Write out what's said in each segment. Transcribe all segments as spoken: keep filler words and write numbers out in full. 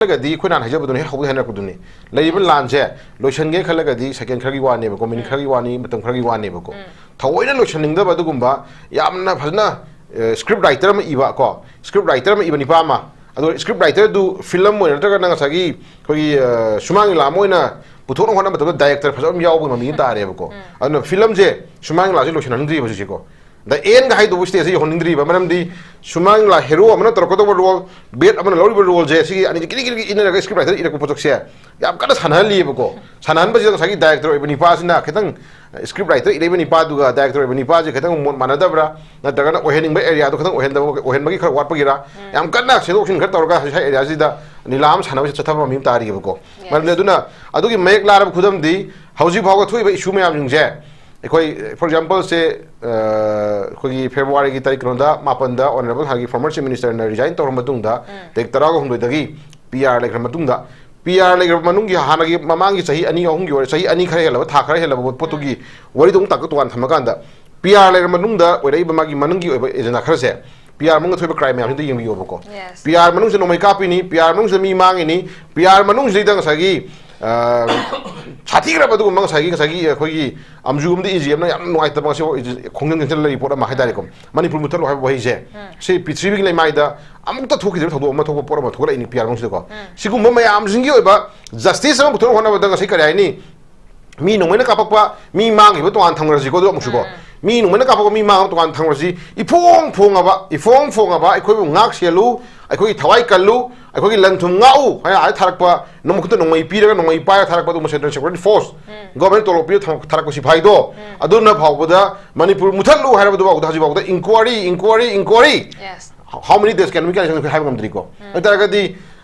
ꯈꯜꯂꯒꯗꯤ ꯑꯩꯈꯣꯏ ꯅꯍꯥꯟ ꯍꯥꯏꯖꯕꯗꯨꯅꯤ, ꯍꯦꯛ ꯍꯧꯕꯗ ꯍꯥꯏꯅꯔꯛꯄꯗꯨꯅꯤ, ꯂꯩꯔꯤꯕ ꯂꯥꯟꯁꯦ ꯂꯣꯏꯁꯟꯒꯦ ꯈꯜꯂꯒꯗꯤ ꯁꯦꯀꯦꯟ ꯈꯔꯒꯤ ꯋꯥꯅꯦꯕꯀꯣ, ꯃꯤꯅꯤꯠ ꯈꯔꯒꯤ ꯋꯥꯅꯤ, ꯃꯇꯝ ꯈꯔꯒꯤ ꯋꯥꯅꯦꯕꯀꯣ꯫ ꯊꯑꯣꯏꯅ ꯂꯣꯏꯁꯟꯅꯤꯡꯗꯕ ꯑꯗꯨꯒꯨꯝꯕ ꯌꯥꯝꯅ ꯐꯖꯅ ꯁ꯭ꯀ꯭ꯔꯤꯞ ꯔꯥꯏꯇꯔ ꯑꯃ ꯏꯕ ꯀꯣ, ꯁ꯭ꯀ꯭ꯔꯤꯞ ꯔꯥꯏꯇꯔ ꯑꯃ ꯏꯕ ꯅꯤꯄꯥ ꯑꯃ, ꯑꯗꯣ ꯁ꯭ꯀ꯭ꯔꯤꯞ ꯔꯥꯏꯇꯔꯗꯨ ꯐꯤꯂꯝ ꯑꯣꯏꯅ ꯅꯠꯇ꯭ꯔꯒꯅ ꯉꯁꯥꯏꯒꯤ ꯑꯩꯈꯣꯏꯒꯤ ꯁꯨꯃꯥꯡ ꯂꯤꯂꯥ ꯑꯃ ꯑꯣꯏꯅ ꯄꯨꯊꯣꯛꯅꯕ ꯍꯣꯠꯅꯕ ꯃꯇꯝꯗ ꯗꯥꯏꯔꯦꯛꯇꯔ ꯐꯖꯕ ꯑꯃ ꯌꯥꯎꯕꯒꯤ ꯃꯃꯤ ꯑꯃ ꯇꯥꯔꯦꯕꯀꯣ꯫ ꯑꯗꯨꯅ ꯐꯤꯂꯝꯁꯦ ꯁꯨꯃꯥꯡ ꯂꯤꯂꯥꯁꯦ ꯂꯣꯏꯁꯤꯟꯍꯟꯗ꯭ꯔꯤꯕ ꯍꯧꯖꯤꯛꯁꯦꯀꯣ꯫ ꯗ ꯑꯦꯟꯒ ꯍꯥꯏꯗꯧꯕ ꯁ꯭ꯇꯦꯖꯁꯦ ꯌꯧꯍꯟꯅꯤꯡꯗ꯭ꯔꯤꯕ꯫ ꯃꯔꯝꯗꯤ ꯁꯨꯃꯥꯡ ꯂꯤꯂꯥ ꯍꯦꯔꯣ ꯑꯃꯅ ꯇꯧꯔꯛꯀꯗꯧꯕ ꯔꯣꯜ, ꯕꯦꯠ ꯑꯃꯅ ꯂꯧꯔꯤꯕ ꯔꯣꯜꯁꯦ, ꯁꯤꯒꯤ ꯑꯅꯤꯁꯦ ꯀꯤꯔꯤ ꯀꯤꯔꯤ ꯏꯟꯅꯔꯒ ꯁ꯭ꯀ꯭ꯔꯤꯞ ꯔꯥꯏꯇꯔ ꯏꯔꯛꯄ ꯄꯣꯠꯁꯛꯁꯦ ꯌꯥꯝ ꯀꯟꯅ ꯁꯥꯟꯅꯍꯜꯂꯤꯑꯕꯀꯣ꯫ ꯁꯥꯟꯅꯍꯟꯕꯁꯤꯗ ꯉꯁꯥꯏꯒꯤ ꯗꯥꯏꯔꯦꯛꯇꯔ ꯑꯣꯏꯕ ꯅꯤꯄꯥꯁꯤꯅ ꯈꯤꯇꯪ, ꯁ꯭ꯀ꯭ꯔꯤꯞ ꯔꯥꯏꯇꯔ ꯏꯔꯛꯏꯕ ꯅꯤꯄꯥꯗꯨꯒ ꯗꯥꯏꯔꯦꯛꯇꯔ ꯑꯣꯏꯕ ꯅꯤꯄꯥꯁꯦ ꯈꯤꯇꯪ ꯃꯣꯠ ꯃꯥꯟꯅꯗꯕ꯭ꯔꯥ, ꯅꯠꯇ꯭ꯔꯒꯅ ꯑꯣꯏꯍꯟꯅꯤꯡꯕ ꯑꯦꯔꯤꯌꯥꯗꯣ ꯈꯤꯇꯪ ꯑꯣꯏꯍꯟꯗꯕ, ꯑꯣꯏꯍꯟꯕꯒꯤ ꯈꯔ ꯋꯥꯠꯄꯒꯤꯔꯥ, ꯌꯥꯝ ꯀꯟꯅ ꯁꯦꯝꯗꯣꯛ ꯁꯦꯝꯖꯤꯟ ꯈꯔ ꯇꯧꯔꯒ ꯍꯧꯖꯤꯛ ꯁ꯭ꯋꯥꯏ ꯑꯦꯔꯤꯌꯥꯁꯤꯗ ꯂꯤꯂꯥ ꯑꯃ ꯁꯥꯟꯅꯕꯁꯤ ꯆꯠꯊꯕ ꯑꯃ ꯇꯥꯔꯤꯑꯕꯀꯣ꯫ ꯃꯔꯝꯗꯤ ꯑꯗꯨꯅ ꯑꯗꯨꯒꯤ ꯃꯌꯦꯛ ꯂꯥꯔꯕ ꯈꯨꯗꯝꯗꯤ ꯍꯧꯖꯤꯛ ꯐꯥꯎꯕ ꯊꯣꯛꯏꯕ ꯏꯁꯨ ꯃꯌꯥꯝꯁꯤꯡꯁꯦ, ꯑꯩꯈꯣꯏ, ꯐꯣꯔ ꯑꯦꯛꯖꯥꯝꯄꯜꯁꯦ, ꯑꯩꯈꯣꯏꯒꯤ ꯐꯦꯕ꯭ꯔꯨꯋꯥꯔꯤꯒꯤ ꯇꯥꯔꯤꯛ ꯀꯩꯅꯣꯗ, ꯃꯥꯄꯟꯗ ꯑꯣꯅꯔꯦꯕꯜ ꯍꯥꯟꯅꯒꯤ ꯐꯣꯔꯃꯔ ꯆꯤꯐ ꯃꯤꯅꯤꯁꯇꯔꯅ ꯔꯤꯖꯥꯏꯟ ꯇꯧꯔ ꯃꯇꯨꯡꯗ, ꯇꯥꯔꯤꯛ ꯇꯔꯥꯍꯨꯝꯗꯣꯏꯗꯒꯤ ꯄꯤ ꯑꯥꯔ ꯂꯩꯈ꯭ꯔ ꯃꯇꯨꯡꯗ, ꯄꯤ ꯑꯥꯔ ꯂꯩꯈ꯭ꯔꯕ ꯃꯅꯨꯡꯒꯤ ꯍꯥꯟꯅꯒꯤ ꯃꯃꯥꯡꯒꯤ ꯆꯍꯤ ꯑꯅꯤ ꯑꯍꯨꯝꯒꯤ ꯑꯣꯏꯔ, ꯆꯍꯤ ꯑꯅꯤ ꯈꯔ ꯍꯦꯜꯂꯕ, ꯊꯥ ꯈꯔ ꯍꯦꯜꯂꯕ ꯄꯣꯠꯇꯨꯒꯤ ꯋꯥꯔꯤꯗꯣ ꯑꯃꯨꯛ ꯇꯥꯛꯇ ꯇꯣꯉꯥꯟ ꯊꯝꯃꯀꯥꯟꯗ, ꯄꯤ ꯑꯥꯔ ꯂꯩꯔꯕ ꯃꯅꯨꯡꯗ ꯑꯣꯏꯔꯛꯏꯕ ꯃꯥꯒꯤ ꯃꯅꯨꯡꯒꯤ ꯑꯣꯏꯕ ꯑꯦꯖꯦꯟꯗꯥ ꯈꯔꯁꯦ, ꯄꯤ ꯑꯥꯔ ꯃꯅꯨꯡꯗ ꯊꯣꯛꯏꯕ ꯀ꯭ꯔꯥꯏꯝ ꯃꯌꯥꯝꯁꯤꯗ ꯌꯦꯡꯕꯤꯌꯣꯕꯀꯣ꯫ ꯄꯤ ꯑꯥꯔ ꯃꯅꯨꯡꯁꯤꯗ ꯅꯣꯡꯃꯩ ꯀꯥꯞꯄꯤꯅꯤ, ꯄꯤ ꯑꯥꯔ ꯃꯅꯨꯡꯁꯤꯗ ꯃꯤ ꯃꯥꯡꯉꯤꯅꯤ, ꯄꯤ ꯑꯥꯔ ꯃꯅꯨꯡꯁꯤꯗ ꯉꯁꯥꯏꯒꯤ, ꯑ, ꯁꯥꯊꯤꯈ꯭ꯔꯕ ꯑꯗꯨꯒꯨꯝꯕ ꯉꯁꯥꯏꯒꯤ, ꯉꯁꯥꯏꯒꯤ ꯑꯩꯈꯣꯏꯒꯤ ꯑꯝꯖꯨ ꯑꯃꯗꯤ ꯏ ꯖꯤ ꯑꯦꯝꯅ ꯌꯥꯝꯅ ꯅꯨꯡꯉꯥꯏꯇꯕ ꯉꯁꯤ ꯈꯣꯡꯖꯪ ꯆꯪꯁꯤꯜꯂ ꯂꯩꯔꯤ ꯄꯣꯠ ꯑꯃ ꯍꯥꯏꯇꯥꯔꯦꯀꯣ꯫ ꯃꯅꯤꯄꯨꯔ ꯃꯨꯠꯊꯠꯂꯣ ꯍꯥꯏꯕ ꯋꯥꯍꯩꯁꯦ, ꯁꯤ ꯄ꯭ꯔꯤꯊꯤꯕꯤꯒꯤ ꯂꯩꯃꯥꯏꯗ ꯑꯃꯨꯛꯇ ꯊꯣꯛꯈꯤꯗ꯭ꯔꯤꯕ ꯊꯧꯗꯣꯛ ꯑꯃ ꯊꯣꯛꯄ ꯄꯣꯠ ꯑꯃ ꯊꯣꯛꯂꯛꯏꯅꯤ ꯄꯤ ꯑꯥꯔ ꯃꯅꯨꯡꯁꯤꯗꯀꯣ꯫ ꯁꯤꯒꯨꯝꯕ ꯃꯌꯥꯝꯁꯤꯡꯒꯤ ꯑꯣꯏꯕ ꯖꯁꯇꯤꯁ ꯑꯃ ꯄꯨꯊꯣꯛꯅꯕ ꯍꯣꯠꯅꯕꯗ ꯉꯁꯤ ꯀꯔꯤ ꯍꯥꯏꯅꯤ? ꯃꯤ ꯅꯣꯡꯃꯩꯅ ꯀꯥꯞꯄꯛꯄ ꯃꯤ ꯃꯥꯡꯈꯤꯕ ꯇꯣꯉꯥꯟ ꯊꯝꯈ꯭ꯔꯁꯤꯀꯣ, ꯑꯗꯨ ꯑꯃꯨꯛꯁꯨꯀꯣ꯫ ꯃꯤ ꯅꯣꯡꯃꯩꯅ ꯀꯥꯞꯄꯛꯄ ꯃꯤ ꯃꯥꯡꯕ ꯇꯣꯉꯥꯟ ꯊꯝꯈ꯭ꯔꯁꯤ꯫ ꯏꯐꯣꯡ ꯐꯣꯡꯉꯕ, ꯏꯐꯣꯡ ꯐꯣꯡꯉꯕ ꯑꯩꯈꯣꯏꯕꯨ ꯉꯥꯛ ꯁꯦꯜꯂꯨ, ꯑꯩꯈꯣꯏꯒꯤ ꯊꯋꯥꯏ ꯀꯜꯂꯨ, ꯑꯩꯈꯣꯏꯒꯤ ꯂꯟ ꯊꯨꯝ ꯉꯥꯛꯎ ꯍꯥꯏꯅ ꯑꯥꯗ ꯊꯥꯔꯛꯄ, ꯅꯣꯡꯃ ꯈꯨꯠꯇ ꯅꯣꯡꯃꯩ ꯄꯤꯔꯒ, ꯅꯣꯡꯃꯩ ꯄꯥꯏꯔꯒ ꯊꯥꯔꯛꯄ ꯑꯗꯨꯒꯨꯝꯕ ꯁꯦꯟꯇ꯭ꯔꯦꯜ ꯁꯦꯀ꯭ꯌꯨꯔꯤꯇꯤ ꯐꯣꯔꯁ, ꯒꯣꯔꯃꯦꯟ ꯇꯣꯂꯣꯞ ꯄꯤꯔꯒ ꯊꯝ-, ꯊꯥꯔꯛꯄ ꯁꯤꯐꯥꯏꯗꯣ, ꯑꯗꯨꯅ ꯐꯥꯎꯕꯗ ꯃꯅꯤꯄꯨꯔ ꯃꯨꯠꯊꯠꯂꯨ ꯍꯥꯏꯔꯕꯗꯨ ꯐꯥꯎꯕꯗ ꯍꯧꯖꯤꯛ ꯐꯥꯎꯕꯗ inquiry, inquiry, inquiry꯫ Yes. How many days can we cancel? ꯑꯩꯈꯣꯏ ꯍꯥꯏꯕ ꯉꯝꯗ꯭ꯔꯤꯀꯣ꯫ ꯑꯗꯨ ꯑꯣꯏꯇꯥꯔꯒꯗꯤ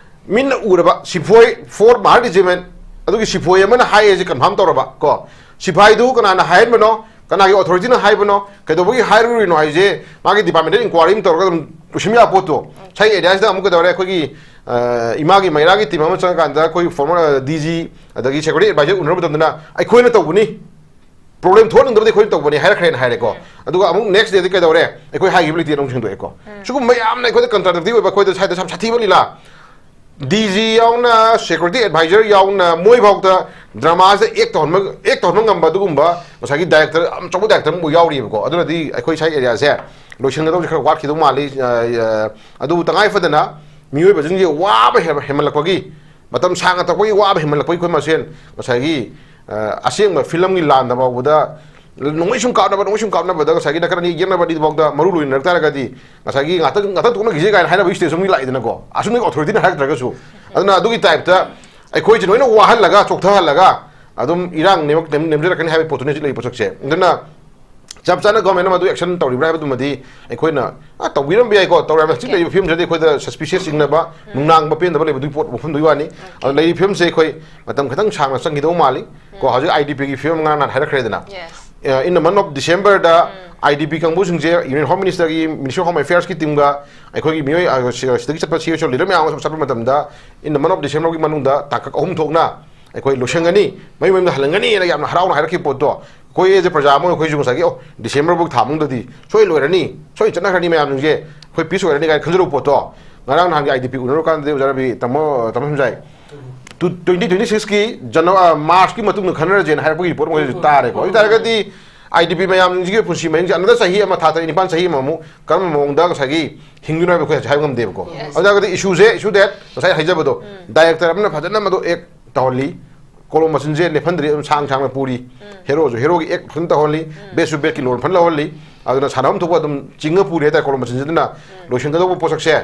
ꯃꯤꯠꯅ ꯎꯔꯕ ꯁꯤꯐꯣꯏ, fourth Mahar Regiment, ꯑꯗꯨꯒꯤ ꯁꯤꯐꯣꯏ ꯑꯃꯅ ꯍꯥꯏꯌꯦꯁꯦ ꯀꯟꯐꯥꯔꯝ ꯇꯧꯔꯕ ꯀꯣ꯫ ꯁꯤꯐꯥꯏꯗꯨ ꯀꯅꯥꯅ ꯍꯥꯏꯍꯟꯕꯅꯣ, ꯀꯅꯥꯒꯤ ꯑꯣꯊꯣꯔꯤꯇꯤꯅ ꯍꯥꯏꯕꯅꯣ, ꯀꯩꯗꯧꯕꯒꯤ ꯍꯥꯏꯔꯨꯔꯤꯅꯣ ꯍꯥꯏꯁꯦ ꯃꯥꯒꯤ ꯗꯤꯄꯥꯔꯠꯃꯦꯟꯇꯦꯜ ꯏꯟꯀ꯭ꯋꯥꯔꯤ ꯑꯃ ꯇꯧꯔꯒ ꯑꯗꯨꯝ ꯂꯣꯏꯁꯤꯟꯕ ꯌꯥꯕ ꯄꯣꯠꯇꯣ꯫ ꯁꯥꯏ ꯑꯦꯔꯤꯌꯥꯁꯤꯗ ꯑꯃꯨꯛ ꯀꯩꯗꯧꯔꯦ, ꯑꯩꯈꯣꯏꯒꯤ, ꯑ, ꯏꯃꯥꯒꯤ ꯃꯩꯔꯥꯒꯤ ꯇꯤꯝ ꯑꯃ ꯆꯪꯉꯀꯥꯟꯗ ꯑꯩꯈꯣꯏꯒꯤ ꯐꯣꯔꯃꯔ, ꯑ, ꯗꯤ ꯖꯤ ꯑꯗꯒꯤ ꯁꯦꯀ꯭ꯌꯨꯔꯤꯇꯤ ꯑꯦꯗꯚꯥꯏꯖꯔ ꯎꯅꯔ ꯃꯇꯝꯗꯅ ꯑꯩꯈꯣꯏꯅ ꯇꯧꯕꯅꯤ, ꯄ꯭ꯔꯣꯕ꯭ꯂꯦꯝ ꯊꯣꯛꯍꯟꯅꯤꯡꯗꯕꯗꯤ ꯑꯩꯈꯣꯏꯅ ꯇꯧꯕꯅꯤ ꯍꯥꯏꯔꯛꯈ꯭ꯔꯦꯅ ꯍꯥꯏꯔꯦꯀꯣ꯫ ꯑꯗꯨꯒ ꯑꯃꯨꯛ ꯅꯦꯛꯁ ꯗꯦꯗꯤ ꯀꯩꯗꯧꯔꯦ, ꯑꯩꯈꯣꯏ ꯍꯥꯏꯈꯤꯕ ꯂꯩꯇꯦꯅ ꯑꯃꯨꯛ ꯁꯦꯡꯗꯣꯛꯑꯦꯀꯣ꯫ ꯁꯤꯒꯨꯝꯕ ꯌꯥꯝꯅ ꯑꯩꯈꯣꯏꯗ ꯀꯟꯇ꯭ꯔꯥꯗꯤꯛꯇꯤꯚ ꯑꯣꯏꯕ, ꯑꯩꯈꯣꯏꯗ ꯁ꯭ꯋꯥꯏꯗ ꯌꯥꯝ ꯁꯥꯊꯤꯕ ꯂꯤꯂꯥ꯫ ꯗꯤ ꯖꯤ ꯌꯥꯎꯅ, ꯁꯦꯀ꯭ꯌꯨꯔꯤꯇꯤ ꯑꯦꯗꯚꯥꯏꯖꯔ ꯌꯥꯎꯅ, ꯃꯣꯏꯐꯥꯎꯗ ꯗ꯭ꯔꯃꯥꯁꯤꯗ ꯑꯦꯛ ꯇꯧꯍꯟꯕ ꯑꯦꯛ ꯇꯧꯍꯟꯕ ꯉꯝꯕ ꯑꯗꯨꯒꯨꯝꯕ ꯉꯁꯥꯏꯒꯤ ꯗꯥꯏꯔꯦꯛꯇꯔ ꯑꯆꯧꯕ ꯗꯥꯏꯔꯦꯛꯇꯔ ꯑꯃ ꯌꯥꯎꯔꯤꯕꯀꯣ꯫ ꯑꯗꯨꯅꯗꯤ ꯑꯩꯈꯣꯏ ꯁꯥꯏ ꯑꯦꯔꯤꯌꯥꯁꯦ ꯂꯣꯏꯁꯤꯟꯒꯗꯧꯁꯦ ꯈꯔ ꯋꯥꯠꯈꯤꯗꯧ ꯃꯥꯜꯂꯤ꯫ ꯑ, ꯑ, ꯑꯗꯨꯕꯨ ꯇꯉꯥꯏ ꯐꯗꯅ ꯃꯤꯑꯣꯏꯕꯁꯤꯡꯁꯦ ꯋꯥꯕ ꯍꯦꯟ-, ꯍꯦꯟꯃꯜꯂꯛꯄꯒꯤ, ꯃꯇꯝ ꯁꯥꯡꯅ ꯇꯧꯕꯒꯤ ꯋꯥꯕ ꯍꯦꯟꯃꯜꯂꯛꯄꯒꯤ ꯑꯩꯈꯣꯏ ꯃꯁꯦꯟ ꯉꯁꯥꯏꯒꯤ, ꯑ, ꯑꯁꯦꯡꯕ ꯐꯤꯂꯝꯒꯤ ꯂꯥꯟꯗ ꯐꯥꯎꯕꯗ ꯅꯣꯡꯃꯩ ꯁꯨꯝ ꯀꯥꯞꯅꯕ, ꯅꯣꯡꯃꯩ ꯁꯨꯝ ꯀꯥꯞꯅꯕꯗ ꯉꯁꯥꯏꯒꯤ ꯅꯥꯀꯟ ꯑꯅꯤ ꯌꯦꯛꯅꯕ ꯑꯅꯤꯗꯨꯐꯥꯎꯗ ꯃꯔꯨ ꯂꯣꯏꯅꯔꯛ ꯇꯥꯔꯒꯗꯤ ꯉꯁꯥꯏꯒꯤ "ꯉꯥꯛꯇꯪ, ꯉꯥꯛꯇꯪ ꯇꯣꯛꯅꯈꯤꯁꯦ" ꯀꯥꯏꯅ ꯍꯥꯏꯅꯕꯒꯤ ꯁ꯭ꯇꯦꯖ ꯑꯃꯗꯤ ꯂꯥꯛꯏꯗꯅꯀꯣ꯫ ꯑꯁꯨꯝꯅ ꯑꯣꯊꯣꯔꯤꯇꯤꯅ ꯍꯥꯏꯔꯛꯇ꯭ꯔꯒꯁꯨ꯫ ꯑꯗꯨꯅ ꯑꯗꯨꯒꯤ ꯇꯥꯏꯞꯇ ꯑꯩꯈꯣꯏꯁꯦ ꯂꯣꯏꯅ ꯋꯥꯍꯜꯂꯒ, ꯆꯣꯛꯊꯍꯜꯂꯒ ꯑꯗꯨꯝ ꯏꯔꯥꯡ ꯅꯦꯝꯃꯛ-, ꯅꯦꯝ-, ꯅꯦꯝꯖꯔꯛꯀꯅꯤ ꯍꯥꯏꯕꯒꯤ ꯄꯣꯠꯇꯨꯅꯤ ꯍꯧꯖꯤꯛ ꯂꯩꯔꯤꯕ ꯄꯣꯠꯁꯛꯁꯦ꯫ ꯑꯗꯨꯅ ꯆꯞ ꯆꯥꯅ ꯒꯣꯔꯃꯦꯟ ꯑꯃ ꯑꯗꯨ ꯑꯦꯛꯁꯟ ꯇꯧꯔꯤꯕ꯭ꯔꯥ ꯍꯥꯏꯕꯗꯨꯃꯗꯤ ꯑꯩꯈꯣꯏꯅ, ꯑ, ꯇꯧꯕꯤꯔꯝꯕ ꯌꯥꯏꯀꯣ꯫ ꯇꯧꯔꯝꯕ ꯍꯧꯖꯤꯛ Okay. ꯂꯩꯔꯤꯕ ꯐꯤꯕꯝꯁꯤꯗꯗꯤ ꯑꯩꯈꯣꯏꯗ ꯁꯁꯄꯤꯁꯤꯌꯁ ꯆꯤꯡꯅꯕ, ꯎꯝ꯫ ꯅꯨꯡꯅꯥꯡꯕ ꯄꯦꯟꯗꯕ ꯂꯩꯕꯗꯨꯒꯤ ꯄꯣꯠ ꯋꯥꯐꯝꯗꯨꯒꯤ ꯋꯥꯅꯤ꯫ Okay. ꯑꯗꯣ ꯂꯩꯔꯤꯕ ꯐꯤꯕꯝꯁꯦ ꯑꯩꯈꯣꯏ ꯃꯇꯝ ꯈꯤꯇꯪ ꯁꯥꯡꯅ ꯆꯪꯈꯤꯗꯧ ꯃꯥꯜꯂꯤ꯫ ꯀꯣ, ꯎꯝ꯫ ꯍꯧꯖꯤꯛ ꯑꯥꯏ ꯗꯤ ꯄꯤꯒꯤ ꯐꯤꯕꯝ ꯉꯔꯥꯡ ꯅꯍꯥꯟ ꯍꯥꯏꯔꯛꯈ꯭ꯔꯦꯗꯅ꯫ Yes. ꯑ, in the month of December the um. I D P ꯀꯥꯡꯕꯨꯁꯤꯡꯁꯦ Union Home Minister ꯒꯤ, Ministry of Home Affairs ꯀꯤ ꯇꯤꯝꯒ ꯑꯩꯈꯣꯏꯒꯤ ꯃꯤꯑꯣꯏ, ꯑ, ꯁꯤ-, ꯁꯤꯗꯒꯤ ꯆꯠꯄ ꯁꯤ ꯑꯦꯁ ꯑꯣ ꯂꯤꯗꯔ ꯃꯌꯥꯝ ꯑꯃ ꯆꯠꯄ ꯃꯇꯝꯗ, in the month of December ꯒꯤ ꯃꯅꯨꯡꯗ ꯇꯥꯡꯀꯛ ꯑꯍꯨꯝ ꯊꯣꯛꯅ ꯑꯩꯈꯣꯏ ꯂꯣꯏꯁꯤꯟꯒꯅꯤ, ꯃꯌꯨꯝ ꯃꯌꯨꯝꯗ ꯍꯜꯍꯟꯒꯅꯤꯅ ꯌꯥꯝꯅ ꯍꯔꯥꯎꯅ ꯍꯥꯏꯔꯛꯈꯤꯕ ꯄꯣꯠꯇꯣ, ꯑꯩꯈꯣꯏ as a ꯄ꯭ꯔꯖꯥ ꯑꯃ ꯑꯣꯏꯅ ꯑꯩꯈꯣꯏꯁꯨ ꯉꯁꯥꯏꯒꯤ, "ꯑꯣ, ꯗꯤꯁꯦꯝꯕꯔ ꯐꯥꯎ ꯊꯥ ꯃꯅꯨꯡꯗꯗꯤ ꯁꯣꯏ ꯂꯣꯏꯔꯅꯤ, ꯁꯣꯏ ꯆꯠꯅꯈ꯭ꯔꯅꯤ ꯃꯌꯥꯝꯁꯤꯡꯁꯦ, ꯑꯩꯈꯣꯏ ꯄꯤꯁ ꯑꯣꯏꯔꯅꯤ" ꯀꯥꯏꯅ ꯈꯟꯖꯔꯨꯕ ꯄꯣꯠꯇꯣ, ꯉꯔꯥꯡ ꯅꯍꯥꯟꯒꯤ ꯑꯥꯏ ꯗꯤ ꯄꯤ ꯎꯅꯔꯨꯀꯥꯟꯗꯗꯤ ꯑꯣꯖꯥ ꯔꯕꯤ, ꯇꯥꯃꯣ, ꯇꯥꯃꯣ ꯁꯨꯝꯖꯥꯏ, ꯇꯨ-, twenty twenty six ꯀꯤ ꯖꯅꯋꯥ-, ꯑ, ꯃꯥꯔꯆꯀꯤ ꯃꯇꯨꯡꯗ ꯈꯟꯅꯔꯁꯦꯅ ꯍꯥꯏꯔꯛꯄꯒꯤ ꯄꯣꯠ ꯑꯃ ꯇꯥꯔꯦꯀꯣ꯫ ꯑꯗꯨ ꯑꯣꯏ ꯇꯥꯔꯒꯗꯤ ꯑꯥꯏ ꯗꯤ ꯄꯤ ꯃꯌꯥꯝꯁꯤꯒꯤ ꯄꯨꯟꯁꯤ ꯃꯍꯤꯡꯁꯦ another ꯆꯍꯤ ꯑꯃ, ꯊꯥ ꯇꯔꯦꯠ, ꯅꯤꯄꯥꯟ, ꯆꯍꯤ ꯑꯃꯃꯨꯛ ꯀꯔꯝꯕ ꯃꯑꯣꯡꯗ ꯉꯁꯥꯏꯒꯤ ꯍꯤꯡꯗꯣꯏꯅꯣ ꯍꯥꯏꯕ ꯑꯩꯈꯣꯏ ꯍꯧꯖꯤꯛ ꯍꯥꯏꯕ ꯉꯝꯗꯦꯕꯀꯣ꯫ Yes. ꯑꯗꯨ ꯑꯣꯏ ꯇꯥꯔꯒꯗꯤ issue ꯁꯦ, issue that ꯉꯁꯥꯏ ꯍꯥꯏꯖꯕꯗꯣ, ꯎꯝ꯫ ꯗꯥꯏꯔꯦꯛꯇꯔ ꯑꯃꯅ ꯐꯖꯅ ꯃꯗꯨ ꯑꯦꯛ ꯇꯧꯍꯜꯂꯤ, ꯀꯣꯂꯣꯝ ꯃꯆꯤꯟꯁꯦ ꯂꯦꯞꯍꯟꯗ꯭ꯔꯤ, ꯑꯗꯨꯝ ꯁꯥꯡ ꯁꯥꯡꯅ ꯄꯨꯔꯤ꯫ ꯎꯝ꯫ ꯍꯦꯔꯣꯁꯨ ꯍꯦꯔꯣꯒꯤ ꯑꯦꯛ ꯐꯖꯅ ꯇꯧꯍꯜꯂꯤ, ꯎꯝ꯫ ꯕꯦꯠꯁꯨ ꯕꯦꯠꯀꯤ ꯂꯣꯟ ꯐꯖꯅ ꯂꯧꯍꯜꯂꯤ, ꯑꯗꯨꯅ ꯁꯥꯟꯅꯐꯝ ꯊꯣꯛꯄ ꯑꯗꯨꯝ ꯆꯤꯡꯉ ꯄꯨꯔꯤ ꯍꯥꯏꯇꯥꯔꯦ ꯀꯣꯂꯣꯝ ꯃꯆꯤꯟꯁꯤꯗꯅ꯫ ꯎꯝ꯫ ꯂꯣꯏꯁꯤꯟꯒꯗꯧꯕ ꯄꯣꯠꯁꯛꯁꯦ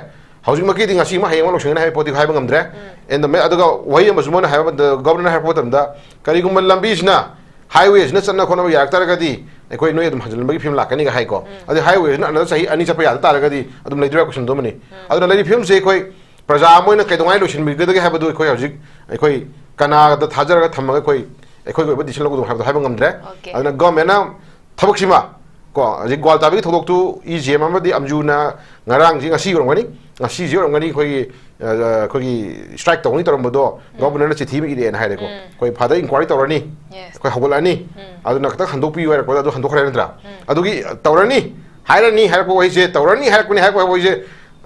ꯍꯧꯖꯤꯛꯃꯛꯀꯤꯗꯤ ꯉꯁꯤ ꯑꯃ ꯍꯌꯦꯡ ꯑꯃ ꯂꯣꯏꯁꯤꯟꯒꯅꯤ ꯍꯥꯏꯕ ꯄꯣꯠꯇꯤ ꯍꯥꯏꯕ ꯉꯝꯗ꯭ꯔꯦ꯫ ꯎꯝ꯫ And the ma-, ꯑꯗꯨꯒ ꯋꯥꯍꯩ ꯑꯃꯁꯨ ꯃꯣꯏꯅ ꯍꯥꯏꯕ ꯃꯇꯝꯗ, ꯒꯚꯔꯅꯔꯅ ꯍꯥꯏꯔꯛꯄ ꯃꯇꯝꯗ, ꯀꯔꯤꯒꯨꯝꯕ ꯂꯝꯕꯤꯁꯤꯅ, highway ꯁꯤꯅ ꯆꯠꯅ ꯈꯣꯠꯅꯕ ꯌꯥꯔꯛ ꯇꯥꯔꯒꯗꯤ ꯑꯩꯈꯣꯏ ꯅꯣꯏ ꯑꯗꯨꯝ ꯍꯟꯖꯤꯟꯕꯒꯤ ꯐꯤꯕꯝ ꯂꯥꯛꯀꯅꯤꯒ ꯍꯥꯏꯀꯣ꯫ ꯎꯝ꯫ ꯑꯗꯨ highway ꯁꯤꯅ another ꯆꯍꯤ ꯑꯅꯤ ꯆꯠꯄ ꯌꯥꯗ ꯇꯥꯔꯒꯗꯤ ꯑꯗꯨꯝ ꯂꯩꯗꯣꯏꯔꯥ question ꯗꯨꯃꯅꯤ꯫ ꯎꯝ꯫ ꯑꯗꯨꯅ ꯂꯩꯔꯤꯕ ꯐꯤꯕꯝꯁꯦ ꯑꯩꯈꯣꯏ ꯄ꯭ꯔꯖꯥ ꯑꯃ ꯑꯣꯏꯅ ꯀꯩꯗꯧꯉꯩ ꯂꯣꯏꯁꯤꯟꯕꯤꯒꯗꯒꯦ ꯍꯥꯏꯕꯗꯨ ꯑꯩꯈꯣꯏ ꯍꯧꯖꯤꯛ ꯑꯩꯈꯣꯏ ꯀꯅꯥꯗ ꯊꯥꯖꯔꯒ ꯊꯝꯃꯒ ꯑꯩꯈꯣꯏ, ꯑꯩꯈꯣꯏꯒꯤ ꯑꯣꯏꯕ decision ꯂꯧꯒꯗꯕ ꯍꯥꯏꯕꯗꯣ ꯍꯥꯏꯕ ꯉꯝꯗ꯭ꯔꯦ꯫ Okay. ꯑꯗꯨꯅ ꯒꯚꯔꯟꯃꯦꯟꯠꯅ ꯊꯕꯛꯁꯤꯃ ꯀꯣ, ꯍꯧꯖꯤꯛ ꯒ꯭ꯋꯥꯜ ꯇꯥꯕꯤꯒꯤ ꯊꯧꯗꯣꯛꯇꯨ ꯏ ꯖꯤ ꯑꯦꯝ ꯑꯃꯗꯤ ꯑꯝꯖꯨꯅ ꯉꯔꯥꯡꯁꯤ, ꯉꯁꯤ ꯑꯣꯏꯔꯝꯒꯅꯤ, ꯉꯁꯤꯁꯤ ꯑꯣꯏꯔꯝꯒꯅꯤ, ꯑꯩꯈꯣꯏꯒꯤ, ꯑ, ꯑꯩꯈꯣꯏꯒꯤ strike ꯇꯧꯅꯤ ꯇꯧꯔꯝꯕꯗꯣ ꯎꯝ꯫ ꯒꯚꯔꯅꯔꯅ ꯆꯤꯊꯤ ꯑꯃ ꯏꯔꯛꯑꯦꯅ ꯍꯥꯏꯔꯦꯀꯣ꯫ ꯎꯝ꯫ ꯑꯩꯈꯣꯏ further inquiry ꯇꯧꯔꯅꯤ, Yes. ꯑꯩꯈꯣꯏ ꯍꯧꯒꯠꯂꯛꯑꯅꯤ, ꯎꯝ꯫ ꯑꯗꯨꯅ ꯈꯤꯇꯪ ꯍꯟꯗꯣꯛꯄꯤꯌꯨ ꯍꯥꯏꯔꯛꯄꯗ ꯑꯗꯨ ꯍꯟꯗꯣꯛꯈ꯭ꯔꯦ ꯅꯠꯇ꯭ꯔꯥ? ꯎꯝ꯫ ꯑꯗꯨꯒꯤ ꯇꯧꯔꯅꯤ, ꯍꯥꯏꯔꯅꯤ ꯍꯥꯏꯔꯛꯄ ꯋꯥꯍꯩꯁꯦ, ꯇꯧꯔꯅꯤ ꯍꯥꯏꯔꯛꯄꯅꯤ ꯍꯥꯏꯔꯛꯄ ꯋꯥꯍꯩꯁꯦ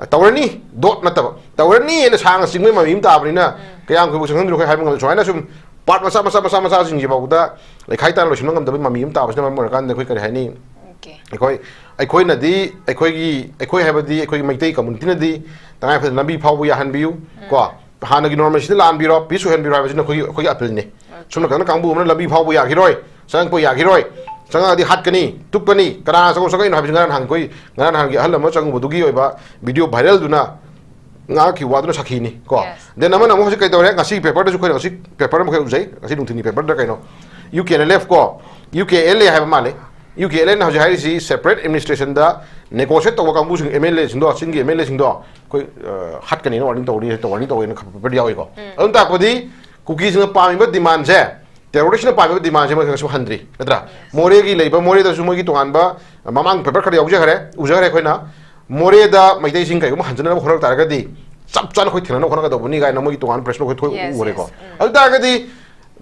ꯇꯧꯔꯅꯤ, ꯗꯣꯠ ꯅꯠꯇꯕ, ꯇꯧꯔꯅꯤ ꯍꯥꯏꯅ ꯁꯥꯡꯅ ꯆꯤꯡꯕꯒꯤ ꯃꯃꯤ ꯑꯃ ꯇꯥꯕꯅꯤꯅ, ꯀꯌꯥꯝ ꯀꯨꯏꯕ ꯆꯪꯍꯟꯗꯣꯏꯅꯣ ꯑꯩꯈꯣꯏ ꯍꯥꯏꯕ ꯉꯝꯗꯦ꯫ ꯁꯨꯃꯥꯏꯅ ꯁꯨꯝ ꯄꯥꯔꯠ ꯃꯆꯥ ꯃꯆꯥ ꯃꯆꯥ ꯃꯆꯥꯁꯤꯡꯁꯤꯐꯥꯎꯗ ꯂꯩꯈꯥꯏ ꯇꯥꯅ ꯂꯣꯏꯁꯤꯟꯕ ꯉꯝꯗꯕꯒꯤ ꯃꯃꯤ ꯑꯃ ꯇꯥꯕꯁꯤꯅ ꯃꯔꯝ ꯑꯣꯏꯔꯀꯥꯟꯗ ꯑꯩꯈꯣꯏ ꯀꯔꯤ ꯍꯥꯏꯅꯤ? Okay. ꯑꯩꯈꯣꯏ, ꯑꯩꯈꯣꯏꯅꯗꯤ, ꯑꯩꯈꯣꯏꯒꯤ, ꯑꯩꯈꯣꯏ ꯍꯥꯏꯕꯗꯤ ꯑꯩꯈꯣꯏꯒꯤ ꯃꯩꯇꯩ ꯀꯝꯃꯨꯅꯤꯇꯤꯅꯗꯤ ꯇꯉꯥꯏ ꯐꯗꯅ ꯂꯝꯕꯤ ꯐꯥꯎꯕ ꯌꯥꯍꯟꯕꯤꯌꯨ ꯀꯣ, ꯍꯥꯟꯅꯒꯤ normalcy ꯂꯥꯛꯍꯟꯕꯤꯔꯣ, peace ꯑꯣꯏꯍꯟꯕꯤꯔꯣ ꯍꯥꯏꯕꯁꯤꯅ ꯑꯩꯈꯣꯏꯒꯤ, ꯑꯩꯈꯣꯏꯒꯤ appeal ꯅꯤ꯫ ꯁꯣꯝ ꯅꯥꯀꯟꯗ ꯀꯥꯡꯕꯨ ꯑꯃꯅ ꯂꯝꯕꯤ ꯐꯥꯎꯕ ꯌꯥꯈꯤꯔꯣꯏ, ꯆꯪꯉꯛꯄ ꯌꯥꯈꯤꯔꯣꯏ, ꯆꯪꯉꯛꯑꯗꯤ ꯍꯥꯠꯀꯅꯤ, ꯇꯨꯞꯀꯅꯤ, ꯀꯅꯥꯅ ꯆꯪꯉꯛ-, ꯆꯪꯉꯛꯏꯅꯣ ꯍꯥꯏꯕꯁꯤ ꯉꯔꯥꯡ ꯅꯍꯥꯟ ꯑꯩꯈꯣꯏ, ꯉꯔꯥꯡ ꯅꯍꯥꯟꯒꯤ ꯑꯍꯜ ꯑꯃ ꯆꯪꯉꯨꯕꯗꯨꯒꯤ ꯑꯣꯏꯕ video viral ꯗꯨꯅ ꯉꯥꯡꯈꯤꯕ ꯋꯥꯗꯨꯅ ꯁꯥꯈꯤꯅꯤ ꯀꯣ꯫ Yes. Then ꯑꯃꯅ ꯑꯃꯨꯛ ꯍꯧꯖꯤꯛ ꯀꯩ ꯇꯧꯔꯦ, ꯉꯁꯤ paper ꯗꯁꯨ ꯑꯩꯈꯣꯏꯅ ꯉꯁꯤ paper ꯑꯃꯈꯛ ꯎꯖꯩ, ꯉꯁꯤ ꯅꯨꯡꯊꯤꯜꯒꯤ paper ꯗ ꯀꯩꯅꯣ, U K L F ꯀꯣ, U K L A ꯍꯥꯏꯕ ꯃꯥꯜꯂꯦ꯫ U K L A ꯅ ꯍꯧꯖꯤꯛ ꯍꯥꯏꯔꯤꯁꯤ separate administration ꯗ negotiate ꯇꯧꯕ ꯀꯥꯡꯕꯨꯁꯤꯡ, M L A ꯁꯤꯡꯗꯣ, ꯆꯤꯡꯒꯤ M L A ꯁꯤꯡꯗꯣ ꯑꯩꯈꯣꯏ, ꯑ, ꯍꯥꯠꯀꯅꯤꯅ warning ꯇꯧꯔꯤ, warning ꯇꯧꯋꯦꯅ ꯈ-, paper ꯗ ꯌꯥꯎꯏꯀꯣ꯫ ꯑꯗꯨ ꯇꯥꯛꯄꯗꯤ ꯀꯨꯀꯤꯁꯤꯡꯅ ꯄꯥꯝꯃꯤꯕ demand ꯁꯦ, terrorist ꯅ ꯄꯥꯝꯃꯤꯕ demand ꯁꯦ ꯃꯣꯏ ꯀꯩꯁꯨ ꯍꯟꯗ꯭ꯔꯤ, ꯅꯠꯇ꯭ꯔꯥ? ꯃꯣꯔꯦꯒꯤ ꯂꯩꯕ, ꯃꯣꯔꯦꯗꯁꯨ ꯃꯣꯏꯒꯤ ꯇꯣꯉꯥꯟꯕ, ꯃꯃꯥꯡ paper ꯈꯔ ꯌꯥꯎꯖꯈ꯭ꯔꯦ, ꯎꯖꯈ꯭ꯔꯦ ꯑꯩꯈꯣꯏꯅ꯫ ꯃꯣꯔꯦꯗ ꯃꯩꯇꯩꯁꯤꯡ ꯀꯩꯒꯨꯝꯕ ꯍꯟꯖꯅꯕ ꯍꯣꯠꯅꯔꯛ ꯇꯥꯔꯒꯗꯤ ꯆꯞ ꯆꯥꯅ ꯑꯩꯈꯣꯏ ꯊꯦꯡꯅꯅꯕ ꯍꯣꯠꯅꯒꯗꯧꯕꯅꯤ ꯀꯥꯏꯅ ꯃꯣꯏꯒꯤ ꯇꯣꯉꯥꯟꯕ press ꯅꯣꯠ ꯑꯩꯈꯣꯏ ꯊꯣꯛ-, Yes, ꯎꯔꯦꯀꯣ꯫ yes. ꯎꯝ. ꯑꯗꯨ ꯇꯥꯔꯒꯗꯤ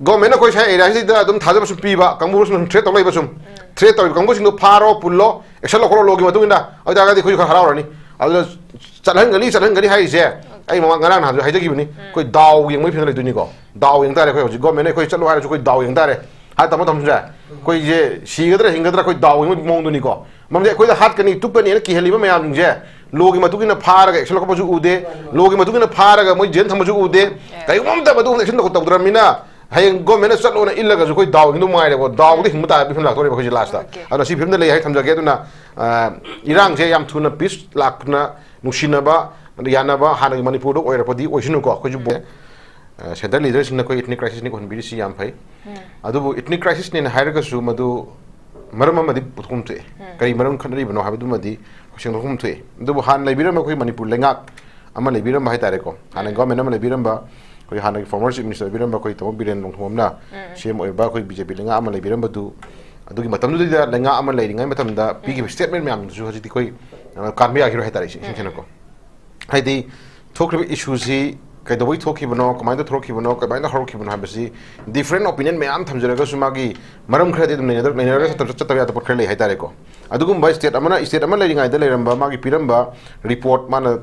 government ꯅ ꯑꯩꯈꯣꯏ ꯁ꯭ꯋꯥꯏ area ꯁꯤꯗ ꯑꯗꯨꯝ ꯊꯥꯖꯕ ꯁꯨꯝ ꯄꯤꯕ, ꯀꯥꯡꯕꯨ ꯁꯨꯝ threat ꯇꯧ ꯂꯩꯕ ꯁꯨꯝ, threat ꯇꯧꯔꯤꯕ ꯀꯥꯡꯕꯨꯁꯤꯡꯗꯣ ꯐꯥꯔꯣ, ꯄꯨꯜꯂꯣ, action ꯂꯧꯈꯠꯂꯣ law ꯒꯤ ꯃꯇꯨꯡ ꯏꯟꯅ, ꯑꯗꯨ ꯇꯥꯔꯒꯗꯤ ꯑꯩꯈꯣꯏꯁꯨ ꯈꯔ ꯍꯔꯥꯎꯔꯅꯤ꯫ ꯑꯗꯨꯗ ꯆꯠꯍꯟꯒꯅꯤ, ꯆꯠꯍꯟꯒꯅꯤ ꯍꯥꯏꯔꯤꯁꯦ, ꯑꯩ ꯃꯃꯥꯡ ꯉꯔꯥꯡ ꯅꯍꯥꯟꯁꯨ ꯍꯥꯏꯖꯈꯤꯕꯅꯤ, ꯑꯩꯈꯣꯏ ꯗꯥꯎ ꯌꯦꯡꯕꯒꯤ ꯐꯤꯕꯝꯗ ꯂꯩꯗꯣꯏꯅꯤꯀꯣ꯫ ꯗꯥꯎ ꯌꯦꯡ ꯇꯥꯔꯦ ꯑꯩꯈꯣꯏ ꯍꯧꯖꯤꯛ, government ꯅ ꯑꯩꯈꯣꯏ ꯆꯠꯂꯣ ꯍꯥꯏꯔꯁꯨ ꯑꯩꯈꯣꯏ ꯗꯥꯎ ꯌꯦꯡ ꯇꯥꯔꯦ꯫ ꯍꯥꯏ ꯇꯥꯃꯣ ꯊꯝꯁꯦ, ꯑꯩꯈꯣꯏꯁꯦ ꯁꯤꯒꯗ꯭ꯔꯥ ꯍꯤꯡꯒꯗ꯭ꯔꯥ ꯑꯩꯈꯣꯏ ꯗꯥꯎ ꯌꯦꯡꯕꯒꯤ ꯃꯑꯣꯡꯗꯨꯅꯤꯀꯣ꯫ ꯃꯔꯝꯗꯤ ꯑꯩꯈꯣꯏꯗ ꯍꯥꯠꯀꯅꯤ, ꯇꯨꯞꯀꯅꯤꯅ ꯀꯤꯍꯜꯂꯤꯕ ꯃꯌꯥꯝꯁꯤꯡꯁꯦ law ꯒꯤ ꯃꯇꯨꯡ ꯏꯟꯅ ꯐꯥꯔꯒ action ꯂꯧꯈꯠꯄꯁꯨ ꯎꯗꯦ, law ꯒꯤ ꯃꯇꯨꯡ ꯏꯟꯅ ꯐꯥꯔꯒ ꯃꯣꯏ jail ꯊꯝꯕꯁꯨ ꯎꯗꯦ, ꯀꯔꯤꯒꯨꯝꯕ ꯑꯃꯠꯇ ꯃꯗꯨꯒꯨꯝꯕ action ꯇꯧꯗ꯭ꯔꯕꯅꯤꯅ ꯍꯌꯦꯡ government ꯅ ꯆꯠꯂꯣꯅ ꯏꯜꯂꯒꯁꯨ ꯑꯩꯈꯣꯏ ꯗꯥꯎ ꯌꯦꯡꯗꯧ ꯃꯉꯥꯏꯔꯦꯀꯣ꯫ ꯗꯥꯎꯗ ꯍꯤꯡꯕ ꯇꯥꯕꯒꯤ ꯐꯤꯕꯝ ꯂꯥꯛꯇꯧꯔꯦꯕ ꯑꯩꯈꯣꯏꯁꯦ last ꯇ꯫ Okay. ꯑꯗꯨꯅ ꯁꯤ ꯐꯤꯕꯝꯗ ꯂꯩ ꯍꯥꯏ ꯊꯝꯖꯒꯦ꯫ ꯑꯗꯨꯅ, ꯑ, ꯏꯔꯥꯡꯁꯦ ꯌꯥꯝ ꯊꯨꯅ peace ꯂꯥꯛꯇꯨꯅ ꯅꯨꯡꯁꯤꯅꯕ, ꯌꯥꯅꯕ ꯍꯥꯟꯅꯒꯤ ꯃꯅꯤꯄꯨꯔꯗ ꯑꯣꯏꯔꯛꯄꯗꯤ ꯑꯣꯏꯁꯅꯨꯀꯣ꯫ ꯑꯩꯈꯣꯏꯁꯨ ꯕꯣ-, ꯑ, centre leader ꯁꯤꯡꯅ ꯑꯩꯈꯣꯏ ethnic crisis ꯅꯤ ꯀꯧꯍꯟꯕꯤꯔꯤꯁꯤ ꯌꯥꯝ ꯐꯩ꯫ ꯑꯗꯨꯕꯨ ethnic crisis ꯅꯦꯅ ꯍꯥꯏꯔꯒꯁꯨ ꯃꯗꯨ ꯃꯔꯝ ꯑꯃꯗꯤ ꯄꯨꯊꯣꯛꯐꯝ ꯊꯣꯛꯑꯦ꯫ ꯀꯔꯤ ꯃꯔꯝ ꯈꯠꯅꯔꯤꯕꯅꯣ ꯍꯥꯏꯕꯗꯨꯃꯗꯤ ꯑꯩꯈꯣꯏ ꯁꯦꯡꯗꯣꯛꯐꯝ ꯊꯣꯛꯑꯦ꯫ ꯑꯗꯨꯕꯨ ꯍꯥꯟꯅ ꯂꯩꯕꯤꯔꯝꯕ ꯑꯩꯈꯣꯏ ꯃꯅꯤꯄꯨꯔ ꯂꯩꯉꯥꯛ ꯑꯃ ꯂꯩꯕꯤꯔꯝꯕ ꯍꯥꯏꯇꯥꯔꯦꯀꯣ, ꯍꯥꯟꯅ government ꯑꯃ ꯂꯩꯕꯤꯔꯝꯕ, ꯑꯩꯈꯣꯏ ꯍꯥꯟꯅꯒꯤ former chief minister ꯑꯣꯏꯕꯤꯔꯝꯕ ꯑꯩꯈꯣꯏ ꯇꯥꯃꯣ ꯕꯤꯔꯦꯟ ꯅꯣꯡꯊꯣꯝꯕꯝꯅ C M ꯑꯣꯏꯕ ꯑꯩꯈꯣꯏ B J P ꯂꯩꯉꯥꯛ ꯑꯃ ꯂꯩꯕꯤꯔꯝꯕꯗꯨ, ꯑꯗꯨꯒꯤ ꯃꯇꯝꯗꯨꯗ ꯂꯩꯉꯥꯛ ꯑꯃ ꯂꯩꯔꯤꯉꯩ ꯃꯇꯝꯗ ꯄꯤꯈꯤꯕ statement ꯃꯌꯥꯝꯗꯨꯁꯨ ꯍꯧꯖꯤꯛꯇꯤ ꯑꯩꯈꯣꯏ, ꯑ, ꯀꯥꯟꯕ ꯌꯥꯈꯤꯔꯣꯏ ꯍꯥꯏꯇꯥꯔꯦ, ꯏꯁꯦꯡ ꯁꯦꯡꯅꯀꯣ꯫ ꯍꯥꯏꯗꯤ ꯊꯣꯛꯈ꯭ꯔꯤꯕ issue ꯁꯤ ꯀꯩꯗꯧꯕꯩ ꯊꯣꯛꯈꯤꯕꯅꯣ, ꯀꯃꯥꯏꯅ ꯊꯣꯛꯈꯤꯕꯅꯣ, ꯀꯃꯥꯏꯅ ꯍꯧꯔꯛꯈꯤꯕꯅꯣ ꯍꯥꯏꯕꯁꯤ different opinion ꯃꯌꯥꯝ ꯊꯝꯖꯔꯒꯁꯨ ꯃꯥꯒꯤ ꯃꯔꯝ ꯈꯔꯗꯤ ꯑꯗꯨꯝ ꯂꯩꯅꯗ-, ꯂꯩꯅꯔꯒ ꯆꯠꯇꯕ, ꯆꯠꯇꯕ ꯌꯥꯗꯕ ꯄꯣꯠ ꯈꯔ ꯂꯩ ꯍꯥꯏꯇꯥꯔꯦꯀꯣ꯫ ꯑꯗꯨꯒꯨꯝꯕ state ꯑꯃꯅ, state ꯑꯃ ꯂꯩꯔꯤꯉꯩꯗ ꯂꯩꯔꯝꯕ, ꯃꯥꯒꯤ ꯄꯤꯔꯝꯕ report, ꯃꯥꯅ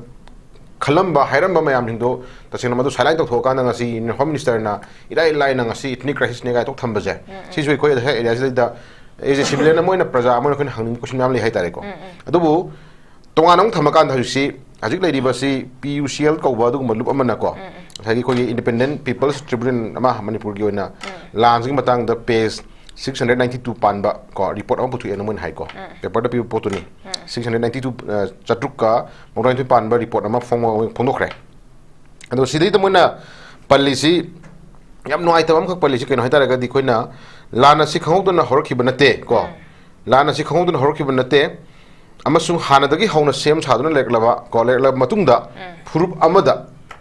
ꯈꯜꯂꯝꯕ, ꯍꯥꯏꯔꯝꯕ ꯃꯌꯥꯝꯁꯤꯡꯗꯣ ꯇꯁꯦꯡꯅ ꯃꯗꯨ silent ꯇꯧꯊꯣꯛꯑꯀꯥꯟꯗ ꯉꯁꯤ Union Home Minister ꯅ ꯏꯔꯥꯏ ꯂꯥꯏꯅ ꯉꯁꯤ ethnic crisis ꯅꯦ ꯀꯥꯏ ꯊꯣꯛ ꯊꯝꯕꯁꯦ, ꯎꯝ, ꯎꯝ꯫ ꯁꯤꯁꯨ ꯑꯩꯈꯣꯏ ꯑꯩꯈꯣꯏ area ꯁꯤꯗꯩꯗ as a civilian ꯑꯃ ꯑꯣꯏꯅ ꯄ꯭ꯔꯖꯥ ꯑꯃ ꯑꯣꯏꯅ ꯑꯩꯈꯣꯏꯅ ꯍꯪꯅꯤꯡꯕ question ꯃꯌꯥꯝ ꯂꯩ ꯍꯥꯏꯇꯥꯔꯦꯀꯣ꯫ ꯎꯝ, ꯎꯝ꯫ ꯑꯗꯨꯕꯨ ꯇꯣꯉꯥꯟꯅ ꯑꯃꯨꯛ ꯊꯝꯃꯀꯥꯟꯗ ꯍꯧꯖꯤꯛꯁꯤ, ꯍꯧꯖꯤꯛ ꯂꯩꯔꯤꯕꯁꯤ P U C L ꯀꯧꯕ ꯑꯗꯨꯒꯨꯝꯕ ꯂꯨꯞ ꯑꯃꯅꯀꯣ, ꯎꯝ, ꯎꯝ꯫ ꯉꯁꯥꯏꯒꯤ ꯑꯩꯈꯣꯏꯒꯤ Independent People's Tribunal ꯑꯃ ꯃꯅꯤꯄꯨꯔꯒꯤ ꯑꯣꯏꯅ ꯎꯝ꯫ ꯂꯥꯟꯁꯤꯒꯤ ꯃꯇꯥꯡꯗ page six hundred ninety two ꯄꯥꯟꯕ ꯀꯣ report ꯑꯃ ꯄꯨꯊꯣꯛꯑꯦꯅ ꯃꯣꯏꯅ ꯍꯥꯏꯀꯣ꯫ ꯎꯝ꯫ Paper ꯗ ꯄꯤꯕ ꯄꯣꯠꯇꯨꯅꯤ꯫ ꯎꯝ꯫ Six hundred ninety two, ꯑ, ꯆꯥꯇ꯭ꯔꯨꯛꯀ ꯃꯧꯗ꯭ꯔꯥꯅꯤꯊꯣꯏ ꯄꯥꯟꯕ report ꯑꯃ ꯐꯣꯡ-, ꯐꯣꯡꯗꯣꯛꯈ꯭ꯔꯦ꯫ ꯑꯗꯣ ꯁꯤꯗꯩꯗ ꯃꯣꯏꯅ ꯄꯜꯂꯤꯁꯤ, ꯌꯥꯝ ꯅꯨꯡꯉꯥꯏꯇꯕ ꯑꯃꯈꯛ ꯄꯜꯂꯤꯁꯤ ꯀꯩꯅꯣ ꯍꯥꯏꯇꯥꯔꯒꯗꯤ, ꯑꯩꯈꯣꯏꯅ ꯂꯥꯟ ꯑꯁꯤ ꯈꯪꯍꯧꯗꯅ ꯍꯧꯔꯛꯈꯤꯕ ꯅꯠꯇꯦ ꯀꯣ꯫ ꯎꯝ꯫ ꯂꯥꯟ ꯑꯁꯤ ꯈꯪꯍꯧꯗꯅ ꯍꯧꯔꯛꯈꯤꯕ ꯅꯠꯇꯦ, ꯑꯃꯁꯨꯡ ꯍꯥꯟꯅꯗꯒꯤ ꯍꯧꯅ ꯁꯦꯝ ꯁꯥꯗꯨꯅ ꯂꯩꯔꯛꯂꯕ ꯀꯣ, ꯂꯩꯔꯛꯂꯕ ꯃꯇꯨꯡꯗ ꯎꯝ꯫ ꯐꯨꯔꯨꯞ ꯑꯃꯗ,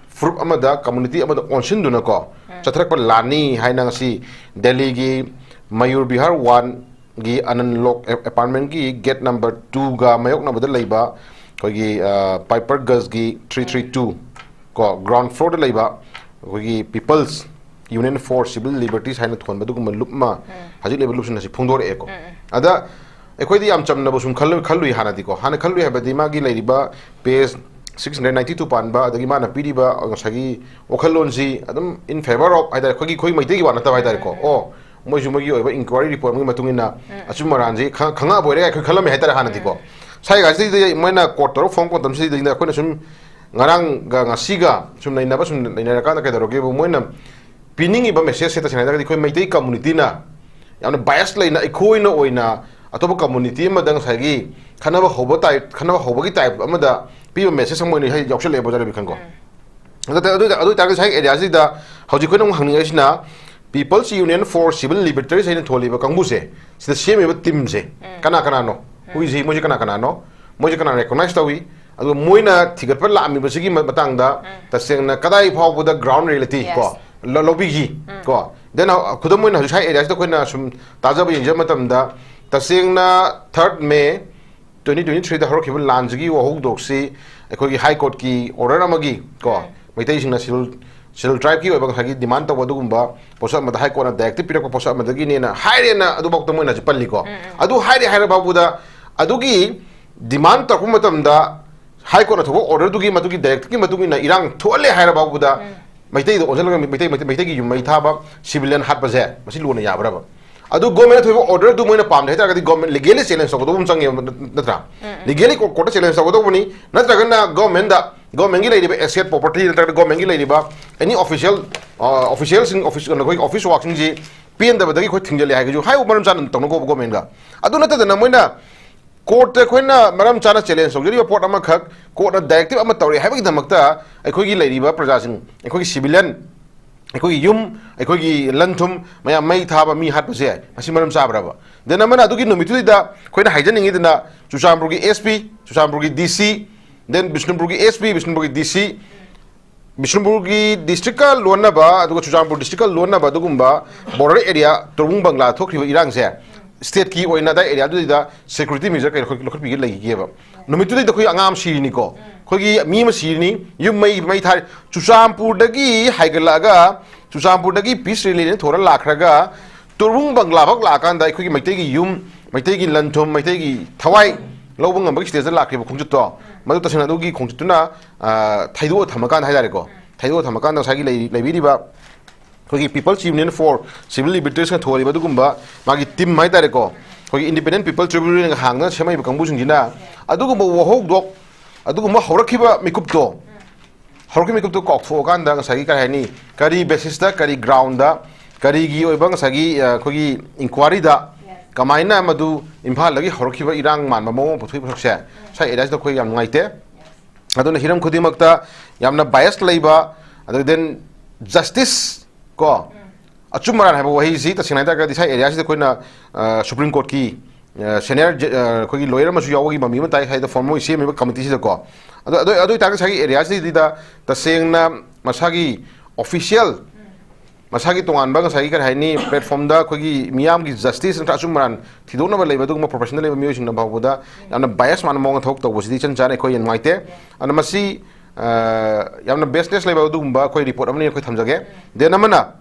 ꯐꯨꯔꯨꯞ ꯑꯃꯗ, community ꯑꯃꯗ ꯑꯣꯟꯁꯤꯟꯗꯨꯅ ꯀꯣ, ꯎꯝ꯫ ꯆꯠꯊꯔꯛꯄ ꯂꯥꯟꯅꯤ ꯍꯥꯏꯅ ꯉꯁꯤ ꯗꯦꯜꯂꯤꯒꯤ ꯃꯌꯨꯔ ꯕꯤꯍꯥꯔ one ꯒꯤ ꯑꯅꯟ ꯂꯣꯛ ꯑꯦ-, apartment ꯀꯤ gate number two ꯒ ꯃꯥꯌꯣꯛꯅꯕꯗ ꯂꯩꯕ ꯑꯩꯈꯣꯏꯒꯤ, ꯑ, Piper Ganj ꯒꯤ three three two ꯀꯣ, ground floor ꯗ ꯂꯩꯕ ꯑꯩꯈꯣꯏꯒꯤ People's Union for Civil Liberties ꯍꯥꯏꯅ ꯊꯣꯟꯕ ꯑꯗꯨꯒꯨꯝꯕ ꯂꯨꯞ ꯑꯃ ꯎꯝ꯫ ꯍꯧꯖꯤꯛ ꯂꯩꯕ ꯂꯨꯞꯁꯤꯡ ꯑꯁꯤ ꯐꯣꯡꯗꯣꯔꯛꯑꯦꯀꯣ꯫ ꯎꯝ, ꯎꯝ꯫ ꯑꯗ ꯑꯩꯈꯣꯏꯗꯤ ꯌꯥꯝ ꯆꯝꯅꯕ ꯁꯨꯝ ꯈꯜꯂꯨ-, ꯈꯜꯂꯨꯏ ꯍꯥꯟꯅꯗꯤꯀꯣ꯫ ꯍꯥꯟꯅ ꯈꯜꯂꯨꯏ ꯍꯥꯏꯕꯗꯤ ꯃꯥꯒꯤ ꯂꯩꯔꯤꯕ page six hundred ninety two ꯄꯥꯟꯕ, ꯑꯗꯒꯤ ꯃꯥꯅ ꯄꯤꯔꯤꯕ ꯉꯁꯥꯏꯒꯤ ꯋꯥꯈꯜꯂꯣꯟꯁꯤ ꯑꯗꯨꯝ in favour of ꯍꯥꯏꯇꯥꯔꯦ, ꯑꯩꯈꯣꯏꯒꯤ, ꯑꯩꯈꯣꯏ ꯃꯩꯇꯩꯒꯤ ꯋꯥ ꯅꯠꯇꯕ ꯍꯥꯏꯇꯥꯔꯦꯀꯣ꯫ ꯎꯝ, ꯎꯝ꯫ ꯑꯣ, ꯃꯣꯏꯁꯨ ꯃꯣꯏꯒꯤ ꯑꯣꯏꯕ inquiry report ꯑꯃꯒꯤ ꯃꯇꯨꯡ ꯏꯟꯅ ꯎꯝ꯫ ꯑꯆꯨꯝ ꯑꯔꯥꯟꯁꯤ ꯈꯪ-, ꯈꯪꯉꯛꯑꯕ ꯑꯣꯏꯔꯦ ꯑꯩꯈꯣꯏ ꯈꯜꯂꯝꯃꯦ ꯍꯥꯏꯇꯥꯔꯦ ꯍꯥꯟꯅꯗꯤꯀꯣ꯫ ꯎꯝ꯫ ꯁ꯭ꯋꯥꯏ ꯀꯥꯟꯁꯤꯗꯩꯗ ꯃꯣꯏꯅ quote ꯇꯧꯔꯒ ꯐꯣꯡ ꯃꯇꯝꯁꯤꯗꯩꯗ ꯑꯩꯈꯣꯏꯅ ꯁꯨꯝ ꯉꯔꯥꯡꯒ ꯉꯁꯤꯒ ꯁꯨꯝ ꯅꯩꯅꯕ, ꯁꯨꯝ ꯅꯩꯅꯔꯀꯥꯟꯗ ꯀꯩꯗꯧꯔꯒꯦꯕꯨ, ꯃꯣꯏꯅ ꯄꯤꯅꯤꯡꯉꯤꯕ message ꯁꯦ ꯇꯁꯦꯡꯅ ꯍꯥꯏꯔꯒꯗꯤ ꯑꯩꯈꯣꯏ ꯃꯩꯇꯩ community ꯅ ꯌꯥꯝꯅ bias ꯂꯩꯅ ꯑꯩꯈꯣꯏꯅ ꯑꯣꯏꯅ ꯑꯇꯣꯞꯄ community ꯑꯃꯗ ꯉꯁꯥꯏꯒꯤ ꯈꯠꯅꯕ ꯍꯧꯕ type, ꯈꯠꯅꯕ ꯍꯧꯕꯒꯤ type ꯑꯃꯗ ꯄꯤꯕ message ꯑꯃ ꯑꯣꯏꯅ ꯍꯥꯏ ꯌꯥꯎꯁꯜꯂꯛꯑꯦꯕ, ꯑꯣꯖꯥ ꯔꯕꯤꯀꯥꯟꯠꯀꯣ꯫ ꯎꯝ꯫ ꯑꯗꯨ, ꯑꯗꯨ, ꯑꯗꯨ ꯑꯣꯏꯇꯥꯔꯒꯗꯤ ꯉꯁꯥꯏꯒꯤ area ꯁꯤꯗ ꯍꯧꯖꯤꯛ ꯑꯩꯈꯣꯏꯅ ꯑꯃꯨꯛ ꯍꯪꯅꯤꯡꯉꯛꯏꯁꯤꯅ, People's Union for Civil Liberties ꯍꯥꯏꯅ ꯊꯣꯜꯂꯤꯕ ꯀꯥꯡꯕꯨꯁꯦ, ꯁꯤꯗ ꯁꯦꯝꯃꯤꯕ team ꯁꯦ ꯎꯝ꯫ ꯀꯅꯥ ꯀꯅꯥꯅꯣ? ꯎꯝ꯫ ꯍꯨꯏꯁꯤ ꯃꯣꯏꯁꯦ ꯀꯅꯥ ꯀꯅꯥꯅꯣ? ꯃꯣꯏꯁꯦ ꯀꯅꯥ recognize ꯇꯧꯏ? ꯑꯗꯨꯒ ꯃꯣꯏꯅ ꯊꯤꯒꯠꯄ ꯂꯥꯛꯑꯝꯃꯤꯕꯁꯤꯒꯤ ꯃ-, ꯃꯇꯥꯡꯗ ꯎꯝ꯫ ꯇꯁꯦꯡꯅ ꯀꯗꯥꯏ ꯐꯥꯎꯕꯗ ground reality Yes꯫ ꯀꯣ, ꯂ-, ꯂꯧꯕꯤꯈꯤ ꯎꯝ꯫ ꯀꯣ? Then ꯍꯧ-, ꯈꯨꯗꯝ ꯑꯣꯏꯅ ꯍꯧꯖꯤꯛ ꯁ꯭ꯋꯥꯏ area ꯁꯤꯗ ꯑꯩꯈꯣꯏꯅ ꯁꯨꯝ ꯇꯥꯖꯕ ꯌꯦꯡꯖꯕ ꯃꯇꯝꯗ, ꯇꯁꯦꯡꯅ third May twenty twenty three ꯗ ꯍꯧꯔꯛꯈꯤꯕ ꯂꯥꯟꯁꯤꯒꯤ ꯋꯥꯍꯧꯗꯣꯛꯁꯤ ꯑꯩꯈꯣꯏꯒꯤ High Court ꯀꯤ order ꯑꯃꯒꯤ ꯀꯣ, ꯎꯝ꯫ ꯃꯩꯇꯩꯁꯤꯡꯅ ꯁꯦꯗꯨꯜ ꯁꯦꯗꯨꯜ ꯇ꯭ꯔꯥꯏꯕꯀꯤ ꯑꯣꯏꯕ ꯉꯁꯥꯏꯒꯤ ꯗꯤꯃꯥꯟ ꯇꯧꯕ ꯑꯗꯨꯒꯨꯝꯕ ꯄꯣꯠꯁꯛ ꯑꯃꯗ ꯍꯥꯏ ꯀꯣꯔꯠꯅ ꯗꯥꯏꯔꯦꯛꯇꯤꯞ ꯄꯤꯔꯛꯄ ꯄꯣꯠꯁꯛ ꯑꯃꯗꯒꯤꯅꯦꯅ ꯍꯥꯏꯔꯦꯅ ꯑꯗꯨꯐꯥꯎꯗ ꯃꯣꯏꯅ ꯍꯧꯖꯤꯛ ꯄꯜꯂꯤꯀꯣ꯫ ꯑꯗꯨ ꯍꯥꯏꯔꯦ ꯍꯥꯏꯔ ꯐꯥꯎꯕꯗ ꯑꯗꯨꯒꯤ ꯗꯤꯃꯥꯟ ꯇꯧꯔꯛꯄ ꯃꯇꯝꯗ ꯍꯥꯏ ꯀꯣꯔꯠꯅ ꯊꯣꯛꯄ ꯑꯣꯔꯗꯔꯗꯨꯒꯤ ꯃꯇꯨꯡꯒꯤ ꯗꯥꯏꯔꯦꯛꯇꯤꯞꯀꯤ ꯃꯇꯨꯡ ꯏꯟꯅ ꯏꯔꯥꯡ ꯊꯣꯛꯍꯜꯂꯦ ꯍꯥꯏꯔ ꯐꯥꯎꯕꯗ ꯃꯩꯇꯩꯗ ꯑꯣꯟꯁꯤꯜꯂꯒ ꯃꯩꯇꯩ ꯃꯩꯇꯩ ꯃꯩꯇꯩꯒꯤ ꯌꯨꯝ ꯃꯩ ꯊꯥꯕ ꯁꯤꯚꯤꯂꯤꯌꯟ ꯍꯥꯠꯄꯁꯦ ꯃꯁꯤ ꯂꯣꯅ ꯌꯥꯕ꯭ꯔꯕ? ꯑꯗꯨ ꯒꯣꯔꯃꯦꯟꯅ ꯊꯣꯛꯏꯕ ꯑꯣꯔꯗꯔꯗꯨ ꯃꯣꯏꯅ ꯄꯥꯝꯗꯦ ꯍꯥꯏꯇꯥꯔꯒꯗꯤ ꯒꯣꯔꯃꯦꯟ ꯂꯤꯒꯦꯂꯤ ꯆꯦꯂꯦꯟꯖ ꯇꯧꯒꯗꯧꯕ ꯑꯃ ꯆꯪꯉꯦꯕ, ꯅꯠꯇ꯭ꯔꯥ? ꯂꯤꯒꯦꯂꯤ ꯀꯣꯔꯠꯇ ꯆꯦꯂꯦꯟꯖ ꯇꯧꯒꯗꯧꯕꯅꯤ, ꯅꯠꯇ꯭ꯔꯒꯅ ꯒꯣꯔꯃꯦꯟꯗ ꯒꯣꯔꯃꯦꯟꯒꯤ ꯂꯩꯔꯤꯕ ꯑꯦꯁꯦꯠ ꯄ꯭ꯔꯣꯄꯔꯇꯤ ꯅꯠꯇ꯭ꯔꯒ ꯒꯣꯔꯃꯦꯟꯒꯤ ꯂꯩꯔꯤꯕ ꯑꯦꯅꯤ ꯑꯣꯐꯤꯁꯤꯌꯦꯜ ꯑꯣꯐꯤꯁꯤꯌꯦꯜꯁꯤꯡ ꯑꯣꯐꯤꯁ ꯑꯩꯈꯣꯏꯒꯤ ꯑꯣꯐꯤꯁ ꯋꯥꯛꯁꯤꯡꯁꯤ ꯄꯦꯟꯗꯕꯗꯒꯤ ꯑꯩꯈꯣꯏ ꯊꯤꯡꯖꯤꯜꯂꯦ ꯍꯥꯏꯒꯁꯨ ꯍꯥꯏꯕ ꯃꯔꯝ ꯆꯥꯅ ꯇꯧꯅꯀꯣꯕ ꯒꯣꯔꯃꯦꯟꯒ꯫ ꯑꯗꯨ ꯅꯠꯇꯗꯅ ꯃꯣꯏꯅ ꯀꯣꯔꯠꯇ ꯑꯩꯈꯣꯏꯅ ꯃꯔꯝ ꯆꯥꯅ ꯆꯦꯂꯦꯟꯖ ꯇꯧꯖꯔꯤꯕ ꯄꯣꯠ ꯑꯃꯈꯛ ꯀꯣꯔꯠꯅ ꯗꯥꯏꯔꯦꯛꯇꯤꯞ ꯑꯃ ꯇꯧꯔꯛꯑꯦ ꯍꯥꯏꯕꯒꯤꯗꯃꯛꯇ ꯑꯩꯈꯣꯏꯒꯤ ꯂꯩꯔꯤꯕ ꯄ꯭ꯔꯖꯥꯁꯤꯡ, ꯑꯩꯈꯣꯏꯒꯤ ꯁꯤꯚꯤꯂꯤꯌꯟ, ꯑꯩꯈꯣꯏꯒꯤ ꯌꯨꯝ, ꯑꯩꯈꯣꯏꯒꯤ ꯂꯟ ꯊꯨꯝ ꯃꯌꯥꯝ ꯃꯩ ꯊꯥꯕ, ꯃꯤ ꯍꯥꯠꯄꯁꯦ ꯃꯁꯤ ꯃꯔꯝ ꯆꯥꯕ꯭ꯔꯕ? ꯗꯦꯟ ꯑꯃꯅ ꯑꯗꯨꯒꯤ ꯅꯨꯃꯤꯠꯇꯨꯗ ꯑꯩꯈꯣꯏꯅ ꯍꯥꯏꯖꯅꯤꯡꯉꯤꯗꯅ ꯆꯨꯔꯆꯥꯟꯄꯨꯔꯒꯤ ꯑꯦꯁ ꯄꯤ, ꯆꯨꯔꯆꯥꯟꯄꯨꯔꯒꯤ ꯗꯤ ꯁꯤ, ꯗꯦꯟ ꯕꯤꯁꯅꯨꯄꯨꯔꯒꯤ ꯑꯦꯁ ꯄꯤ, ꯕꯤꯁꯅꯨꯄꯨꯔꯒꯤ ꯗꯤ ꯁꯤ, ꯕꯤꯁꯅꯨꯄꯨꯔꯒꯤ ꯗꯤꯁꯇ꯭ꯔꯤꯛꯀ ꯂꯣꯟꯅꯕ ꯑꯗꯨꯒ ꯆꯨꯔꯆꯥꯟꯄꯨꯔ ꯗꯤꯁꯇ꯭ꯔꯤꯛꯀ ꯂꯣꯟꯅꯕ ꯑꯗꯨꯒꯨꯝꯕ ꯕꯣꯔꯗꯔ ꯑꯦꯔꯤꯌꯥ ꯇꯣꯔꯕꯨꯡ ꯕꯪꯒ꯭ꯂꯥ ꯊꯣꯛꯈꯤꯕ ꯏꯔꯥꯡꯁꯦ ꯁ꯭ꯇꯦꯠꯀꯤ ꯑꯣꯏꯅ ꯑꯗꯥꯏ ꯑꯦꯔꯤꯌꯥꯗꯨꯗ ꯁꯦꯀ꯭ꯌꯨꯔꯤꯇꯤ ꯃꯦꯖꯔ ꯀꯩ ꯂꯧꯈꯠ- ꯂꯧꯈꯠꯄꯤꯒꯦ ꯂꯩꯈꯤꯒꯦꯕ? ꯅꯨꯃꯤꯠꯇꯨꯗꯩꯗ ꯑꯩꯈꯣꯏ ꯑꯉꯥꯡ ꯑꯃ ꯁꯤꯔꯤꯅꯤꯀꯣ, ꯑꯩꯈꯣꯏꯒꯤ ꯃꯤ ꯑꯃ ꯁꯤꯔꯤꯅꯤ, ꯌꯨꯝ ꯃꯩ ꯃꯩ ꯊꯥꯔꯤ꯫ ꯆꯨꯔꯆꯥꯟꯄꯨꯔꯗꯒꯤ ꯍꯥꯏꯒꯠꯂꯛꯑꯒ ꯆꯨꯔꯆꯥꯟꯄꯨꯔꯗꯒꯤ ꯄꯤꯁ ꯔꯦꯂꯤꯅ ꯊꯣꯔ ꯂꯥꯛꯈ꯭ꯔꯒ ꯇꯣꯔꯕꯨꯡ ꯕꯪꯒ꯭ꯂꯥ ꯐꯥꯎ ꯂꯥꯛꯑꯀꯥꯟꯗ ꯑꯩꯈꯣꯏꯒꯤ ꯃꯩꯇꯩꯒꯤ ꯌꯨꯝ, ꯃꯩꯇꯩꯒꯤ ꯂꯟ ꯊꯨꯝ, ꯃꯩꯇꯩꯒꯤ ꯊꯋꯥꯏ ꯂꯧꯕ ꯉꯝꯕꯒꯤ ꯁ꯭ꯇꯦꯖꯇ ꯂꯥꯛꯈꯤꯕ ꯈꯣꯡꯆꯠꯇꯣ, ꯃꯗꯨ ꯇꯁꯦꯡꯅ ꯑꯗꯨꯒꯤ ꯈꯣꯡꯆꯠꯇꯨꯅ, ꯑ, ꯊꯩꯗꯣꯛꯑ ꯊꯝꯃꯀꯥꯟꯗ ꯍꯥꯏꯇꯥꯔꯦꯀꯣ, ꯊꯩꯗꯣꯛꯑ ꯊꯝꯃꯀꯥꯟꯗ ꯉꯁꯥꯏꯒꯤ ꯂꯩ-, ꯂꯩꯕꯤꯔꯤꯕ ꯑꯩꯈꯣꯏꯒꯤ People's Union for Civil Liberationsꯅ ꯊꯣꯜꯂꯤꯕ ꯑꯗꯨꯒꯨꯝꯕ ꯃꯥꯒꯤ ꯇꯤꯝ ꯍꯥꯏꯇꯥꯔꯦꯀꯣ, ꯑꯩꯈꯣꯏꯒꯤ Independent People Tribunalꯅ ꯍꯥꯡꯗꯅ ꯁꯦꯝꯃꯛꯏꯕ ꯀꯥꯡꯕꯨꯁꯤꯡꯁꯤꯅ ꯑꯗꯨꯒꯨꯝꯕ ꯋꯥꯍꯧꯗꯣꯛ, ꯑꯗꯨꯒꯨꯝꯕ ꯍꯧꯔꯛꯈꯤꯕ ꯃꯤꯀꯨꯞꯇꯣ, ꯍꯧꯔꯛꯈꯤꯕ ꯃꯤꯀꯨꯞꯇꯣ ꯀꯥꯎꯊꯣꯛꯑꯀꯥꯟꯗ ꯉꯁꯥꯏꯒꯤ ꯀꯔꯤ ꯍꯥꯏꯅꯤ, ꯀꯔꯤ ꯕꯦꯁꯤꯁꯇ, ꯀꯔꯤ ꯒ꯭ꯔꯥꯎꯟꯗ, ꯀꯔꯤꯒꯤ ꯑꯣꯏꯕ ꯉꯁꯥꯏꯒꯤ, ꯑ, ꯑꯩꯈꯣꯏꯒꯤ ꯏꯟꯀ꯭ꯋꯥꯔꯤꯗ ꯀꯃꯥꯏꯅ ꯃꯗꯨ ꯏꯝꯐꯥꯜꯗꯒꯤ ꯍꯧꯔꯛꯈꯤꯕ ꯏꯔꯥꯡ ꯃꯥꯟꯕ ꯃꯑꯣꯡ ꯑꯃ ꯄꯨꯊꯣꯛꯏꯕ ꯁꯛꯁꯦ, ꯁ꯭ꯋꯥꯏ ꯑꯦꯔꯤꯌꯥꯁꯤꯗ ꯑꯩꯈꯣꯏ ꯌꯥꯝ ꯅꯨꯡꯉꯥꯏꯇꯦ꯫ ꯑꯗꯨꯅ ꯍꯤꯔꯝ ꯈꯨꯗꯤꯡꯃꯛꯇ ꯌꯥꯝꯅ ꯕꯥꯏꯁ ꯂꯩꯕ, ꯑꯗꯨꯒ ꯗꯦꯟ ꯖꯁꯇꯤꯁ ꯀꯣ, ꯑꯆꯨꯝ ꯑꯔꯥꯟ ꯍꯥꯏꯕ ꯋꯥꯍꯩꯁꯤ ꯇꯁꯦꯡꯅ ꯍꯥꯏꯇꯥꯔꯒꯗꯤ ꯁ꯭ꯋꯥꯏ ꯑꯦꯔꯤꯌꯥꯁꯤꯗ ꯑꯩꯈꯣꯏꯅ, ꯑ, ꯁꯨꯄ꯭ꯔꯤꯝ ꯀꯣꯔꯠꯀꯤ, ꯑ, ꯁꯦꯅꯤꯌꯔ ꯖ-, ꯑ, ꯑꯩꯈꯣꯏꯒꯤ ꯂꯣꯌꯔ ꯑꯃꯁꯨ ꯌꯥꯎꯕꯒꯤ ꯃꯃꯤ ꯑꯃ ꯇꯥꯏ ꯍꯥꯏꯗꯤ ꯐꯣꯔꯝ ꯃꯣꯏ ꯁꯦꯝꯃꯤꯕ ꯀꯃꯤꯇꯤꯁꯤꯗꯀꯣ꯫ ꯑꯗꯣ, ꯑꯗꯨ, ꯑꯗꯨ ꯑꯣꯏꯇꯥꯔꯒꯗꯤ ꯉꯁꯥꯏꯒꯤ ꯑꯦꯔꯤꯌꯥꯁꯤꯗ ꯇꯁꯦꯡꯅ ꯃꯁꯥꯒꯤ ꯑꯣꯐꯤꯁꯤꯌꯦꯜ, ꯃꯁꯥꯒꯤ ꯇꯣꯉꯥꯟꯕ ꯉꯁꯥꯏꯒꯤ ꯀꯔꯤ ꯍꯥꯏꯅꯤ, ꯄ꯭ꯂꯦꯠꯐꯣꯝꯗ ꯑꯩꯈꯣꯏꯒꯤ ꯃꯤꯌꯥꯝꯒꯤ ꯖꯁꯇꯤꯁ ꯅꯠꯇ꯭ꯔꯒ ꯑꯆꯨꯝ ꯑꯔꯥꯟ ꯊꯤꯗꯣꯛꯅꯕ ꯂꯩꯕ ꯑꯗꯨꯒꯨꯝꯕ ꯄ꯭ꯔꯣꯐꯦꯁꯟꯗ ꯂꯩꯕ ꯃꯤꯑꯣꯏꯁꯤꯡꯅ ꯐꯥꯎꯕꯗ ꯌꯥꯝꯅ ꯕꯥꯏꯁ ꯃꯥꯟꯕ ꯃꯑꯣꯡꯗ ꯊꯕꯛ ꯇꯧꯕꯁꯤꯗꯤ ꯏꯆꯟ ꯆꯥꯅ ꯑꯩꯈꯣꯏ ꯌꯥꯝ ꯅꯨꯡꯉꯥꯏꯇꯦ꯫ ꯑꯗꯨꯅ ꯃꯁꯤ ꯑ, ꯌꯥꯝꯅ ꯕꯦꯁꯅꯦꯁ ꯂꯩꯕ ꯑꯗꯨꯒꯨꯝꯕ ꯑꯩꯈꯣꯏ ꯔꯤꯄꯣꯔꯠ ꯑꯃꯅꯤ ꯑꯩꯈꯣꯏ ꯊꯝꯖꯒꯦ꯫ ꯗꯦꯟ ꯑꯃꯅ,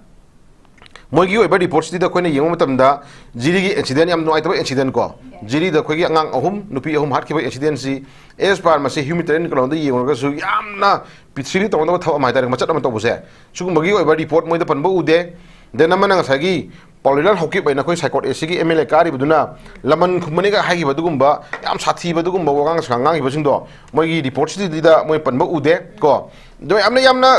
ꯃꯣꯏꯒꯤ ꯑꯣꯏꯕ ꯔꯤꯄꯣꯔꯠꯁꯤꯗ ꯑꯩꯈꯣꯏꯅ ꯌꯦꯡꯕ ꯃꯇꯝꯗ, ꯖꯤꯔꯤꯒꯤ ꯏꯟꯁꯤꯗꯦꯟ, ꯌꯥꯝ ꯅꯨꯡꯉꯥꯏꯇꯕ ꯏꯟꯁꯤꯗꯦꯟ ꯀꯣ, ꯖꯤꯔꯤꯗ ꯑꯩꯈꯣꯏꯒꯤ ꯑꯉꯥꯡ ꯑꯍꯨꯝ, ꯅꯨꯄꯤ ꯑꯍꯨꯝ ꯍꯥꯠꯈꯤꯕ ꯏꯟꯁꯤꯗꯦꯟꯁꯤ, ꯑꯦꯁ ꯄꯥꯔ ꯃꯁꯤ ꯍ꯭ꯌꯨꯃꯤꯇꯦꯔꯤꯌꯟ ꯀꯩꯅꯣꯗ ꯌꯦꯡꯉꯨꯔꯒꯁꯨ ꯌꯥꯝꯅ ꯄ꯭ꯔꯤꯊꯤꯕꯤꯗ ꯇꯧꯅꯗꯕ ꯊꯕꯛ ꯑꯃ ꯍꯥꯏꯇꯥꯔꯦ, ꯃꯆꯠ ꯑꯃ ꯇꯧꯕꯁꯦ, ꯁꯤꯒꯨꯝꯕꯒꯤ ꯑꯣꯏꯕ ꯔꯤꯄꯣꯔꯠ ꯃꯣꯏꯗ ꯄꯟꯕ ꯎꯗꯦ꯫ ꯗꯦꯟ ꯑꯃꯅ ꯉꯁꯥꯏꯒꯤ ꯄꯥꯎꯂꯤꯂꯥꯜ ꯍꯧꯀꯤꯞ ꯍꯥꯏꯅ ꯑꯩꯈꯣꯏ ꯁꯥꯏꯀꯣꯠ ꯑꯦꯁꯤꯒꯤ ꯑꯦꯝ ꯑꯦꯜ ꯑꯦ ꯀꯥꯔꯤꯕꯗꯨꯅ ꯂꯃꯟ ꯈꯨꯝꯕꯅꯤꯒ ꯍꯥꯏꯈꯤꯕ ꯑꯗꯨꯒꯨꯝꯕ ꯌꯥꯝ ꯁꯥꯊꯤꯕ ꯑꯗꯨꯒꯨꯝꯕ ꯋꯥꯉꯥꯡ ꯁꯉꯥꯡ ꯉꯥꯡꯈꯤꯕꯁꯤꯡꯗꯣ ꯃꯣꯏꯒꯤ ꯔꯤꯄꯣꯔꯠꯁꯤꯗ ꯃꯣꯏ ꯄꯟꯕ ꯎꯗꯦ ꯀꯣ꯫ ꯑꯗꯣ ꯌꯥꯝꯅ, ꯌꯥꯝꯅ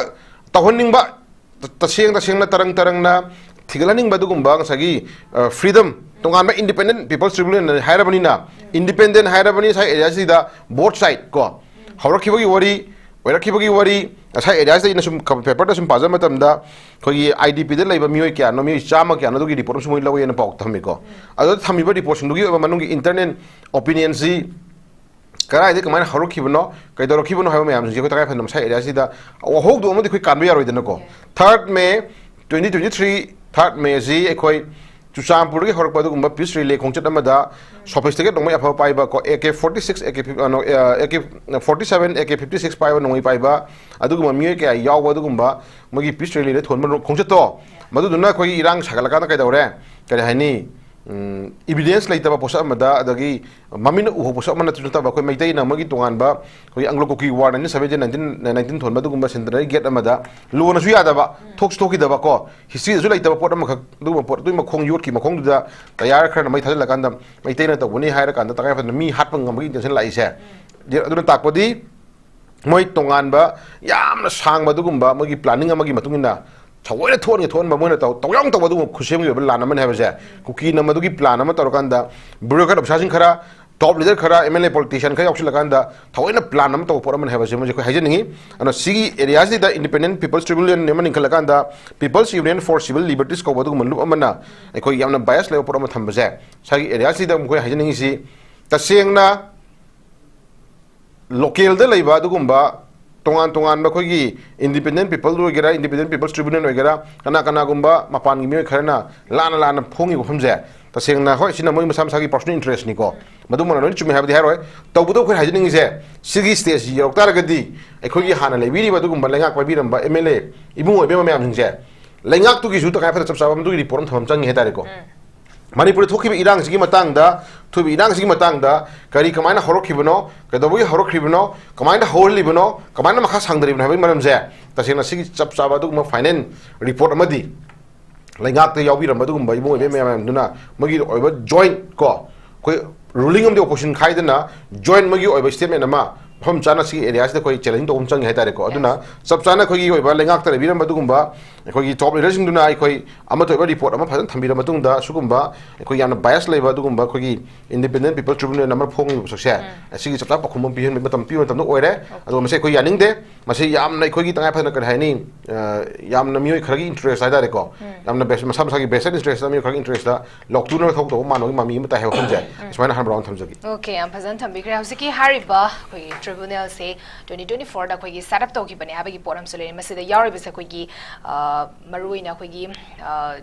ꯇꯧꯍꯟꯅꯤꯡꯕ, ꯇ-, ꯇꯁꯦꯡ ꯇꯁꯦꯡꯅ ꯇꯔꯪ ꯇꯔꯪꯅ ꯊꯤꯒꯠꯍꯟꯅꯤꯡꯕ ꯑꯗꯨꯒꯨꯝꯕ ꯉꯁꯥꯏꯒꯤ, ꯑ, ꯐ꯭ꯔꯤꯗꯝ, ꯇꯣꯉꯥꯟꯕ ꯏꯟꯗꯤꯄꯦꯟꯗꯦꯟ ꯄꯤꯄꯜꯁ ꯇ꯭ꯔꯤꯕꯨꯅꯦꯜ ꯍꯥꯏꯔꯕꯅꯤꯅ, ꯏꯟꯗꯤꯄꯦꯟꯗꯦꯟ ꯍꯥꯏꯔꯕꯅꯤ ꯉꯁꯥꯏ ꯑꯦꯔꯤꯌꯥꯁꯤꯗ ꯕꯣꯠ ꯁꯥꯏꯠ ꯀꯣ, ꯍꯧꯔꯛꯈꯤꯕꯒꯤ ꯋꯥꯔꯤ, ꯑꯣꯏꯔꯛꯈꯤꯕꯒꯤ ꯋꯥꯔꯤ, ꯉꯁꯥꯏ ꯑꯦꯔꯤꯌꯥꯁꯤꯗ ꯑꯩꯅ ꯁꯨꯝ ꯄꯦꯄꯔꯗ ꯁꯨꯝ ꯄꯥꯖꯕ ꯃꯇꯝꯗ, ꯑꯩꯈꯣꯏꯒꯤ ꯑꯥꯏ ꯗꯤ ꯄꯤꯗ ꯂꯩꯕ ꯃꯤꯑꯣꯏ ꯀꯌꯥꯅꯣ, ꯃꯤꯑꯣꯏ ꯆꯥꯝꯃ ꯀꯌꯥꯅꯣ, ꯑꯗꯨꯒꯤ ꯔꯤꯄꯣꯔꯠ ꯑꯃꯁꯨ ꯃꯣꯏ ꯂꯧꯋꯦꯅ ꯄꯥꯎ ꯊꯝꯃꯤꯀꯣ꯫ ꯑꯗꯨꯗ ꯊꯝꯃꯤꯕ ꯔꯤꯄꯣꯔꯠꯁꯤꯡꯗꯨꯒꯤ ꯑꯣꯏꯕ ꯃꯅꯨꯡꯒꯤ ꯏꯟꯇꯔꯅꯦꯜ ꯑꯣꯄꯤꯅꯤꯌꯟꯁꯤ ꯀꯗꯥꯏꯗꯒꯤ ꯀꯃꯥꯏꯅ ꯍꯧꯔꯛꯈꯤꯕꯅꯣ, ꯀꯩꯗꯧꯔꯛꯈꯤꯕꯅꯣ ꯍꯥꯏꯕ ꯃꯌꯥꯝꯁꯤꯡꯁꯦ ꯑꯩꯈꯣꯏ ꯇꯉꯥꯏ ꯐꯗꯅ ꯃꯁꯥ ꯑꯦꯔꯤꯌꯥꯁꯤꯗ ꯋꯥꯍꯧꯗꯣꯛ ꯑꯃꯗꯤ ꯑꯩꯈꯣꯏ ꯀꯥꯟꯕ ꯌꯥꯔꯣꯏꯗꯅꯀꯣ꯫ ꯊꯥꯔꯠ ꯃꯦ ꯇ꯭ꯋꯦꯟꯇꯤ ꯇ꯭ꯋꯦꯟꯇꯤ ꯊ꯭ꯔꯤ, ꯊꯥꯔꯠ ꯃꯦꯁꯤ ꯑꯩꯈꯣꯏ ꯆꯨꯔꯆꯥꯟꯄꯨꯔꯗꯒꯤ ꯍꯧꯔꯛꯄ ꯑꯗꯨꯒꯨꯝꯕ ꯄꯤꯁ ꯔꯤꯂꯦ ꯈꯣꯡꯆꯠ ꯑꯃꯗ ꯁꯣꯐꯤꯁꯇꯤꯀꯦꯠ ꯅꯣꯡꯃꯩ ꯑꯐꯕ ꯄꯥꯏꯕ ꯀꯣ, A K forty six, A K fifth-, ꯑ, ꯅꯣ, ꯑ, A K forty seven, A K fifty six ꯄꯥꯏꯕ ꯅꯣꯡꯃꯩ ꯄꯥꯏꯕ ꯑꯗꯨꯒꯨꯝꯕ ꯃꯤꯑꯣꯏ ꯀꯌꯥ ꯌꯥꯎꯕ ꯑꯗꯨꯒꯨꯝꯕ ꯃꯣꯏꯒꯤ ꯄꯤꯁ ꯔꯦꯂꯤꯗ ꯊꯣꯟꯕ ꯅꯣ-, ꯈꯣꯡꯆꯠꯇꯣ, ꯃꯗꯨꯗꯨꯅ ꯑꯩꯈꯣꯏꯒꯤ ꯏꯔꯥꯡ ꯁꯥꯒꯠꯂꯀꯥꯟꯗ ꯀꯩꯗꯧꯔꯦ, ꯀꯔꯤ ꯍꯥꯏꯅꯤ, ꯎꯝ, ꯏꯕꯤꯗꯦꯟꯁ ꯂꯩꯇꯕ ꯄꯣꯠꯁꯛ ꯑꯃꯗ, ꯑꯗꯒꯤ ꯃꯃꯤꯠꯅ ꯎꯍꯧꯕ ꯄꯣꯠꯁꯛ ꯑꯃ ꯅꯠꯇꯁꯨ ꯅꯠꯇꯕ, ꯑꯩꯈꯣꯏ ꯃꯩꯇꯩꯅ ꯃꯣꯏꯒꯤ ꯇꯣꯉꯥꯟꯕ ꯑꯩꯈꯣꯏꯒꯤ Anglo Kuki war nineteen seventeen nineteen, nineteen ꯊꯣꯟꯕ ꯑꯗꯨꯒꯨꯝꯕ ꯁꯦꯟꯇꯅꯔꯤ ꯒꯦꯠ ꯑꯃꯗ ꯂꯣꯟꯅꯁꯨ ꯌꯥꯗꯕ, ꯊꯣꯛꯁꯨ ꯊꯣꯛꯈꯤꯗꯕ ꯀꯣ, ꯍꯤꯁꯇ꯭ꯔꯤꯗꯁꯨ ꯂꯩꯇꯕ ꯄꯣꯠ ꯑꯃꯈꯛ, ꯑꯗꯨꯒꯨꯝꯕ ꯄꯣꯠ, ꯑꯗꯨꯒꯤ ꯃꯈꯣꯡ, ꯌꯣꯠꯀꯤ ꯃꯈꯣꯡꯗꯨꯗ ꯇꯌꯥꯔ ꯈꯔꯅ ꯃꯩ ꯊꯥꯖꯤꯜꯂꯀꯥꯟꯗ ꯃꯩꯇꯩꯅ ꯇꯧꯕꯅꯤ ꯍꯥꯏꯔꯀꯥꯟꯗ ꯇꯉꯥꯏ ꯐꯗꯅ ꯃꯤ ꯍꯥꯠꯄ ꯉꯝꯕꯒꯤ ꯏꯟꯇꯦꯟꯁꯟ ꯂꯥꯛꯏꯁꯦ꯫ ꯑꯗꯨꯅ ꯇꯥꯛꯄꯗꯤ ꯃꯣꯏ ꯇꯣꯉꯥꯟꯕ ꯌꯥꯝꯅ ꯁꯥꯡꯕ ꯑꯗꯨꯒꯨꯝꯕ ꯃꯣꯏꯒꯤ ꯄ꯭ꯂꯥꯅꯤꯡ ꯑꯃꯒꯤ ꯃꯇꯨꯡ ꯏꯟꯅ ꯊꯑꯣꯏꯅ ꯊꯣꯛꯍꯟꯒꯦ ꯊꯣꯛꯍꯟꯕ ꯃꯣꯏꯅ ꯇꯧ-, ꯇꯧꯌꯥꯎ ꯇꯧꯕ ꯑꯗꯨꯒꯨꯝꯕ ꯈꯨꯠꯁꯦꯝꯒꯤ ꯑꯣꯏꯕ ꯂꯥꯟ ꯑꯃꯅꯤ ꯍꯥꯏꯕꯁꯦ, ꯀꯨꯀꯤꯅ ꯃꯗꯨꯒꯤ ꯄ꯭ꯂꯥꯟ ꯑꯃ ꯇꯧꯔꯀꯥꯟꯗ ꯕ꯭ꯌꯨꯔꯣꯀ꯭ꯔꯦꯠ ꯑꯣꯐꯤꯁꯥꯔꯁꯤꯡ ꯈꯔ, ꯇꯣꯞ ꯂꯤꯗꯔ ꯈꯔ, ꯑꯦꯝ ꯑꯦꯜ ꯑꯦ ꯄꯣꯂꯤꯇꯤꯁꯤꯌꯥꯟ ꯈꯔ ꯌꯥꯎꯁꯤꯜꯂꯀꯥꯟꯗ ꯊꯑꯣꯏꯅ ꯄ꯭ꯂꯥꯟ ꯑꯃ ꯇꯧꯕ ꯄꯣꯠ ꯑꯃꯅꯤ ꯍꯥꯏꯕꯁꯦ ꯃꯣꯏꯁꯦ ꯑꯩꯈꯣꯏ ꯍꯥꯏꯖꯅꯤꯡꯉꯤ꯫ ꯑꯗꯨꯅ ꯁꯤꯒꯤ ꯑꯦꯔꯤꯌꯥꯁꯤꯗ ꯏꯟꯗꯤꯄꯦꯟꯗꯦꯟ ꯄꯤꯄꯜꯁ ꯇ꯭ꯔꯤꯕ꯭ꯌꯨꯅꯦꯜ ꯑꯃ ꯂꯤꯡꯈꯠꯂꯀꯥꯟꯗ ꯄꯤꯄꯜꯁ ꯌꯨꯅꯤꯌꯟ ꯐꯣꯔ ꯁꯤꯚꯤꯜ ꯂꯤꯕꯔꯇꯤꯁ ꯀꯧꯕ ꯑꯗꯨꯒꯨꯝꯕ ꯂꯨꯞ ꯑꯃꯅ ꯑꯩꯈꯣꯏ ꯌꯥꯝꯅ ꯕꯥꯏꯁ ꯂꯩꯕ ꯄꯣꯠ ꯑꯃ ꯊꯝꯕꯁꯦ, ꯁꯥꯒꯤ ꯑꯦꯔꯤꯌꯥꯁꯤꯗ ꯃꯈꯣꯏ ꯍꯥꯏꯖꯅꯤꯡꯉꯤꯁꯤ ꯇꯁꯦꯡꯅ ꯂꯣꯀꯦꯜꯗ ꯂꯩꯕ ꯑꯗꯨꯒꯨꯝꯕ ꯇꯣꯉꯥꯟ ꯇꯣꯉꯥꯟꯕ ꯑꯩꯈꯣꯏꯒꯤ Independent People ꯑꯣꯏꯒꯦꯔꯥ, Independent People's Tribunal ꯑꯣꯏꯒꯦꯔꯥ, ꯀꯅꯥ ꯀꯅꯥꯒꯨꯝꯕ ꯃꯄꯥꯟꯒꯤ ꯃꯤꯑꯣꯏ ꯈꯔꯅ ꯂꯥꯟꯅ ꯂꯥꯟꯅ ꯐꯣꯡꯉꯤꯕ ꯋꯥꯐꯝꯁꯦ, ꯇꯁꯦꯡꯅ ꯍꯣꯏ, ꯁꯤꯅ ꯃꯣꯏ ꯃꯁꯥ ꯃꯁꯥꯒꯤ personal interest ꯅꯤꯀꯣ, ꯃꯗꯨꯃꯛꯅ ꯂꯣꯏꯅ ꯆꯨꯝꯃꯦ ꯍꯥꯏꯕꯗꯤ ꯍꯥꯏꯔꯣꯏ꯫ ꯇꯧꯕꯇꯕꯨ ꯑꯩꯈꯣꯏꯅ ꯍꯥꯏꯖꯅꯤꯡꯉꯤꯁꯦ, ꯁꯤꯒꯤ stage ꯁꯤ ꯌꯧꯔꯛ ꯇꯥꯔꯒꯗꯤ ꯑꯩꯈꯣꯏꯒꯤ ꯍꯥꯟꯅ ꯂꯩꯕꯤꯔꯤꯕ ꯑꯗꯨꯒꯨꯝꯕ ꯂꯩꯉꯥꯛ ꯄꯥꯏꯕꯤꯔꯝꯕ M L A ꯏꯕꯨꯡ ꯑꯣꯏꯕ ꯃꯌꯥꯝꯁꯤꯡꯁꯦ, ꯂꯩꯉꯥꯛꯇꯨꯒꯤꯁꯨ ꯇꯉꯥꯏ ꯐꯗꯅ ꯆꯞ ꯆꯥꯕ ꯃꯗꯨꯒꯤ report ꯑꯃ ꯊꯝꯕ ꯑꯃ ꯆꯪꯉꯤ ꯍꯥꯏꯇꯥꯔꯦꯀꯣ꯫ ꯃꯅꯤꯄꯨꯔꯗ ꯊꯣꯛꯈꯤꯕ ꯏꯔꯥꯡꯁꯤꯒꯤ ꯃꯇꯥꯡꯗ, ꯊꯣꯛꯈꯤꯕ ꯏꯔꯥꯡꯁꯤꯒꯤ ꯃꯇꯥꯡꯗ ꯀꯔꯤ, ꯀꯃꯥꯏꯅ ꯍꯧꯔꯛꯈꯤꯕꯅꯣ, ꯀꯩꯗꯧꯕꯒꯤ ꯍꯧꯔꯛꯈ꯭ꯔꯤꯕꯅꯣ, ꯀꯃꯥꯏꯅ ꯍꯧꯍꯜꯂꯤꯕꯅꯣ, ꯀꯃꯥꯏꯅ ꯃꯈꯥ ꯁꯥꯡꯊꯔꯤꯕꯅꯣ ꯍꯥꯏꯕꯒꯤ ꯃꯔꯝꯁꯦ, ꯇꯁꯦꯡꯅ ꯁꯤꯒꯤ ꯆꯞ ꯆꯥꯕ ꯑꯗꯨꯒꯨꯝꯕ final report ꯑꯃꯗꯤ ꯂꯩꯉꯥꯛꯇ ꯌꯥꯎꯕꯤꯔꯝꯕ ꯑꯗꯨꯒꯨꯝꯕ ꯏꯕꯨꯡ ꯑꯣꯏꯕ ꯃꯌꯥꯝꯗꯨꯅ ꯃꯣꯏꯒꯤ ꯑꯣꯏꯕ joint ꯀꯣ, ꯑꯩꯈꯣꯏ ruling ꯑꯃꯗꯤ opposition ꯈꯥꯏꯗꯅ joint ꯃꯣꯏꯒꯤ ꯑꯣꯏꯕ statement ꯑꯃ ꯃꯐꯝ ꯆꯥꯅ ꯁꯤꯒꯤ area ꯁꯤꯗ ꯑꯩꯈꯣꯏ challenge ꯇꯧꯕ ꯑꯃ ꯆꯪꯉꯦ ꯍꯥꯏꯇꯥꯔꯦꯀꯣ꯫ ꯑꯗꯨꯅ ꯆꯞ ꯆꯥꯅ ꯑꯩꯈꯣꯏꯒꯤ ꯑꯣꯏꯕ ꯂꯩꯉꯥꯛꯇ ꯂꯩꯕꯤꯔꯝꯕ ꯑꯗꯨꯒꯨꯝꯕ ꯑꯩꯈꯣꯏꯒꯤ top leader ꯁꯤꯡꯗꯨꯅ ꯑꯩꯈꯣꯏ ꯑꯃꯠꯇ ꯑꯣꯏꯕ report ꯑꯃ ꯐꯖꯅ ꯊꯝꯕꯤꯔ ꯃꯇꯨꯡꯗ, ꯁꯤꯒꯨꯝꯕ ꯑꯩꯈꯣꯏ ꯌꯥꯝꯅ bias ꯂꯩꯕ ꯑꯗꯨꯒꯨꯝꯕ ꯑꯩꯈꯣꯏꯒꯤ Independent People Tribunal ꯑꯃ ꯐꯣꯡꯉꯤꯕ ꯄꯣꯠꯁꯛꯁꯦ, ꯑꯁꯤꯒꯤ ꯆꯞ ꯆꯥꯕ ꯄꯥꯎꯈꯨꯝ ꯑꯃ ꯄꯤꯍꯟꯕꯒꯤ ꯃꯇꯝ ꯄꯤꯕ ꯃꯇꯝꯗ ꯑꯣꯏꯔꯦ꯫ ꯑꯗꯨꯒ ꯃꯁꯤ ꯑꯩꯈꯣꯏ ꯌꯥꯅꯤꯡꯗꯦ꯫ ꯃꯁꯤ ꯌꯥꯝꯅ ꯑꯩꯈꯣꯏꯒꯤ ꯇꯉꯥꯏ ꯐꯗꯅ, ꯀꯔꯤ ꯍꯥꯏꯅꯤ, ꯑ, ꯌꯥꯝꯅ ꯃꯤꯑꯣꯏ ꯈꯔꯒꯤ interest ꯍꯥꯏꯇꯥꯔꯦꯀꯣ, ꯌꯥꯝꯅ best, ꯃꯁꯥ ꯃꯁꯥꯒꯤ vested interest, ꯃꯤꯑꯣꯏ ꯈꯔꯒꯤ interest ꯂꯥꯎꯊꯣꯛꯅꯕ ꯊꯕꯛ ꯇꯧꯕ ꯃꯥꯟꯕꯒꯤ ꯃꯃꯤ ꯑꯃ ꯇꯥꯏ ꯍꯥꯏꯕ ꯋꯥꯐꯝꯁꯦ, ꯁꯨꯃꯥꯏꯅ ꯍꯥꯟꯕ ꯔꯥꯎꯟ ꯊꯝꯖꯒꯦ꯫ Okay, ꯌꯥꯝ ꯐꯖꯅ ꯊꯝꯕꯤꯈ꯭ꯔꯦ꯫ ꯍꯧꯖꯤꯛꯀꯤ ꯍꯥꯏꯔꯤꯕ ꯑꯩꯈꯣꯏꯒꯤ tribunal ꯁꯦ twenty twenty four ꯗ ꯑꯩꯈꯣꯏꯒꯤ set up ꯇꯧꯈꯤꯕꯅꯦ ꯍꯥꯏꯕꯒꯤ ꯄꯣꯠ ꯑꯃꯁꯨ ꯂꯩꯔꯦ꯫ ꯃꯁꯤꯗ ꯌꯥꯎꯔꯤꯕꯁꯦ ꯑꯩꯈꯣꯏꯒꯤ, ꯑ, ꯃꯔꯨꯑꯣꯏꯅ ꯑꯩꯈꯣꯏꯒꯤ, ꯑ,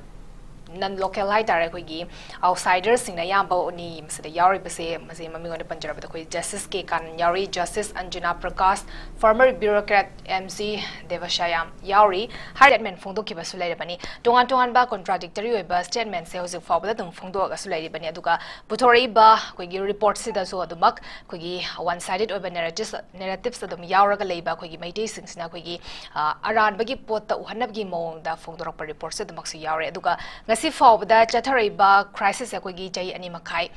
non local ꯍꯥꯏꯇꯥꯔꯦ, ꯑꯩꯈꯣꯏꯒꯤ outsider ꯁꯤꯡꯅ ꯑꯌꯥꯝꯕꯅꯤ ꯃꯁꯤꯗ ꯌꯥꯎꯔꯤꯕꯁꯦ꯫ ꯃꯁꯤ ꯃꯃꯤꯡ ꯑꯣꯏꯅ ꯄꯟꯖꯔꯕꯗ ꯑꯩꯈꯣꯏ Justice ꯀꯦ ꯀꯥꯅꯟ ꯌꯥꯎꯔꯤ, Justice ꯑꯟꯖꯅꯥ Prakash, former bureaucrat M C ꯗꯦꯕꯁ꯭ꯌꯥꯝ ꯌꯥꯎꯔꯤ꯫ ꯍꯥꯏꯔꯤꯕ statement ꯐꯣꯡꯗꯣꯛꯈꯤꯕꯁꯨ ꯂꯩꯔꯕꯅꯤ꯫ ꯇꯣꯉꯥꯟ ꯇꯣꯉꯥꯟꯕ contradictory ꯑꯣꯏꯕ statement ꯁꯦ ꯍꯧꯖꯤꯛ ꯐꯥꯎꯕꯗ ꯑꯗꯨꯝ ꯐꯣꯡꯗꯣꯛꯑꯒꯁꯨ ꯂꯩꯔꯤꯕꯅꯤ꯫ ꯑꯗꯨꯒ ꯄꯨꯊꯣꯔꯛꯏꯕ ꯑꯩꯈꯣꯏꯒꯤ report ꯁꯤꯗꯁꯨ ꯑꯗꯨꯃꯛ ꯑꯩꯈꯣꯏꯒꯤ one sided ꯑꯣꯏꯕ narratives, narratives ꯑꯗꯨꯝ ꯌꯥꯎꯔꯒ ꯂꯩꯕ ꯑꯩꯈꯣꯏꯒꯤ ꯃꯩꯇꯩꯁꯤꯡꯁꯤꯅ ꯑꯩꯈꯣꯏꯒꯤ, ꯑ, ꯑꯔꯥꯟꯕꯒꯤ ꯄꯣꯠꯇ ꯎꯍꯟꯅꯕꯒꯤ ꯃꯑꯣꯡꯗ ꯐꯣꯡꯗꯣꯔꯛꯄ report ꯁꯦ ꯑꯗꯨꯃꯛꯁꯨ ꯌꯥꯎꯔꯦ꯫ ꯑꯗꯨꯒ ꯉꯁꯤ ꯐꯥꯎꯕꯗ ꯆꯠꯊꯔꯛꯏꯕ crisis ꯁꯦ ꯑꯩꯈꯣꯏꯒꯤ ꯆꯍꯤ ꯑꯅꯤ ꯃꯈꯥꯏ,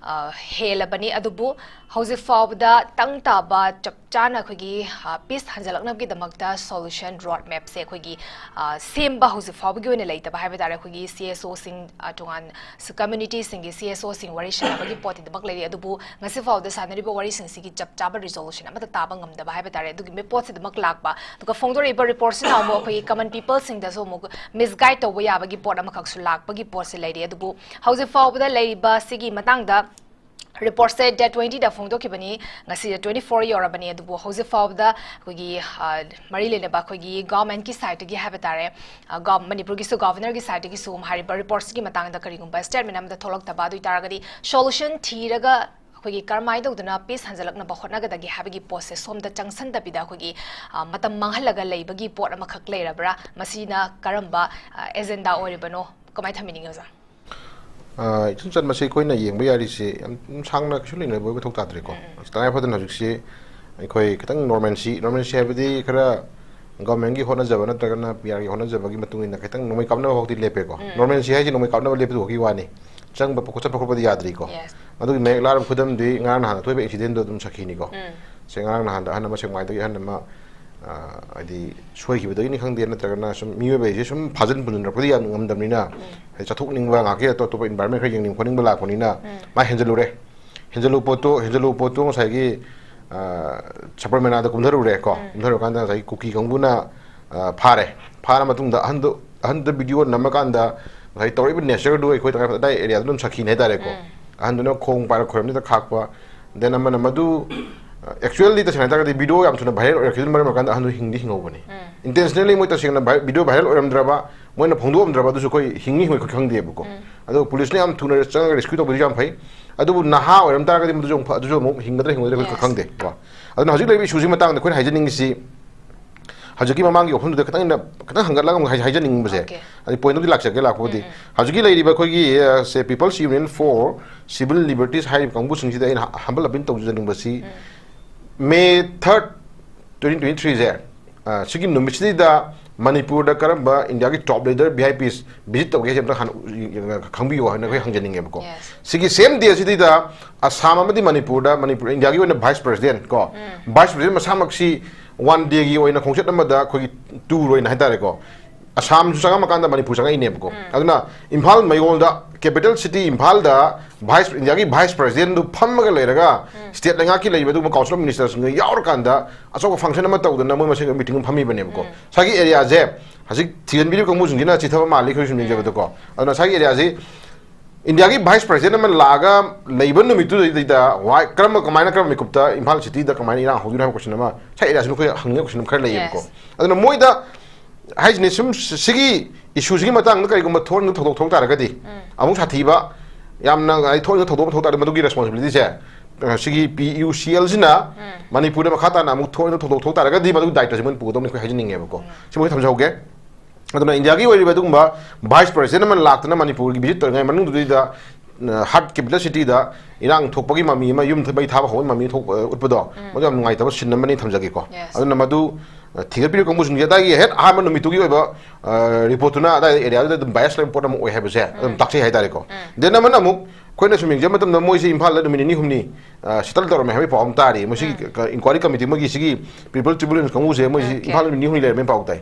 ꯑ, ꯍꯦꯜꯂꯕꯅꯤ꯫ ꯑꯗꯨꯕꯨ ꯍꯧꯖꯤꯛ ꯐꯥꯎꯕꯗ ꯇꯪ ꯇꯥꯕ ꯆꯞ ꯆꯥꯅ ꯑꯩꯈꯣꯏꯒꯤ, ꯑ, peace ꯍꯟꯖꯤꯜꯂꯛꯅꯕꯒꯤꯗꯃꯛꯇ solution road map ꯁꯦ ꯑꯩꯈꯣꯏꯒꯤ, ꯑ, ꯁꯦꯝꯕ ꯍꯧꯖꯤꯛ ꯐꯥꯎꯕꯒꯤ ꯑꯣꯏꯅ ꯂꯩꯇꯕ ꯍꯥꯏꯕ ꯇꯥꯔꯦ꯫ ꯑꯩꯈꯣꯏꯒꯤ C S O ꯁꯤꯡ, ꯑ, ꯇꯣꯉꯥꯟ community ꯁꯤꯡꯒꯤ C S O ꯁꯤꯡ ꯋꯥꯔꯤ ꯁꯥꯟꯅꯕꯒꯤ ꯄꯣꯠꯇꯤ ꯑꯗꯨꯃꯛ ꯂꯩꯔꯤ, ꯑꯗꯨꯕꯨ ꯉꯁꯤ ꯐꯥꯎꯕꯗ ꯁꯥꯟꯅꯔꯤꯕ ꯋꯥꯔꯤꯁꯤꯡꯁꯤꯒꯤ ꯆꯞ ꯆꯥꯕ resolution ꯑꯃꯠꯇ ꯇꯥꯕ ꯉꯝꯗꯕ ꯍꯥꯏꯕ ꯇꯥꯔꯦ꯫ ꯑꯗꯨꯒꯤ ꯄꯣꯠꯁꯤ ꯑꯗꯨꯃꯛ ꯂꯥꯛꯄ, ꯑꯗꯨꯒ ꯐꯣꯡꯗꯣꯔꯛꯏꯕ report ꯁꯤꯅ ꯑꯃꯨꯛ ꯑꯩꯈꯣꯏꯒꯤ common people ꯁꯤꯡꯗꯁꯨ ꯑꯃꯨꯛ misguide ꯇꯧꯕ ꯌꯥꯕꯒꯤ ꯄꯣꯠ ꯑꯃꯈꯛꯁꯨ ꯂꯥꯛꯄꯒꯤ ꯄꯣꯠꯁꯤ ꯂꯩꯔꯤ꯫ ꯑꯗꯨꯕꯨ ꯍꯧꯖꯤꯛ ꯐꯥꯎꯕꯗ ꯂꯩꯔꯤꯕ ꯁꯤꯒꯤ ꯃꯇꯥꯡꯗ ꯔꯤꯄꯣꯔꯠꯁꯦ ꯗꯦꯠ ꯇ꯭ꯋꯦꯟꯇꯤꯗ ꯐꯣꯡꯗꯣꯛꯈꯤꯕꯅꯤ, ꯉꯁꯤꯗ ꯇ꯭ꯋꯦꯟꯇꯤ ꯐꯣꯔ ꯌꯧꯔꯕꯅꯤ꯫ ꯑꯗꯨꯕꯨ ꯍꯧꯖꯤꯛ ꯐꯥꯎꯕꯗ ꯑꯩꯈꯣꯏꯒꯤ, ꯑ, ꯃꯔꯤ ꯂꯩꯅꯕ ꯑꯩꯈꯣꯏꯒꯤ ꯒꯚꯔꯟꯃꯦꯟꯠꯀꯤ ꯁꯥꯏꯠꯇꯒꯤ ꯍꯥꯏꯕ ꯇꯥꯔꯦ, ꯑ, ꯒꯚ-, ꯃꯅꯤꯄꯨꯔꯒꯤꯁꯨ ꯒꯚꯔꯅꯔꯒꯤ ꯁꯥꯏꯠꯇꯒꯤꯁꯨ ꯍꯥꯏꯔꯤꯕ ꯔꯤꯄꯣꯔꯠꯁꯤꯒꯤ ꯃꯇꯥꯡꯗ ꯀꯔꯤꯒꯨꯝꯕ ꯁ꯭ꯇꯦꯠꯃꯦꯟꯠ ꯑꯃꯗ ꯊꯣꯛꯂꯛꯇꯕ ꯑꯗꯨ ꯑꯣꯏꯇꯥꯔꯒꯗꯤ, ꯁꯣꯂꯨꯁꯟ ꯊꯤꯔꯒ ꯑꯩꯈꯣꯏꯒꯤ ꯀꯔꯝꯍꯥꯏꯅ ꯇꯧꯗꯅ ꯄꯤꯁ ꯍꯟꯖꯤꯜꯂꯛꯅꯕ ꯍꯣꯠꯅꯒꯗꯒꯦ ꯍꯥꯏꯕꯒꯤ ꯄꯣꯠꯁꯦ ꯁꯣꯝꯗ ꯆꯪꯁꯟꯗꯕꯤꯗ ꯑꯩꯈꯣꯏꯒꯤ, ꯑ, ꯃꯇꯝ ꯃꯥꯡꯍꯜꯂꯒ ꯂꯩꯕꯒꯤ ꯄꯣꯠ ꯑꯃꯈꯛ ꯂꯩꯔꯕ꯭ꯔꯥ? ꯃꯁꯤꯅ ꯀꯔꯝꯕ, ꯑ, ꯑꯦꯖꯦꯟꯗꯥ ꯑꯣꯏꯔꯤꯕꯅꯣ? ꯀꯃꯥꯏꯅ ꯊꯝꯕꯤꯅꯤꯡꯉꯤ, ꯑꯣꯖꯥ? ꯑ, ꯏꯆꯟ ꯆꯟꯕꯁꯦ ꯑꯩꯈꯣꯏꯅ ꯌꯦꯡꯕ ꯌꯥꯔꯤꯁꯦ ꯌꯥꯝ ꯁꯥꯡꯅ ꯀꯩꯁꯨ ꯂꯩꯅꯕ ꯃꯊꯧ ꯇꯥꯗ꯭ꯔꯦꯀꯣ꯫ ꯎꯝ, ꯎꯝ꯫ ꯇꯉꯥꯏ ꯐꯗꯅ ꯍꯧꯖꯤꯛꯁꯤ ꯑꯩꯈꯣꯏ ꯈꯤꯇꯪ normalcy, normalcy ꯍꯥꯏꯕꯗꯤ ꯈꯔ ꯒꯚꯔꯟꯃꯦꯟꯠꯀꯤ ꯍꯣꯠꯅꯖꯕ ꯅꯠꯇ꯭ꯔꯒꯅ ꯄꯤ ꯑꯥꯔꯒꯤ ꯍꯣꯠꯅꯖꯕꯒꯤ ꯃꯇꯨꯡ ꯏꯟꯅ ꯈꯤꯇꯪ ꯅꯣꯡꯃꯩ ꯀꯥꯞꯅꯕ ꯐꯥꯎꯗꯤ ꯂꯦꯞꯄꯦꯀꯣ꯫ ꯎꯝ꯫ Normalcy ꯍꯥꯏꯁꯤ ꯅꯣꯡꯃꯩ ꯀꯥꯞꯅꯕ ꯂꯦꯞꯄꯗꯨ ꯈꯛꯀꯤ ꯋꯥꯅꯤ꯫ ꯆꯪꯕ ꯈꯣꯠ-, ꯆꯠꯄ ꯈꯣꯠꯄꯗꯤ ꯌꯥꯗ꯭ꯔꯤꯀꯣ꯫ Yes꯫ ꯑꯗꯨꯒꯤ ꯃꯌꯦꯛ ꯂꯥꯔꯕ ꯈꯨꯗꯝꯗꯤ ꯉꯔꯥꯡ ꯅꯍꯥꯟ ꯊꯣꯛꯏꯕ incidentꯗꯣ ꯑꯗꯨꯝ ꯁꯥꯈꯤꯅꯤꯀꯣ꯫ ꯎꯝ꯫ ꯁꯦ, ꯉꯔꯥꯡ ꯅꯍꯥꯟꯗ ꯑꯍꯟ ꯑꯃ ꯁꯦꯛꯃꯥꯏꯗꯒꯤ ꯑꯍꯟ ꯑꯃ, ꯑ, ꯍꯥꯏꯗꯤ ꯁꯣꯏꯈꯤꯕꯗꯒꯤꯅꯤ ꯈꯪꯗꯦ, ꯅꯠꯇ꯭ꯔꯒꯅ ꯁꯨꯝ ꯃꯤꯑꯣꯏꯕ ꯍꯥꯏꯁꯦ ꯁꯨꯝ ꯐꯥꯖꯤꯟ ꯄꯨꯟꯁꯤꯟꯅꯔꯛꯄꯗꯤ ꯌꯥꯝ ꯉꯝꯗꯕꯅꯤꯅ, ꯎꯝ꯫ ꯍꯥꯏꯗꯤ ꯆꯠꯊꯣꯛꯅꯤꯡꯕ, ꯉꯥꯏꯍꯥꯛꯀꯤ ꯑꯇꯣꯞ ꯑꯇꯣꯞꯄ environment ꯈꯔ ꯌꯦꯡꯅꯤꯡ ꯈꯣꯠꯅꯤꯡꯕ ꯂꯥꯛꯄꯅꯤꯅ, ꯎꯝ꯫ ꯃꯥ ꯍꯦꯟꯖꯜꯂꯨꯔꯦ꯫ ꯍꯦꯟꯖꯜꯂꯨ ꯄꯣꯠꯇꯣ, ꯍꯦꯟꯖꯜꯂꯨ ꯄꯣꯠꯇꯣ ꯉꯁꯥꯏꯒꯤ, ꯑ, ꯁꯕꯔꯃꯦꯂꯥꯗ ꯀꯨꯝꯊꯔꯨꯔꯦ ꯀꯣ꯫ ꯎꯝ꯫ ꯀꯨꯝꯊꯔꯨꯔꯀꯥꯟꯗ ꯉꯁꯥꯏꯒꯤ ꯀꯨꯀꯤ ꯀꯥꯡꯕꯨꯅ, ꯑ, ꯐꯥꯔꯦ꯫ ꯐꯥꯔ ꯃꯇꯨꯡꯗ ꯑꯍꯟꯗꯣ, ꯑꯍꯟꯗ video ꯅꯝꯃꯀꯥꯟꯗ ꯉꯁꯥꯏ ꯇꯧꯔꯛꯏꯕ natureꯗꯨ ꯑꯩꯈꯣꯏ ꯇꯉꯥꯏ ꯐꯗꯅ ꯑꯗꯥꯏ areaꯗꯨ ꯑꯗꯨꯝ ꯁꯥꯈꯤꯅꯤ ꯍꯥꯏꯇꯥꯔꯦꯀꯣ꯫ ꯎꯝ꯫ ꯑꯍꯟꯗꯨꯅ ꯈꯣꯡ ꯄꯥꯏꯔ ꯈꯣꯏꯔꯝꯁꯤꯗ ꯈꯥꯛꯄ, then ꯑꯃꯅ ꯃꯗꯨ, ꯑ, actually ꯇꯁꯦꯡꯅ ꯍꯥꯏꯇꯥꯔꯒꯗꯤ video ꯌꯥꯝ ꯊꯨꯅ viral ꯑꯣꯏꯔꯛꯈꯤꯕꯗꯨꯅ ꯃꯔꯝ ꯑꯣꯏꯔꯀꯥꯟꯗ ꯑꯍꯟꯗꯨ ꯍꯤꯡꯗꯤ ꯍꯤꯡꯍꯧꯕꯅꯤ꯫ ꯎꯝ꯫ Intentionally ꯃꯣꯏ ꯇꯁꯦꯡꯅ vi-, video viral ꯑꯣꯏꯔꯝꯗ꯭ꯔꯕ, ꯃꯣꯏꯅ ꯐꯣꯡꯗꯣꯛꯑꯝꯗ꯭ꯔꯕ, ꯑꯗꯨꯁꯨ ꯑꯩꯈꯣꯏ ꯍꯤꯡꯉꯤ ꯍꯤꯡꯉꯣꯏ ꯑꯩꯈꯣꯏ ꯈꯪꯗꯦꯕꯀꯣ꯫ ꯎꯝ꯫ ꯑꯗꯨ ꯄꯨꯂꯤꯁꯅ ꯌꯥꯝ ꯊꯨꯅ ꯆꯪꯉꯒ rescue ꯇꯧꯕꯤꯔꯤꯁꯨ ꯌꯥꯝ ꯐꯩ꯫ ꯑꯗꯨꯕꯨ ꯅꯍꯥ ꯑꯣꯏꯔꯝ ꯇꯥꯔꯒꯗꯤ ꯃꯗꯨꯁꯨ ꯑꯃꯨꯛ ꯐ-, ꯑꯗꯨꯁꯨ ꯑꯃꯨꯛ ꯍꯤꯡꯒꯗ꯭ꯔꯥ ꯍꯤꯡꯉꯣꯏꯗ꯭ꯔꯥ ꯑꯩꯈꯣꯏ Yes꯫ ꯈꯪꯗꯦ ꯀꯣ꯫ ꯑꯗꯨꯅ ꯍꯧꯖꯤꯛ ꯂꯩꯔꯤꯕ issueꯁꯤ ꯃꯇꯥꯡꯗ ꯑꯩꯈꯣꯏꯅ ꯍꯥꯏꯖꯅꯤꯡꯉꯤꯁꯤ, ꯍꯧꯖꯤꯛꯀꯤ ꯃꯃꯥꯡꯒꯤ ꯋꯥꯐꯝꯗꯨꯗ ꯈꯤꯇꯪ ꯑꯩꯅ, ꯈꯤꯇꯪ ꯍꯪꯒꯠꯂꯒ ꯑꯃꯨꯛ ꯍꯥꯏ-, ꯍꯥꯏꯖꯅꯤꯡꯕꯁꯦ, Okay꯫ ꯑꯗꯩ pointꯗꯨꯗꯤ ꯂꯥꯛꯆꯒꯦ ꯂꯥꯛꯄꯕꯨꯗꯤ꯫ ꯎꯝ, ꯎꯝ꯫ ꯍꯧꯖꯤꯛꯀꯤ ꯂꯩꯔꯤꯕ ꯑꯩꯈꯣꯏꯒꯤ, ꯑ, ꯁꯦ, People's Union for Civil Liberties ꯍꯥꯏꯔꯤꯕ ꯀꯥꯡꯕꯨꯁꯤꯡꯁꯤꯗ ꯑꯩꯅ ꯍ-, humble appeal ꯇꯧꯖꯅꯤꯡꯕꯁꯤ, ꯎꯝ꯫ May third, twenty twenty-threeꯁꯦ, ꯑ, ꯁꯤꯒꯤ ꯅꯨꯃꯤꯠꯁꯤꯗꯩꯗ ꯃꯅꯤꯄꯨꯔꯗ ꯀꯔꯝꯕ ꯏꯟꯗꯤꯌꯥꯒꯤ top leader, V I Ps visit ꯇꯧꯒꯦ ꯍꯥꯏꯁꯦ ꯑꯝꯇ ꯍꯥꯟꯅ ꯎ-, ꯈꯪꯕꯤꯌꯨ ꯍꯥꯏꯅ ꯑꯩꯈꯣꯏ ꯍꯪꯖꯅꯤꯡꯉꯦꯕꯀꯣ꯫ Yes꯫ ꯁꯤꯒꯤ same day ꯁꯤꯗꯩꯗ ꯑꯁꯥꯝ ꯑꯃꯗꯤ ꯃꯅꯤꯄꯨꯔꯗ, ꯃꯅꯤꯄꯨꯔ, ꯏꯟꯗꯤꯌꯥꯒꯤ ꯑꯣꯏꯅ vice president ꯀꯣ, ꯎꯝ꯫ Vice president ꯃꯁꯥꯃꯛꯁꯤ one dayꯒꯤ ꯑꯣꯏꯅ ꯈꯣꯡꯆꯠ ꯑꯃꯗ ꯑꯩꯈꯣꯏꯒꯤ tour ꯑꯣꯏꯅ ꯍꯥꯏꯇꯥꯔꯦꯀꯣ, ꯑꯁꯥꯝꯁꯨ ꯆꯪꯉꯝꯃꯀꯥꯟꯗ ꯃꯅꯤꯄꯨꯔ ꯆꯪꯉꯛꯏꯅꯦꯕꯀꯣ꯫ ꯎꯝ꯫ ꯑꯗꯨꯅ ꯏꯝꯐꯥꯜ ꯃꯌꯣꯜꯗ, capital city ꯏꯝꯐꯥꯜꯗ vice, ꯏꯟꯗꯤꯌꯥꯒꯤ vice presidentꯗꯨ ꯐꯝꯃꯒ ꯂꯩꯔꯒ, ꯎꯝ꯫ State ꯂꯩꯉꯥꯛꯀꯤ ꯂꯩꯔꯤꯕ ꯑꯗꯨꯒꯨꯝꯕ council of ministerꯁꯤꯡꯒ ꯌꯥꯎꯔꯀꯥꯟꯗ ꯑꯆꯧꯕ function ꯑꯃ ꯇꯧꯗꯅ ꯃꯣꯏ ꯃꯁꯦꯟ meeting ꯑꯃ ꯐꯝꯃꯤꯕꯅꯦꯕꯀꯣ꯫ ꯎꯝ꯫ ꯉꯁꯥꯏꯒꯤ areaꯁꯦ ꯍꯧꯖꯤꯛ ꯊꯤꯖꯤꯟꯕꯤꯔꯤꯕ ꯀꯥꯡꯕꯨꯁꯤꯡꯁꯤꯅ ꯆꯤꯊꯕ ꯃꯥꯜꯂꯤ ꯑꯩꯈꯣꯏ ꯁꯨꯝ ꯌꯦꯡꯖꯕꯗꯀꯣ꯫ ꯑꯗꯨꯅ ꯉꯁꯥꯏꯒꯤ areaꯁꯤ ꯏꯟꯗꯤꯌꯥꯒꯤ ꯚꯥꯏꯁ ꯄ꯭ꯔꯦꯁꯤꯗꯦꯟ ꯑꯃ ꯂꯥꯛꯑꯒ ꯂꯩꯕ ꯅꯨꯃꯤꯠꯇꯨꯗꯩꯗ ꯋꯥꯏ ꯀꯔꯝꯕ, ꯀꯃꯥꯏꯅ, ꯀꯔꯝꯕ ꯃꯤꯀꯨꯞꯇ ꯏꯝꯐꯥꯜ ꯁꯤꯇꯤꯗ ꯀꯃꯥꯏꯅ ꯏꯔꯥꯡ ꯍꯧꯗꯣꯏꯅꯣ ꯍꯥꯏꯕ ꯀꯣꯏꯁꯟ ꯑꯃ ꯉꯁꯥꯏ ꯑꯦꯔꯤꯌꯥꯁꯤ ꯃꯈꯣꯏ ꯍꯪꯅꯤꯡꯉꯥꯏ ꯀꯣꯏꯁꯟ ꯑꯃ ꯈꯔ ꯂꯩꯌꯦꯕꯀꯣ꯫ Yes. ꯑꯗꯨꯅ ꯃꯣꯏꯗ ꯍꯥꯏꯁꯤꯅꯦ, ꯁꯨꯝ ꯁꯤꯒꯤ ꯏꯁꯨꯁꯤꯒꯤ ꯃꯇꯥꯡꯗ ꯀꯔꯤꯒꯨꯝꯕ ꯊꯣꯛꯍꯟꯅꯤꯡꯕ ꯊꯧꯗꯣꯛ ꯊꯣꯛ ꯇꯥꯔꯒꯗꯤ, ꯑꯃꯨꯛ ꯁꯥꯊꯤꯕ, ꯌꯥꯝꯅ ꯍꯥꯏꯗꯤ ꯊꯣꯛꯍꯟꯅꯤꯡꯕ ꯊꯧꯗꯣꯛ ꯑꯃ ꯊꯣꯛ ꯇꯥꯔꯒꯗꯤ ꯃꯗꯨꯒꯤ ꯔꯦꯁꯄꯣꯟꯁꯤꯕꯤꯂꯤꯇꯤꯁꯦ ꯁꯤꯒꯤ ꯄꯤ ꯌꯨ ꯁꯤ ꯑꯦꯜꯁꯤꯅ ꯃꯅꯤꯄꯨꯔꯗ ꯃꯈꯥ ꯇꯥꯅ ꯑꯃꯨꯛ ꯊꯣꯛꯍꯟꯅꯤꯡꯕ ꯊꯧꯗꯣꯛ ꯊꯣꯛ ꯇꯥꯔꯒꯗꯤ ꯃꯗꯨꯒꯤ ꯗꯥꯏꯇꯁꯤ ꯃꯣꯏꯅ ꯄꯨꯒꯗꯧꯅꯤ ꯑꯩꯈꯣꯏ ꯍꯥꯏꯖꯅꯤꯡꯉꯦꯕꯀꯣ꯫ ꯁꯤ ꯃꯣꯏ ꯊꯝꯖꯍꯧꯒꯦ꯫ ꯑꯗꯨꯅ ꯏꯟꯗꯤꯌꯥꯒꯤ ꯑꯣꯏꯔꯤꯕ ꯑꯗꯨꯒꯨꯝꯕ ꯚꯥꯏꯁ ꯄ꯭ꯔꯦꯁꯤꯗꯦꯟ ꯑꯃ ꯂꯥꯛꯇꯅ ꯃꯅꯤꯄꯨꯔꯒꯤ ꯚꯤꯖꯤꯠ ꯇꯧꯔꯤꯉꯩ ꯃꯅꯨꯡꯗꯨꯗꯩꯗ ꯍꯥꯔꯠ ꯀꯦꯄꯤꯇꯦꯜ ꯁꯤꯇꯤꯗ ꯏꯔꯥꯡ ꯊꯣꯛꯄꯒꯤ ꯃꯃꯤ ꯑꯃ, ꯌꯨꯝ ꯃꯩ ꯊꯥꯕ ꯍꯧꯕꯒꯤ ꯃꯃꯤ ꯊꯣꯛꯄ ꯎꯠꯄꯗꯣ, ꯃꯗꯨ ꯌꯥꯝ ꯅꯨꯡꯉꯥꯏꯇꯕ ꯁꯤꯟ ꯑꯃꯅꯤ ꯊꯝꯖꯒꯦꯀꯣ꯫ Yes. ꯑꯗꯨꯅ ꯃꯗꯨ ꯑ, ꯊꯤꯒꯠꯄꯤꯔꯤꯕ ꯀꯥꯡꯕꯨꯁꯤꯡꯁꯦ ꯑꯗꯥꯏꯒꯤ ꯍꯦꯛ ꯑꯍꯥꯟꯕ ꯅꯨꯃꯤꯠꯇꯨꯒꯤ ꯑꯣꯏꯕ ꯔꯤꯄꯣꯔꯠꯇꯨꯅ ꯑꯗꯥꯏ ꯑꯦꯔꯤꯌꯥꯗꯨꯗ ꯑꯗꯨꯝ ꯕꯥꯏꯁ ꯂꯩꯕ ꯄꯣꯠ ꯑꯃ ꯑꯣꯏ ꯍꯥꯏꯕꯁꯦ ꯑꯗꯨꯝ ꯇꯥꯛꯆꯩ ꯍꯥꯏꯇꯥꯔꯦꯀꯣ꯫ ꯗꯦꯟ ꯑꯃꯅ ꯑꯃꯨꯛ ꯑꯩꯈꯣꯏꯅ ꯁꯨꯝ ꯌꯦꯡꯖꯕ ꯃꯇꯝꯗ ꯃꯣꯏꯁꯦ ꯏꯝꯐꯥꯜꯗ ꯅꯨꯃꯤꯠ ꯅꯤꯅꯤ ꯍꯨꯝꯅꯤ ꯁꯦꯇꯜ ꯇꯧꯔꯝꯃꯦ ꯍꯥꯏꯕꯒꯤ ꯄꯥꯎ ꯑꯃ ꯇꯥꯔꯤ꯫ ꯃꯣꯏ ꯁꯤꯒꯤ ꯏꯟꯀ꯭ꯋꯥꯏꯔꯤ ꯀꯃꯤꯇꯤ, ꯃꯣꯏꯒꯤ ꯁꯤꯒꯤ ꯄꯤꯄꯜ ꯇ꯭ꯔꯤꯕ꯭ꯌꯨꯅꯦꯟꯁ ꯀꯥꯡꯕꯨꯁꯦ ꯃꯣꯏꯁꯤ Okay. ꯏꯝꯐꯥꯜꯗ ꯅꯨꯃꯤꯠ ꯅꯤꯅꯤ ꯍꯨꯝꯅꯤ ꯂꯩꯔꯝꯃꯦ ꯄꯥꯎ ꯇꯥꯏ꯫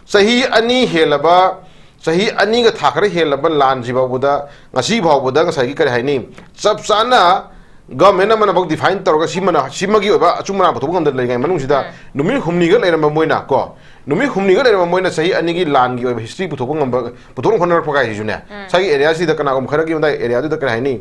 ꯆꯍꯤ ꯑꯅꯤ ꯍꯦꯜꯂꯕ, ꯆꯍꯤ ꯑꯅꯤꯒ ꯊꯥ ꯈꯔ ꯍꯦꯜꯂꯕ ꯂꯥꯟꯁꯤ ꯐꯥꯎꯕꯗ, ꯉꯁꯤ ꯐꯥꯎꯕꯗ ꯉꯁꯥꯏꯒꯤ ꯀꯔꯤ ꯍꯥꯏꯅꯤ, ꯆꯞ ꯆꯥꯅ ꯒꯚꯔꯟꯃꯦꯟ ꯑꯃꯅ ꯐꯥꯎ ꯗꯤꯐꯥꯏꯟ ꯇꯧꯔꯒ ꯁꯤꯃꯅ, ꯁꯤꯃꯒꯤ ꯑꯣꯏꯕ ꯑꯆꯨꯝ ꯑꯔꯥꯟ ꯄꯨꯊꯣꯛꯄ ꯉꯝꯗꯅ ꯂꯩꯔꯤꯉꯩ ꯃꯅꯨꯡꯁꯤꯗ ꯅꯨꯃꯤꯠ ꯍꯨꯝꯅꯤꯒ ꯂꯩꯔꯝꯕ ꯃꯣꯏꯅ ꯀꯣ, ꯅꯨꯃꯤꯠ ꯍꯨꯝꯅꯤꯒ ꯂꯩꯔꯝꯕ ꯃꯣꯏꯅ ꯆꯍꯤ ꯑꯅꯤꯒꯤ ꯂꯥꯟꯒꯤ ꯑꯣꯏꯕ ꯍꯤꯁꯇ꯭ꯔꯤ ꯄꯨꯊꯣꯛꯄ ꯉꯝꯕ, ꯄꯨꯊꯣꯛꯅꯕ ꯍꯣꯠꯅꯔꯛꯄ ꯀꯥꯏꯁꯤꯁꯨꯅꯦ, ꯉꯁꯥꯏꯒꯤ ꯑꯦꯔꯤꯌꯥꯁꯤꯗ ꯀꯅꯥꯒꯨꯝꯕ ꯈꯔꯒꯤ ꯃꯗꯥꯏ ꯑꯦꯔꯤꯌꯥꯗꯨꯗ ꯀꯔꯤ ꯍꯥꯏꯅꯤ,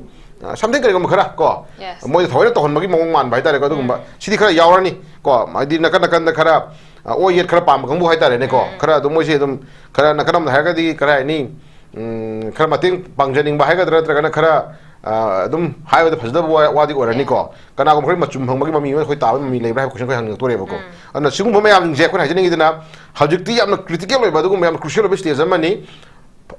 ꯁꯝꯊꯤꯡ ꯀꯔꯤꯒꯨꯝꯕ ꯈꯔ ꯀꯣ, Yes. ꯃꯣꯏꯗ ꯊꯑꯣꯏꯅ ꯇꯧꯍꯟꯕꯒꯤ ꯃꯑꯣꯡ ꯃꯥꯟꯕ ꯍꯥꯏꯇꯥꯔꯦꯀꯣ꯫ ꯑꯗꯨꯒꯨꯝꯕ ꯁꯤꯗꯤ ꯈꯔ ꯌꯥꯎꯔꯅꯤ ꯀꯣ, ꯍꯥꯏꯗꯤ ꯅꯥꯀꯟ ꯅꯥꯀꯟꯗ ꯈꯔ ꯑ, ꯑꯣ ꯌꯦꯠ ꯈꯔ ꯄꯥꯝꯕ ꯀꯥꯡꯕꯨ ꯍꯥꯏꯇꯥꯔꯦꯅꯦꯀꯣ꯫ ꯈꯔ ꯑꯗꯨꯝ ꯃꯣꯏꯁꯦ ꯑꯗꯨꯝ ꯈꯔ ꯅꯥꯀꯟ ꯑꯃꯗ ꯍꯥꯏꯔꯒꯗꯤ ꯀꯔꯤ ꯍꯥꯏꯅꯤ, ꯎꯝ, ꯈꯔ ꯃꯇꯦꯡ ꯄꯥꯡꯖꯅꯤꯡꯕ ꯍꯥꯏꯒꯗ꯭ꯔꯥ, ꯅꯠꯇ꯭ꯔꯒꯅ ꯈꯔ ꯑ, ꯑꯗꯨꯝ ꯍꯥꯏꯕꯗ ꯐꯖꯗꯕ ꯋꯥ-, ꯋꯥꯗꯤ ꯑꯣꯏꯔꯅꯤꯀꯣ꯫ ꯀꯅꯥꯒꯨꯝꯕ ꯈꯔ ꯃꯆꯨꯝ ꯐꯪꯕꯒꯤ ꯃꯃꯤ ꯑꯃ ꯑꯩꯈꯣꯏ ꯇꯥꯕꯒꯤ ꯃꯃꯤ ꯂꯩꯕ꯭ꯔꯥ ꯍꯥꯏꯕ ꯀꯣꯏꯁꯟ ꯑꯩꯈꯣꯏ ꯍꯪꯅꯤꯡꯉꯛꯇꯣꯔꯦꯕꯀꯣ꯫ ꯑꯗꯨꯅ ꯁꯤꯒꯨꯝꯕ ꯃꯌꯥꯝꯁꯤꯡꯁꯦ ꯑꯩꯈꯣꯏꯅ ꯍꯥꯏꯖꯅꯤꯡꯉꯤꯗꯅ, ꯍꯧꯖꯤꯛꯇꯤ ꯌꯥꯝꯅ ꯀ꯭ꯔꯤꯇꯤꯀꯦꯜ ꯑꯣꯏꯕ ꯑꯗꯨꯒꯨꯝꯕ ꯌꯥꯝꯅ ꯀ꯭ꯔꯨꯁꯤꯌꯦꯜ ꯑꯣꯏꯕ ꯁ꯭ꯇꯦꯖ ꯑꯃꯅꯤ꯫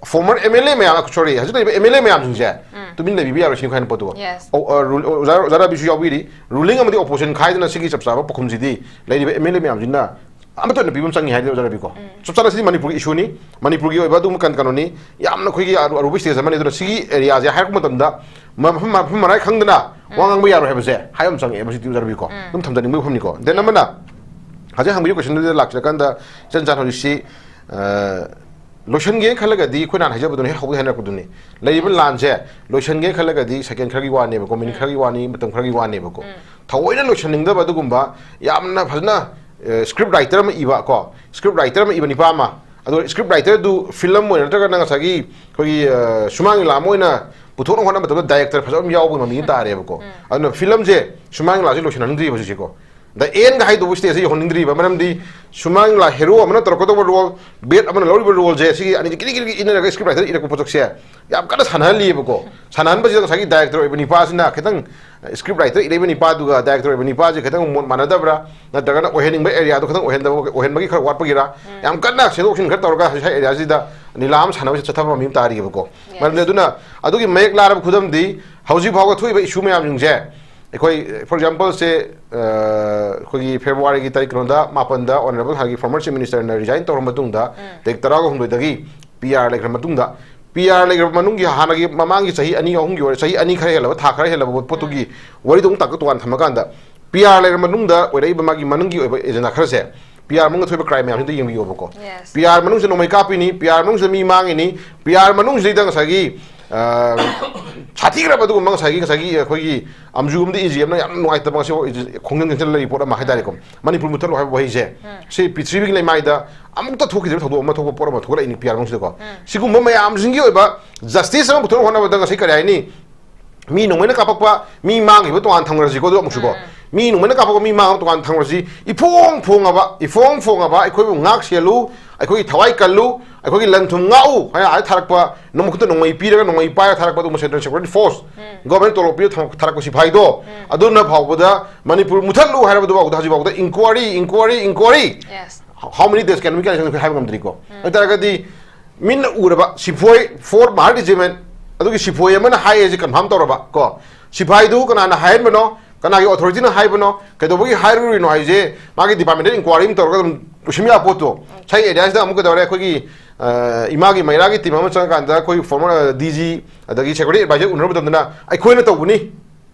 ꯐꯣꯔꯃꯔ ꯑꯦꯝ ꯑꯦꯜ ꯑꯦ ꯃꯌꯥꯝ, ꯁꯣꯔꯤ, ꯍꯧꯖꯤꯛ ꯂꯩꯔꯤꯕ ꯑꯦꯝ ꯑꯦꯜ ꯑꯦ ꯃꯌꯥꯝꯁꯤꯡꯁꯦ ꯇꯨꯃꯤꯟ ꯂꯩꯕꯤꯕ ꯌꯥꯔꯣꯏ ꯁꯤꯅꯤ ꯑꯩꯈꯣꯏꯅ ꯄꯣꯠꯇꯨꯕꯣ꯫ Yes. ꯑꯣ, ꯑ, ꯔꯨꯜ-, ꯑꯣꯖꯥ, ꯑꯣꯖꯥ ꯔꯕꯤꯁꯨ ꯌꯥꯎꯕꯤꯔꯤ꯫ ꯔꯨꯂꯤꯡ ꯑꯃꯗꯤ ꯑꯣꯄꯣꯖꯤꯁꯟ ꯈꯥꯏꯗꯅ ꯁꯤꯒꯤ ꯆꯞ ꯆꯥꯕ ꯄꯥꯎꯈꯨꯝꯁꯤꯗꯤ ꯂꯩꯔꯤꯕ ꯑꯦꯝ ꯑꯦꯜ ꯑꯦ ꯃꯌꯥꯝꯁꯤꯅ ꯑꯃꯠꯇ ꯑꯣꯏꯅ ꯄꯤꯕ ꯑꯃ ꯆꯪꯉꯤ ꯍꯥꯏꯗꯤ ꯑꯣꯖꯥ ꯔꯕꯤꯀꯣ꯫ ꯆꯞ ꯆꯥꯅ ꯁꯤꯗꯤ ꯃꯅꯤꯄꯨꯔꯒꯤ ꯏꯁꯨꯅꯤ, ꯃꯅꯤꯄꯨꯔꯒꯤ ꯑꯣꯏꯕ ꯑꯗꯨꯒꯨꯝꯕ ꯀꯟ-, ꯀꯩꯅꯣꯅꯤ, ꯌꯥꯝꯅ ꯑꯩꯈꯣꯏꯒꯤ ꯑꯔꯨ-, ꯑꯔꯨꯕ ꯁ꯭ꯇꯦꯖ ꯑꯃꯅꯤ꯫ ꯑꯗꯨꯅ ꯁꯤꯒꯤ ꯑꯦꯔꯤꯌꯥꯁꯦ ꯍꯥꯏꯔꯛꯄ ꯃꯇꯝꯗ ꯃ-, ꯃꯐꯝ, ꯃꯐꯝ ꯃꯔꯥꯡ ꯈꯪꯗꯅ ꯋꯥ ꯉꯥꯡꯕ ꯌꯥꯔꯣꯏ ꯍꯥꯏꯕꯁꯦ ꯍꯥꯏꯕ ꯑꯃ ꯆꯪꯉꯛꯑꯦ, ꯃꯁꯤꯗꯤ ꯑꯣꯖꯥ ꯔꯕꯤꯀꯣ꯫ ꯑꯗꯨꯝ ꯊꯝꯖꯅꯤꯡꯕꯒꯤ ꯋꯥꯐꯝꯅꯤꯀꯣ꯫ ꯗꯦꯟ ꯑꯃꯅ ꯍꯧꯖꯤꯛ ꯍꯪꯕꯤꯔꯤꯕ ꯀꯣꯏꯁꯟꯗꯨꯗ ꯂꯥꯛꯆꯔꯀꯥꯟꯗ, ꯏꯆꯟ ꯆꯥꯟ ꯍꯧꯖꯤꯛꯁꯤ, ꯑ, ꯂꯣꯏꯁꯟꯒꯦꯅ ꯈꯜꯂꯒꯗꯤ ꯑꯩꯈꯣꯏ ꯅꯍꯥꯟ ꯍꯥꯏꯖꯕꯗꯨꯅ ꯍꯦꯛ ꯍꯧꯕꯗ ꯍꯥꯏꯅꯔꯛꯄꯗꯨꯅꯤ꯫ ꯂꯩꯔꯤꯕ ꯂꯥꯟꯁꯦ ꯂꯣꯏꯁꯟꯒꯦꯅ ꯈꯜꯂꯒꯗꯤ ꯁꯦꯀꯦꯟ ꯈꯔꯒꯤ ꯋꯥꯅꯦꯕꯀꯣ, ꯃꯤꯅꯤꯠ ꯈꯔꯒꯤ ꯋꯥꯅꯤ, ꯃꯇꯝ ꯈꯔꯒꯤ ꯋꯥꯅꯦꯕꯀꯣ꯫ ꯊꯑꯣꯏꯅ ꯂꯣꯏꯁꯟꯅꯤꯡꯗꯕ ꯑꯗꯨꯒꯨꯝꯕ ꯌꯥꯝꯅ ꯐꯖꯅ, ꯑ, ꯁ꯭ꯀ꯭ꯔꯤꯞ ꯔꯥꯏꯇꯔ ꯑꯃ ꯏꯕ ꯀꯣ, ꯁ꯭ꯀ꯭ꯔꯤꯞ ꯔꯥꯏꯇꯔ ꯑꯃ ꯏꯕ ꯅꯤꯄꯥ ꯑꯃ, ꯑꯗꯣ script writer ꯗꯨ film ꯑꯣꯏꯅ ꯅꯠꯇ꯭ꯔꯒꯅ ꯉꯁꯥꯏꯒꯤ ꯑꯩꯈꯣꯏꯒꯤ, ꯑ, ꯁꯨꯃꯥꯡ ꯂꯤꯂꯥ ꯑꯃ ꯑꯣꯏꯅ ꯄꯨꯊꯣꯛꯅꯕ ꯍꯣꯠꯅꯕ ꯃꯇꯝꯗ director ꯐꯖꯕ ꯑꯃ ꯌꯥꯎꯕꯒꯤ ꯃꯃꯤ ꯑꯃ ꯇꯥꯔꯦꯕꯀꯣ꯫ ꯑꯗꯨꯅ film ꯁꯦ ꯁꯨꯃꯥꯡ ꯂꯤꯂꯥꯁꯦ ꯂꯣꯏꯁꯤꯟꯍꯟꯅꯤꯡꯗ꯭ꯔꯤꯕ ꯍꯧꯖꯤꯛꯁꯦꯀꯣ꯫ The end ꯒ ꯍꯥꯏꯗꯧꯕ stage ꯁꯦ ꯌꯧꯍꯟꯅꯤꯡꯗ꯭ꯔꯤꯕ꯫ ꯃꯔꯝꯗꯤ ꯁꯨꯃꯥꯡ ꯂꯤꯂꯥ hero ꯑꯃꯅ ꯇꯧꯔꯛꯀꯗꯧꯕ role, bad ꯑꯃꯅ ꯂꯧꯔꯤꯕ role ꯁꯦ, ꯁꯤꯒꯤ ꯑꯅꯤꯁꯦ ꯀꯤꯔꯤ ꯀꯤꯔꯤ ꯏꯟꯅꯔꯒ script writer ꯏꯔꯛꯄ ꯄꯣꯠꯁꯛꯁꯦ ꯌꯥꯝ ꯀꯟꯅ ꯁꯥꯟꯅꯍꯜꯂꯤꯕꯀꯣ꯫ ꯁꯥꯟꯅꯍꯟꯕꯁꯤꯗ ꯉꯁꯥꯏꯒꯤ director ꯑꯣꯏꯕ ꯅꯤꯄꯥꯁꯤꯅ ꯈꯤꯇꯪ, script writer ꯏꯔꯛꯏꯕ ꯅꯤꯄꯥꯗꯨꯒ director ꯑꯣꯏꯕ ꯅꯤꯄꯥꯁꯤ ꯈꯤꯇꯪ ꯃꯣꯠ ꯃꯥꯟꯅꯗꯕ꯭ꯔꯥ, ꯅꯠꯇ꯭ꯔꯒꯅ ꯑꯣꯏꯍꯟꯅꯤꯡꯕ area ꯗꯣ ꯈꯤꯇꯪ ꯑꯣꯏꯍꯟꯗꯕ, ꯑꯣꯏꯍꯟꯕꯒꯤ ꯈꯔ ꯋꯥꯠꯄꯒꯤꯔꯥ, ꯌꯥꯝ ꯀꯟꯅ ꯁꯦꯝꯗꯣꯛ ꯁꯦꯝꯖꯤꯟ ꯈꯔ ꯇꯧꯔꯒ ꯁ꯭ꯋꯥꯏ area ꯁꯤꯗ ꯂꯤꯂꯥ ꯑꯃ ꯁꯥꯟꯅꯕꯁꯤ ꯆꯠꯊꯕ ꯃꯃꯤ ꯑꯃ ꯇꯥꯔꯤꯕꯀꯣ꯫ ꯃꯔꯝꯗꯤ ꯑꯗꯨꯅ ꯑꯗꯨꯒꯤ ꯃꯌꯦꯛ ꯂꯥꯔꯕ ꯈꯨꯗꯝꯗꯤ ꯍꯧꯖꯤꯛ ꯐꯥꯎꯕ ꯊꯣꯛꯏꯕ issue ꯃꯌꯥꯝꯁꯤꯡꯁꯦ ꯑꯩꯈꯣꯏ, for example ꯁꯦ, ꯑ, ꯑꯩꯈꯣꯏꯒꯤ February ꯒꯤ ꯇꯥꯔꯤꯛ ꯀꯩꯅꯣꯗ, ꯃꯥꯄꯟꯗ Honourable ꯍꯥꯟꯅꯒꯤ former Chief Minister ꯅ resign ꯇꯧꯔꯕ ꯃꯇꯨꯡꯗ, ꯇꯥꯔꯤꯛ ꯇꯔꯥꯍꯨꯝꯗꯣꯏꯗꯒꯤ P R ꯂꯩꯈ꯭ꯔ ꯃꯇꯨꯡꯗ, P R ꯂꯩꯈ꯭ꯔꯕ ꯃꯅꯨꯡꯒꯤ ꯍꯥꯟꯅꯒꯤ ꯃꯃꯥꯡꯒꯤ ꯆꯍꯤ ꯑꯅꯤ ꯑꯍꯨꯝꯒꯤ ꯑꯣꯏꯔ, ꯆꯍꯤ ꯑꯅꯤ ꯈꯔ ꯍꯦꯜꯂꯕ, ꯊꯥ ꯈꯔ ꯍꯦꯜꯂꯕ ꯄꯣꯠꯇꯨꯒꯤ ꯋꯥꯔꯤꯗꯣ ꯑꯃꯨꯛ ꯇꯥꯛꯇ ꯇꯣꯉꯥꯟ ꯊꯝꯃꯀꯥꯟꯗ, P R ꯂꯩꯔꯕ ꯃꯅꯨꯡꯗ ꯑꯣꯏꯔꯛꯏꯕ ꯃꯥꯒꯤ ꯃꯅꯨꯡꯒꯤ ꯑꯣꯏꯕ agenda ꯈꯔꯁꯦ, P R ꯃꯅꯨꯡꯗ ꯊꯣꯛꯏꯕ crime ꯃꯌꯥꯝꯁꯤꯗ ꯌꯦꯡꯕꯤꯌꯣꯕꯀꯣ꯫ P R ꯃꯅꯨꯡꯁꯤꯗ ꯅꯣꯡꯃꯩ ꯀꯥꯞꯄꯤꯅꯤ, P R ꯃꯅꯨꯡꯁꯤꯗ ꯃꯤ ꯃꯥꯡꯉꯤꯅꯤ, P R ꯃꯅꯨꯡꯁꯤꯗ ꯉꯁꯥꯏꯒꯤ, ꯑ, ꯁꯥꯊꯤꯈ꯭ꯔꯕ ꯑꯗꯨꯒꯨꯝꯕ ꯉꯁꯥꯏꯒꯤ, ꯉꯁꯥꯏꯒꯤ ꯑꯩꯈꯣꯏꯒꯤ ꯑꯝꯖꯨ ꯑꯃꯗꯤ ꯏꯟꯖꯤ ꯑꯃꯅ ꯌꯥꯝ ꯅꯨꯡꯉꯥꯏꯇꯕ ꯉꯁꯤ ꯈꯣꯡꯖꯪ ꯆꯪꯁꯤꯜꯂ ꯂꯩꯔꯤꯕ ꯄꯣꯠ ꯑꯃ ꯍꯥꯏꯇꯥꯔꯦꯀꯣ꯫ ꯃꯅꯤꯄꯨꯔ ꯃꯨꯠꯊꯠꯂꯣ ꯍꯥꯏꯕ ꯋꯥꯍꯩꯁꯦ꯫ ꯁꯤ ꯄ꯭ꯔꯤꯊꯤꯕꯤꯒꯤ ꯂꯩꯃꯥꯏꯗ ꯑꯃꯨꯛꯇ ꯊꯣꯛꯈꯤꯗ꯭ꯔꯤꯕ ꯊꯧꯗꯣꯛ ꯑꯃ ꯊꯣꯛꯄ ꯄꯣꯠ ꯑꯃ ꯊꯣꯛꯂꯛꯏꯅꯤ P R ꯃꯅꯨꯡꯁꯤꯗꯀꯣ꯫ ꯁꯤꯒꯨꯝꯕ ꯃꯌꯥꯝꯁꯤꯡꯒꯤ ꯑꯣꯏꯕ justice ꯑꯃ ꯄꯨꯊꯣꯛꯅꯕ ꯍꯣꯠꯅꯕꯗ ꯉꯁꯤ ꯀꯔꯤ ꯍꯥꯏꯅꯤ? ꯃꯤ ꯅꯣꯡꯃꯩꯅ ꯀꯥꯞꯄꯛꯄ, ꯃꯤ ꯃꯥꯡꯈꯤꯕ ꯇꯣꯉꯥꯟ ꯊꯝꯈ꯭ꯔꯁꯤꯀꯣ, ꯑꯗꯨ ꯑꯃꯨꯛꯁꯨꯀꯣ꯫ ꯃꯤ ꯅꯣꯡꯃꯩꯅ ꯀꯥꯞꯄꯛꯄ, ꯃꯤ ꯃꯥꯡꯕ ꯇꯣꯉꯥꯟ ꯊꯝꯈ꯭ꯔꯁꯤ꯫ ꯏꯐꯣꯡ ꯐꯣꯡꯉꯕ, ꯏꯐꯣꯡ ꯐꯣꯡꯉꯕ ꯑꯩꯈꯣꯏꯕꯨ ꯉꯥꯛ ꯁꯦꯜꯂꯨ, ꯑꯩꯈꯣꯏꯒꯤ ꯊꯋꯥꯏ ꯀꯜꯂꯨ, ꯑꯩꯈꯣꯏꯒꯤ ꯂꯟ ꯊꯨꯝ ꯉꯥꯛꯎ ꯍꯥꯏꯅ ꯑꯥꯗ ꯊꯥꯔꯛꯄ, ꯅꯣꯡꯃꯩ ꯈꯨꯠꯇ ꯅꯣꯡꯃꯩ ꯄꯤꯔꯒ ꯅꯣꯡꯃꯩ ꯄꯥꯏꯔꯒ ꯊꯥꯔꯛꯄ ꯑꯗꯨꯒꯨꯝꯕ Central Security Force, government ꯇꯣꯂꯣꯞ ꯄꯤꯔꯒ ꯊꯝ-, ꯊꯥꯔꯛꯄ ꯁꯤꯐꯥꯏꯗꯣ, ꯑꯗꯨꯅ ꯐꯥꯎꯕꯗ ꯃꯅꯤꯄꯨꯔ ꯃꯨꯠꯊꯠꯂꯨ ꯍꯥꯏꯔꯕꯗꯨ ꯐꯥꯎꯗ ꯍꯧꯖꯤꯛ ꯐꯥꯎꯗ inquiry, inquiry, inquiry꯫ Yes. How many days can we ꯍꯥꯏꯕ ꯉꯝꯗ꯭ꯔꯤꯀꯣ꯫ ꯑꯗꯨ ꯑꯣꯏꯇꯥꯔꯒꯗꯤ ꯃꯤꯠꯅ ꯎꯔꯕ ꯁꯤꯐꯣꯏ, four Mahar Regiment, ꯑꯗꯨꯒꯤ ꯁꯤꯐꯣꯏ ꯑꯃꯅ ꯍꯥꯏꯌꯦꯁꯦ confirm ꯇꯧꯔꯕ ꯀꯣ꯫ ꯁꯤꯐꯥꯏꯗꯨ ꯀꯅꯥꯅ ꯍꯥꯏꯍꯟꯕꯅꯣ, ꯀꯅꯥꯒꯤ authority ꯅ ꯍꯥꯏꯕꯅꯣ, ꯀꯩꯗꯧꯕꯒꯤ ꯍꯥꯏꯔꯨꯔꯤꯅꯣ ꯍꯥꯏꯁꯦ ꯃꯥꯒꯤ departmental inquiry ꯑꯃ ꯇꯧꯔꯒ ꯑꯗꯨꯝ ꯂꯣꯏꯁꯤꯟꯕ ꯌꯥꯕ ꯄꯣꯠꯇꯣ꯫ ꯁꯥꯏ area ꯁꯤꯗ ꯑꯃꯨꯛ ꯀꯩꯗꯧꯔꯦ, ꯑꯩꯈꯣꯏꯒꯤ, ꯑ, ꯏꯃꯥꯒꯤ ꯃꯩꯔꯥꯒꯤ team ꯑꯃ ꯆꯪꯉꯀꯥꯟꯗ ꯑꯩꯈꯣꯏ former, ꯑ, D G ꯑꯗꯒꯤ security advisor ꯎꯅꯔꯨꯕ ꯃꯇꯝꯗꯅ ꯑꯩꯈꯣꯏꯅ ꯇꯧꯕꯅꯤ,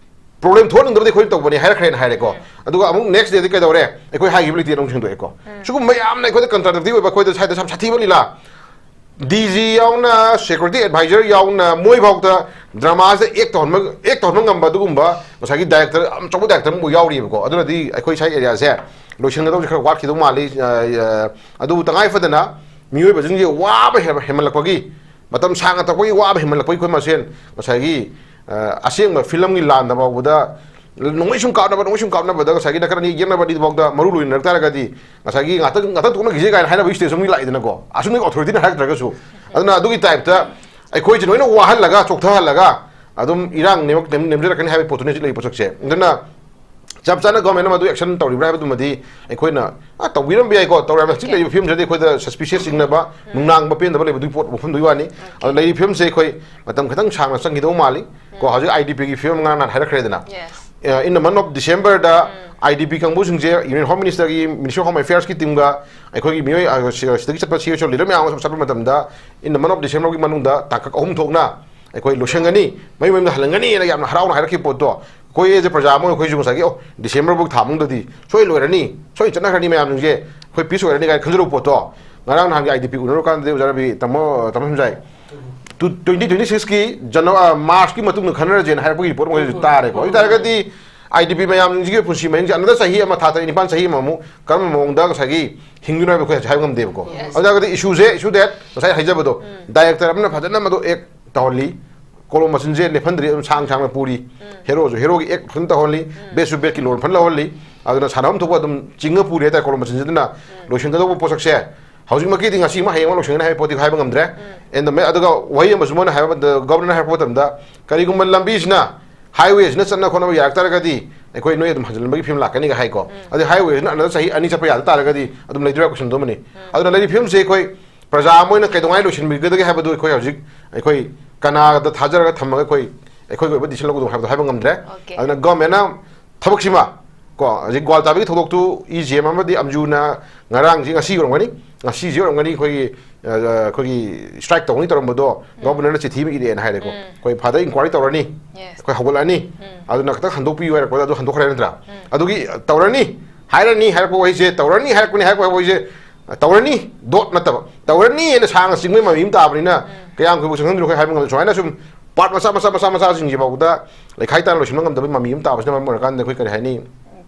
problem ꯊꯣꯛꯍꯟꯅꯤꯡꯗꯕꯗꯤ ꯑꯩꯈꯣꯏꯅ ꯇꯧꯕꯅꯤ ꯍꯥꯏꯔꯛꯈ꯭ꯔꯦꯅ ꯍꯥꯏꯔꯦꯀꯣ꯫ ꯑꯗꯨꯒ ꯑꯃꯨꯛ next day ꯗꯤ ꯀꯩꯗꯧꯔꯦ, ꯑꯩꯈꯣꯏ ꯍꯥꯏꯈꯤꯕ ꯂꯩꯇꯦꯅ ꯑꯃꯨꯛ ꯁꯦꯡꯗꯣꯛꯑꯦꯀꯣ꯫ ꯁꯤꯒꯨꯝꯕ ꯌꯥꯝꯅ ꯑꯩꯈꯣꯏꯗ contradictive ꯑꯣꯏꯕ, ꯑꯩꯈꯣꯏꯗ ꯁ꯭ꯋꯥꯏꯗ ꯌꯥꯝ ꯁꯥꯊꯤꯕ ꯂꯤꯂꯥ꯫ D G ꯌꯥꯎꯅ, security advisor ꯌꯥꯎꯅ, ꯃꯣꯏꯐꯥꯎꯗ drama ꯁꯦ act ꯇꯧꯍꯟꯕ, act ꯇꯧꯍꯟꯕ ꯉꯝꯕ ꯑꯗꯨꯒꯨꯝꯕ ꯉꯁꯥꯏꯒꯤ director, ꯑꯆꯧꯕ director ꯑꯃ ꯌꯥꯎꯔꯤꯕꯀꯣ꯫ ꯑꯗꯨꯅꯗꯤ ꯑꯩꯈꯣꯏ ꯁ꯭ꯋꯥꯏ area ꯁꯦ ꯂꯣꯏꯁꯤꯟꯒꯗꯧꯕꯁꯦ ꯈꯔ ꯋꯥꯠꯈꯤꯗꯧ ꯃꯥꯜꯂꯤ꯫ ꯑ, ꯑ, ꯑꯗꯨꯕꯨ ꯇꯉꯥꯏ ꯐꯗꯅ ꯃꯤꯑꯣꯏꯕꯁꯤꯡꯁꯦ ꯋꯥꯕ ꯍꯦꯟ- ꯍꯦꯟꯃꯜꯂꯛꯄꯒꯤ, ꯃꯇꯝ ꯁꯥꯡꯅ ꯇꯧꯕꯒꯤ ꯋꯥꯕ ꯍꯦꯟꯃꯜꯂꯛꯄꯒꯤ ꯑꯩꯈꯣꯏ ꯃꯁꯦꯟ ꯉꯁꯥꯏꯒꯤ, ꯑ, ꯑꯁꯦꯡꯕ ꯐꯤꯂꯝꯒꯤ ꯂꯥꯟꯗ ꯐꯥꯎꯕꯗ ꯅꯣꯡꯃꯩ ꯁꯨꯝ ꯀꯥꯞꯅꯕ, ꯅꯣꯡꯃꯩ ꯁꯨꯝ ꯀꯥꯞꯅꯕꯗ ꯉꯁꯥꯏꯒꯤ ꯅꯥꯀꯟ ꯑꯅꯤ ꯌꯦꯛꯅꯕ ꯑꯅꯤꯗꯨꯐꯥꯎꯗ ꯃꯔꯨ ꯂꯣꯏꯅꯔꯛ ꯇꯥꯔꯒꯗꯤ ꯉꯁꯥꯏꯒꯤ ꯉꯥꯛꯇꯪ, ꯉꯥꯛꯇꯪ ꯇꯣꯛꯅꯈꯤꯁꯦ ꯀꯥꯏꯅ ꯍꯥꯏꯅꯕꯒꯤ stage ꯑꯃꯗꯤ ꯂꯥꯛꯏꯗꯅꯀꯣ, ꯑꯁꯨꯝꯅ authority ꯅ ꯍꯥꯏꯔꯛꯇ꯭ꯔꯒꯁꯨ꯫ ꯑꯗꯨꯅ ꯑꯗꯨꯒꯤ type ꯇ ꯑꯩꯈꯣꯏꯁꯦ ꯂꯣꯏꯅ ꯋꯥꯍꯜꯂꯒ, ꯆꯣꯛꯊꯍꯜꯂꯒ ꯑꯗꯨꯝ ꯏꯔꯥꯡ ꯅꯦꯝ-, ꯅꯦꯝ-, ꯅꯦꯝꯖꯔꯛꯀꯅꯤ ꯍꯥꯏꯕꯒꯤ ꯄꯣꯠꯇꯨꯅꯤ ꯍꯧꯖꯤꯛ ꯂꯩꯔꯤꯕ ꯄꯣꯠꯁꯛꯁꯦ꯫ ꯑꯗꯨꯅ ꯆꯞ ꯆꯥꯅ government ꯅ ꯃꯗꯨ action ꯇꯧꯔꯤꯕ꯭ꯔꯥ ꯍꯥꯏꯕꯗꯨꯃꯗꯤ ꯑꯩꯈꯣꯏꯅ, ꯑ, ꯇꯧꯕꯤꯔꯝꯕ ꯌꯥꯏꯀꯣ, ꯇꯧꯔꯝꯕ ꯍꯧꯖꯤꯛ Okay. ꯂꯩꯔꯤꯕ ꯐꯤꯕꯝꯁꯤꯗꯗꯤ ꯑꯩꯈꯣꯏꯗ suspicious ꯆꯤꯡꯅꯕ, ꯎꯝ. ꯅꯨꯡꯅꯥꯡꯕ ꯄꯦꯟꯗꯕ ꯂꯩꯕꯗꯨꯒꯤ ꯄꯣꯠ, ꯋꯥꯐꯝꯗꯨꯒꯤ ꯋꯥꯅꯤ꯫ Okay. ꯑꯗꯣ ꯂꯩꯔꯤꯕ ꯐꯤꯕꯝꯁꯦ ꯑꯩꯈꯣꯏ ꯃꯇꯝ ꯈꯤꯇꯪ ꯁꯥꯡꯅ ꯆꯪꯈꯤꯗꯧ ꯃꯥꯜꯂꯤ꯫ ꯀꯣ, ꯎꯝ꯫ ꯍꯧꯖꯤꯛ I D P ꯒꯤ ꯐꯤꯕꯝ ꯉꯔꯥꯡ ꯅꯍꯥꯟ ꯍꯥꯏꯔꯛꯈ꯭ꯔꯦꯗꯅ꯫ Yes. ꯑ, in the month of December the um. I D P ꯀꯥꯡꯕꯨꯁꯤꯡꯁꯦ Union Home Minister ꯒꯤ, Ministry of Home Affairs ꯀꯤ team ꯒ ꯑꯩꯈꯣꯏꯒꯤ ꯃꯤꯑꯣꯏ, ꯑ, ꯁꯤ-, ꯁꯤꯗꯒꯤ ꯆꯠꯄ C S O leader ꯃꯌꯥꯝ ꯑꯃ ꯆꯠꯄ ꯃꯇꯝꯗ, in the month of December ꯒꯤ ꯃꯅꯨꯡꯗ ꯇꯥꯡꯀꯛ ꯑꯍꯨꯝ ꯊꯣꯛꯅ ꯑꯩꯈꯣꯏ ꯂꯣꯏꯁꯤꯟꯒꯅꯤ, ꯃꯌꯨꯝ ꯃꯌꯨꯝꯗ ꯍꯜꯍꯟꯒꯅꯤꯅ ꯌꯥꯝꯅ ꯍꯔꯥꯎꯅ ꯍꯥꯏꯔꯛꯈꯤꯕ ꯄꯣꯠꯇꯣ, ꯑꯩꯈꯣꯏ as a ꯄ꯭ꯔꯖꯥ ꯑꯃ ꯑꯩꯈꯣꯏꯁꯨ ꯉꯁꯥꯏꯒꯤ, "ꯑꯣ, December ꯐꯥꯎ ꯊꯥ ꯃꯅꯨꯡꯗꯗꯤ ꯁꯣꯏ ꯂꯣꯏꯔꯅꯤ, ꯁꯣꯏ ꯆꯠꯅꯈ꯭ꯔꯅꯤ ꯃꯌꯥꯝꯁꯤꯡꯁꯦ, ꯑꯩꯈꯣꯏ peace ꯑꯣꯏꯔꯅꯤ" ꯀꯥꯏꯅ ꯈꯟꯖꯔꯨꯕ ꯄꯣꯠꯇꯣ, ꯉꯔꯥꯡ ꯅꯍꯥꯟꯒꯤ I D P ꯎꯅꯔꯨꯀꯥꯟꯗꯗꯤ ꯑꯣꯖꯥ ꯔꯕꯤ, ꯇꯥꯃꯣ, ꯇꯥꯃꯣ ꯁꯝꯖꯥꯏ, ꯇꯨ-, twenty twenty-six ꯀꯤ ꯖꯅ-, ꯑ, March ꯀꯤ ꯃꯇꯨꯡꯗ ꯈꯟꯅꯔꯁꯦꯅ ꯍꯥꯏꯔꯛꯄꯒꯤ ꯔꯤꯄꯣꯔꯠ ꯑꯃꯈꯛꯁꯨ ꯎꯝ꯫ ꯇꯥꯔꯦꯀꯣ꯫ ꯑꯗꯨ ꯎꯝ꯫ ꯇꯥꯔꯒꯗꯤ I D P ꯃꯌꯥꯝꯁꯤꯒꯤ ꯄꯨꯟꯁꯤ ꯃꯍꯤꯡꯁꯦ another ꯆꯍꯤ ꯑꯃ, ꯊꯥ ꯇꯔꯦꯠ ꯅꯤꯄꯥꯟ, ꯆꯍꯤ ꯑꯃꯃꯨꯛ ꯀꯔꯝꯕ ꯃꯑꯣꯡꯗ ꯉꯁꯥꯏꯒꯤ ꯍꯤꯡꯗꯣꯏꯅꯣ ꯍꯥꯏꯕ ꯑꯩꯈꯣꯏ ꯍꯧꯖꯤꯛ ꯍꯥꯏꯕ ꯉꯝꯗꯦꯕꯀꯣ꯫ Yes. ꯑꯗꯨ ꯇꯥꯔꯒꯗꯤ issue ꯁꯦ, issue that ꯉꯁꯥꯏ ꯍꯥꯏꯖꯕꯗꯣ, ꯎꯝ꯫ Director ꯑꯃꯅ ꯐꯖꯅ ꯃꯗꯨ act ꯇꯧꯍꯜꯂꯤ, ꯀꯣꯂꯣꯝ ꯃꯆꯤꯟꯁꯦ ꯂꯦꯞꯍꯟꯗ꯭ꯔꯤ, ꯑꯗꯨꯝ ꯁꯥꯡ ꯁꯥꯡꯅ ꯄꯨꯔꯤ꯫ ꯎꯝ꯫ Hero ꯁꯨ, hero ꯒꯤ act ꯐꯖꯅ ꯇꯧꯍꯜꯂꯤ, ꯎꯝ꯫ Bad ꯁꯨ bad ꯀꯤ ꯂꯣꯟ ꯐꯖꯅ ꯂꯧꯍꯜꯂꯤ꯫ ꯑꯗꯨꯅ ꯁꯥꯟꯅꯐꯝ ꯊꯣꯛꯄ ꯑꯗꯨꯝ ꯆꯤꯡꯉ ꯄꯨꯔꯤ ꯍꯥꯏꯇꯥꯔꯦ, ꯀꯣꯂꯣꯝ ꯃꯆꯤꯟꯁꯤꯗꯅ ꯎꯝ꯫ ꯂꯣꯏꯁꯤꯟꯒꯗꯧꯕ ꯄꯣꯠꯁꯛꯁꯦ꯫ ꯍꯧꯖꯤꯛꯃꯛꯀꯤꯗꯤ ꯉꯁꯤ ꯑꯃ ꯍꯌꯦꯡ ꯑꯃ ꯂꯣꯏꯁꯤꯟꯒꯅꯤ ꯍꯥꯏꯕ ꯄꯣꯠꯇꯤ ꯍꯥꯏꯕ ꯉꯝꯗ꯭ꯔꯦ꯫ ꯎꯝ꯫ And the ma-, ꯑꯗꯨꯒ ꯋꯥꯍꯩ ꯑꯃꯁꯨ ꯃꯣꯏꯅ ꯍꯥꯏꯕ, governor ꯅ ꯍꯥꯏꯔꯛꯄ ꯃꯇꯝꯗ, ꯀꯔꯤꯒꯨꯝꯕ ꯂꯝꯕꯤꯁꯤꯅ, highway ꯁꯤꯅ ꯆꯠꯅ ꯈꯣꯠꯅꯕ ꯌꯥꯔꯛ ꯇꯥꯔꯒꯗꯤ ꯑꯩꯈꯣꯏ ꯅꯣꯏ ꯑꯗꯨꯝ ꯍꯟꯖꯤꯟꯕꯒꯤ ꯐꯤꯕꯝ ꯂꯥꯛꯀꯅꯤꯒ ꯍꯥꯏꯀꯣ꯫ ꯎꯝ꯫ ꯑꯗꯩ highway ꯁꯤꯅ another ꯆꯍꯤ ꯑꯅꯤ ꯆꯠꯄ ꯌꯥꯗ ꯇꯥꯔꯒꯗꯤ ꯑꯗꯨꯝ ꯂꯩꯗꯣꯏꯔꯥ question ꯗꯨꯃꯅꯤ꯫ ꯎꯝ꯫ ꯑꯗꯨꯅ ꯂꯩꯔꯤꯕ ꯐꯤꯕꯝꯁꯦ ꯑꯩꯈꯣꯏ ꯄ꯭ꯔꯖꯥ ꯑꯃ ꯑꯣꯏꯅ ꯀꯩꯗꯧꯉꯩ ꯂꯣꯏꯁꯤꯟꯕꯤꯒꯗꯒꯦ ꯍꯥꯏꯕꯗꯨ ꯑꯩꯈꯣꯏ ꯍꯧꯖꯤꯛ, ꯑꯩꯈꯣꯏ ꯀꯅꯥꯗ ꯊꯥꯖꯔꯒ ꯊꯝꯃꯒ ꯑꯩꯈꯣꯏ, ꯑꯩꯈꯣꯏꯒꯤ ꯑꯣꯏꯕ decision ꯂꯧꯒꯗꯧꯕ ꯍꯥꯏꯕꯗꯣ ꯍꯥꯏꯕ ꯉꯝꯗ꯭ꯔꯦ꯫ Okay. ꯑꯗꯨꯅ government ꯅ ꯊꯕꯛꯁꯤꯃ, ꯀꯣ, ꯍꯧꯖꯤꯛ ꯒ꯭ꯋꯥꯜꯇꯥꯕꯤꯒꯤ ꯊꯧꯗꯣꯛꯇꯨ E J M ꯑꯃꯗꯤ ꯑꯝꯖꯨꯅ ꯉꯔꯥꯡꯁꯤ, ꯉꯁꯤ ꯑꯣꯏꯔꯝꯒꯅꯤ, ꯉꯁꯤꯁꯤ ꯑꯣꯏꯔꯝꯒꯅꯤ, ꯑꯩꯈꯣꯏꯒꯤ, ꯑ, ꯑ, ꯑꯩꯈꯣꯏꯒꯤ strike ꯇꯧꯅꯤ ꯇꯧꯔꯝꯕꯗꯣ ꯎꯝ꯫ Governor ꯅ ꯆꯤꯊꯤ ꯑꯃ ꯏꯔꯛꯑꯦꯅ ꯍꯥꯏꯔꯦꯀꯣ꯫ ꯎꯝ꯫ ꯑꯩꯈꯣꯏ further inquiry ꯇꯧꯔꯅꯤ, Yes. ꯑꯩꯈꯣꯏ ꯍꯧꯒꯠꯂꯛꯑꯅꯤ, ꯎꯝ꯫ ꯑꯗꯨꯅ ꯈꯤꯇꯪ ꯍꯟꯗꯣꯛꯄꯤꯌꯨ ꯍꯥꯏꯔꯛꯄꯗ ꯑꯗꯨ ꯍꯟꯗꯣꯛꯈ꯭ꯔꯦ ꯅꯠꯇ꯭ꯔꯥ? ꯎꯝ꯫ ꯑꯗꯨꯒꯤ ꯇꯧꯔꯅꯤ, ꯍꯥꯏꯔꯅꯤ ꯍꯥꯏꯔꯛꯄ ꯋꯥꯍꯩꯁꯦ, ꯇꯧꯔꯅꯤ ꯍꯥꯏꯔꯛꯄꯅꯤ ꯍꯥꯏꯔꯛꯄ ꯋꯥꯍꯩꯁꯦ, ꯇꯧꯔꯅꯤ, dot ꯅꯠꯇꯕ, ꯇꯧꯔꯅꯤ ꯍꯥꯏꯅ ꯁꯥꯡꯅ ꯆꯤꯡꯕꯒꯤ ꯃꯃꯤ ꯑꯃ ꯇꯥꯕꯅꯤꯅ, ꯎꯝ꯫ ꯀꯌꯥꯝ ꯀꯨꯏꯕ ꯆꯪꯍꯟꯗꯣꯏꯅꯣ ꯑꯩꯈꯣꯏ ꯍꯥꯏꯕ ꯉꯝꯗꯦ꯫ ꯁꯨꯃꯥꯏꯅ ꯁꯨꯝ part ꯃꯆꯥ, ꯃꯆꯥ, ꯃꯆꯥ, ꯃꯆꯥꯁꯤꯡꯁꯤ ꯐꯥꯎꯕꯗ ꯂꯩꯈꯥꯏ ꯇꯥꯅ ꯂꯣꯏꯁꯤꯟꯕ ꯉꯝꯗꯕꯒꯤ ꯃꯃꯤ ꯑꯃ ꯇꯥꯕꯁꯤꯅ ꯃꯔꯝ ꯑꯣꯏꯔꯀꯥꯟꯗ ꯑꯩꯈꯣꯏ ꯀꯔꯤ ꯍꯥꯏꯅꯤ?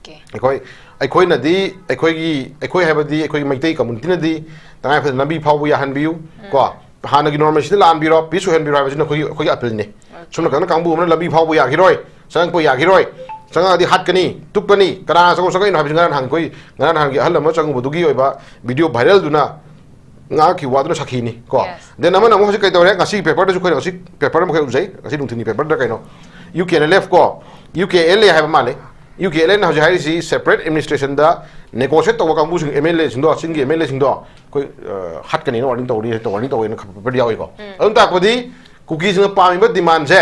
Okay. ꯑꯩꯈꯣꯏ, ꯑꯩꯈꯣꯏꯅꯗꯤ, ꯑꯩꯈꯣꯏꯒꯤ, ꯑꯩꯈꯣꯏ ꯍꯥꯏꯕꯗꯤ ꯑꯩꯈꯣꯏꯒꯤ ꯃꯩꯇꯩ ꯀꯝꯃ꯭ꯌꯨꯅꯤꯇꯤꯅꯗꯤ ꯇꯉꯥꯏ ꯐꯗꯅ ꯂꯝꯕꯤ ꯐꯥꯎꯕ ꯌꯥꯍꯟꯕꯤꯌꯨ ꯀꯣ, ꯍꯥꯟꯅꯒꯤ normalcyꯗ ꯂꯥꯛꯍꯟꯕꯤꯔꯣ, peace ꯑꯣꯏꯍꯟꯕꯤꯔꯣ ꯍꯥꯏꯕꯁꯤꯅ ꯑꯩꯈꯣꯏꯒꯤ, ꯑꯩꯈꯣꯏꯒꯤ appealꯅꯤ꯫ ꯁꯣꯝ ꯅꯥꯀꯟꯗ ꯀꯥꯡꯕꯨ ꯑꯃꯅ ꯂꯝꯕꯤ ꯐꯥꯎꯕ ꯌꯥꯈꯤꯔꯣꯏ, ꯆꯪꯉꯛꯄ ꯌꯥꯈꯤꯔꯣꯏ, ꯆꯪꯉꯛꯑꯗꯤ ꯍꯥꯠꯀꯅꯤ, ꯇꯨꯞꯀꯅꯤ, ꯀꯅꯥ ꯆꯪꯉꯛ-, ꯆꯪꯉꯛꯏꯅꯣ ꯍꯥꯏꯕꯁꯤ ꯉꯔꯥꯡ ꯅꯍꯥꯟ ꯑꯩꯈꯣꯏ, ꯉꯔꯥꯡ ꯅꯍꯥꯟꯒꯤ ꯑꯍꯜ ꯑꯃ ꯆꯪꯉꯨꯕꯗꯨꯒꯤ ꯑꯣꯏꯕ video viralꯗꯨꯅ ꯉꯥꯡꯈꯤꯕ ꯋꯥꯗꯨꯅ ꯁꯥꯈꯤꯅꯤ ꯀꯣ꯫ Yes. Then ꯑꯃꯅ ꯑꯃꯨꯛ ꯍꯧꯖꯤꯛ ꯀꯩ ꯇꯧꯔꯦ? ꯉꯁꯤ paperꯗꯁꯨ ꯑꯩꯈꯣꯏꯅ ꯉꯁꯤ paper ꯑꯃꯈꯛ ꯎꯖꯩ, ꯉꯁꯤ ꯅꯨꯡꯊꯤꯜꯒꯤ paperꯗ ꯀꯩꯅꯣ, UKLF ꯀꯣ, UKLA ꯍꯥꯏꯕ ꯃꯥꯜꯂꯦ꯫ UKLAꯅ ꯍꯧꯖꯤꯛ ꯍꯥꯏꯔꯤꯁꯤ separate administrationꯗ negotiate ꯇꯧꯕ ꯀꯥꯡꯕꯨꯁꯤꯡ, MLAꯁꯤꯡꯗꯣ, ꯆꯤꯡꯒꯤ MLAꯁꯤꯡꯗꯣ ꯑꯩꯈꯣꯏ, ꯑ, ꯍꯥꯠꯀꯅꯤꯅ warning ꯇꯧꯔꯤ, warning ꯇꯧꯋꯦꯅ ꯈ-, paperꯗ ꯌꯥꯎꯏꯀꯣ꯫ ꯑꯗꯨ ꯇꯥꯛꯄꯗꯤ ꯀꯨꯀꯤꯁꯤꯡꯅ ꯄꯥꯝꯃꯤꯕ demandꯁꯦ,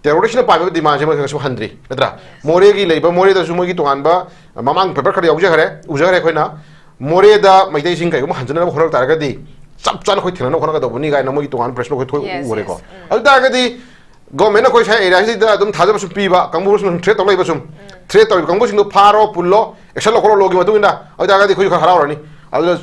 terroristꯅ ꯄꯥꯝꯃꯤꯕ demandꯁꯦ ꯃꯣꯏ ꯀꯩꯁꯨ ꯍꯟꯗ꯭ꯔꯤ, ꯅꯠꯇ꯭ꯔꯥ? ꯃꯣꯔꯦꯒꯤ ꯂꯩꯕ, ꯃꯣꯔꯦꯗꯁꯨ ꯃꯣꯏꯒꯤ ꯇꯣꯉꯥꯟꯕ, ꯑ, ꯃꯃꯥꯡ paper ꯈꯔ ꯌꯥꯎꯖꯈ꯭ꯔꯦ, ꯎꯖꯈ꯭ꯔꯦ ꯑꯩꯈꯣꯏꯅ꯫ ꯃꯣꯔꯦꯗ ꯃꯩꯇꯩꯁꯤꯡ ꯀꯩꯒꯨꯝꯕ ꯍꯟꯖꯅꯕ ꯍꯣꯠꯅꯔꯛ ꯇꯥꯔꯒꯗꯤ ꯆꯞ ꯆꯥꯅ ꯑꯩꯈꯣꯏ ꯊꯦꯡꯅꯅꯕ ꯍꯣꯠꯅꯒꯗꯧꯕꯅꯤ ꯀꯥꯏꯅ ꯃꯣꯏꯒꯤ ꯇꯣꯉꯥꯟꯕ press note ꯑꯩꯈꯣꯏ ꯊꯣꯛ-, Yes, ꯎꯔꯦꯀꯣ꯫ Yes. ꯎꯝ꯫ ꯑꯗꯨ ꯇꯥꯔꯒꯗꯤ governmentꯅ ꯑꯩꯈꯣꯏ ꯁ꯭ꯋꯥꯏ areaꯁꯤꯗ ꯑꯗꯨꯝ ꯊꯥꯖꯕ ꯁꯨꯝ ꯄꯤꯕ, ꯀꯥꯡꯕꯨ ꯁꯨꯝ threat ꯇꯧ ꯂꯩꯕ ꯁꯨꯝ, threat ꯇꯧꯔꯤꯕ ꯀꯥꯡꯕꯨꯁꯤꯡꯗꯣ ꯐꯥꯔꯣ, ꯄꯨꯜꯂꯣ, action ꯂꯧꯈꯠꯂꯣ, lawꯒꯤ ꯃꯇꯨꯡ ꯏꯟꯅ, ꯑꯗꯨ ꯇꯥꯔꯒꯗꯤ ꯑꯩꯈꯣꯏꯁꯨ ꯈꯔ ꯍꯔꯥꯎꯔꯅꯤ꯫ ꯑꯗꯨꯗ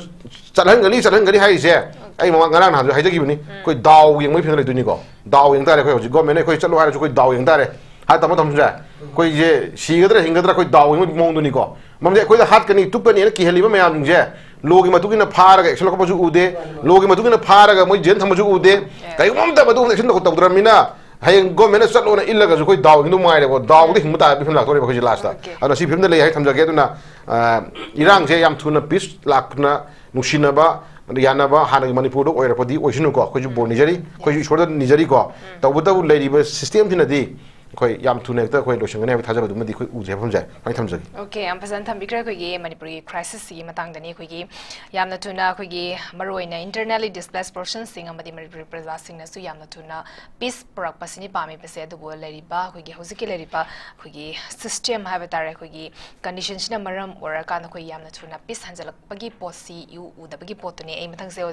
ꯆꯠꯍꯟꯒꯅꯤ, ꯆꯠꯍꯟꯒꯅꯤ ꯍꯥꯏꯔꯤꯁꯦ, ꯑꯩ ꯃꯃꯥꯡ, ꯉꯔꯥꯡ ꯅꯍꯥꯟꯁꯨ ꯍꯥꯏꯖꯈꯤꯕꯅꯤ, ꯑꯩꯈꯣꯏ ꯗꯥꯎ ꯌꯦꯡꯕꯒꯤ ꯐꯤꯕꯝꯗ ꯂꯩꯗꯣꯏꯅꯤꯀꯣ꯫ ꯗꯥꯎ ꯌꯦꯡ ꯇꯥꯔꯦ ꯑꯩꯈꯣꯏ ꯍꯧꯖꯤꯛ, governmentꯅ ꯑꯩꯈꯣꯏ ꯆꯠꯂꯣ ꯍꯥꯏꯔꯁꯨ ꯑꯩꯈꯣꯏ ꯗꯥꯎ ꯌꯦꯡ ꯇꯥꯔꯦ꯫ ꯍꯥꯏ ꯇꯥꯃꯣ ꯊꯝꯁꯦ, ꯑꯩꯈꯣꯏꯁꯦ ꯁꯤꯒꯗ꯭ꯔꯥ ꯍꯤꯡꯒꯗ꯭ꯔꯥ ꯑꯩꯈꯣꯏ ꯗꯥꯎ ꯌꯦꯡꯕꯒꯤ ꯃꯑꯣꯡꯗꯨꯅꯤꯀꯣ꯫ ꯃꯔꯝꯗꯤ ꯑꯩꯈꯣꯏꯗ ꯍꯥꯠꯀꯅꯤ, ꯇꯨꯞꯀꯅꯤꯅ ꯀꯤꯍꯜꯂꯤꯕ ꯃꯌꯥꯝꯁꯤꯡꯁꯦ lawꯒꯤ ꯃꯇꯨꯡ ꯏꯟꯅ ꯐꯥꯔꯒ action ꯂꯧꯈꯠꯄꯁꯨ ꯎꯗꯦ, lawꯒꯤ ꯃꯇꯨꯡ ꯏꯟꯅ ꯐꯥꯔꯒ ꯃꯣꯏ jail ꯊꯝꯕꯁꯨ ꯎꯗꯦ, ꯀꯩꯒꯨꯝꯕ ꯑꯃꯇ ꯃꯗꯨ action ꯇꯧꯗ꯭ꯔꯕꯅꯤꯅ ꯍꯌꯦꯡ governmentꯅ ꯆꯠꯂꯣꯅ ꯏꯜꯂꯒꯁꯨ ꯑꯩꯈꯣꯏ ꯗꯥꯎ ꯌꯦꯡꯗꯧ ꯃꯉꯥꯏꯔꯦꯀꯣ꯫ ꯗꯥꯎꯗ ꯍꯤꯡꯕ ꯇꯥꯕꯒꯤ ꯐꯤꯕꯝ ꯂꯥꯛꯇꯧꯔꯦꯕ ꯑꯩꯈꯣꯏꯁꯦ lastꯇ꯫ Okay. ꯑꯗꯨꯅ ꯁꯤ ꯐꯤꯕꯝꯗ ꯂꯩ ꯍꯥꯏ ꯊꯝꯖꯒꯦ꯫ ꯑꯗꯨꯅ, ꯑ, ꯏꯔꯥꯡꯁꯦ ꯌꯥꯝ ꯊꯨꯅ peace ꯂꯥꯛꯇꯨꯅ ꯅꯨꯡꯁꯤꯅꯕ, ꯌꯥꯅꯕ ꯍꯥꯟꯅꯒꯤ ꯃꯅꯤꯄꯨꯔꯗ ꯑꯣꯏꯔꯛꯄꯗꯤ ꯑꯣꯏꯁꯅꯨꯀꯣ꯫ ꯑꯩꯈꯣꯏꯁꯨ ꯕꯣꯔ ꯅꯤꯖꯔꯤ, ꯑꯩꯈꯣꯏꯁꯨ ꯏꯁꯣꯔꯗ ꯅꯤꯖꯔꯤꯀꯣ꯫ ꯇꯧꯕꯇꯕꯨ ꯂꯩꯔꯤꯕ systemꯁꯤꯅꯗꯤ ꯑꯩꯈꯣꯏ ꯌꯥꯝ ꯊꯨꯅ ꯍꯦꯛꯇ ꯑꯩꯈꯣꯏ ꯂꯣꯏꯁꯤꯟꯒꯅꯤ ꯍꯥꯏꯕ ꯊꯥꯖꯕꯗꯨꯃꯗꯤ ꯑꯩꯈꯣꯏ ꯎꯖꯩ ꯍꯥꯏꯕ ꯊꯝꯖꯩ꯫ ꯁꯨꯃꯥꯏꯅ ꯊꯝꯖꯒꯦ꯫ Okay, ꯌꯥꯝ ꯐꯖꯅ ꯊꯝꯕꯤꯈ꯭ꯔꯦ꯫ ꯑꯩꯈꯣꯏꯒꯤ ꯃꯅꯤꯄꯨꯔꯒꯤ crisisꯁꯤꯒꯤ ꯃꯇꯥꯡꯗꯅꯤ꯫ ꯑꯩꯈꯣꯏꯒꯤ ꯌꯥꯝꯅ ꯊꯨꯅ ꯑꯩꯈꯣꯏꯒꯤ ꯃꯔꯨꯑꯣꯏꯅ internally displaced personꯁꯤꯡ ꯑꯃꯗꯤ ꯃꯅꯤꯄꯨꯔꯤ ꯄ꯭ꯔꯖꯥꯁꯤꯡꯅꯁꯨ ꯌꯥꯝꯅ ꯊꯨꯅ peace ꯄꯨꯔꯛꯄꯁꯤꯅꯤ ꯄꯥꯝꯃꯤꯕꯁꯦ꯫ ꯑꯗꯨꯕꯨ ꯂꯩꯔꯤꯕ ꯑꯩꯈꯣꯏꯒꯤ ꯍꯧꯖꯤꯛꯀꯤ ꯂꯩꯔꯤꯕ ꯑꯩꯈꯣꯏꯒꯤ system ꯍꯥꯏꯕ ꯇꯥꯔꯦ, ꯑꯩꯈꯣꯏꯒꯤ conditionꯁꯤꯅ ꯃꯔꯝ ꯑꯣꯏꯔꯀꯥꯟꯗ ꯑꯩꯈꯣꯏ ꯌꯥꯝꯅ ꯊꯨꯅ peace ꯍꯟꯖꯤꯜꯂꯛꯄꯒꯤ ꯄꯣꯠꯁꯤ ꯏꯎ ꯎꯗꯕꯒꯤ ꯄꯣꯠꯇꯨꯅꯤ꯫ ꯑꯩ ꯃꯊꯪꯁꯦ ꯑꯣꯖꯥ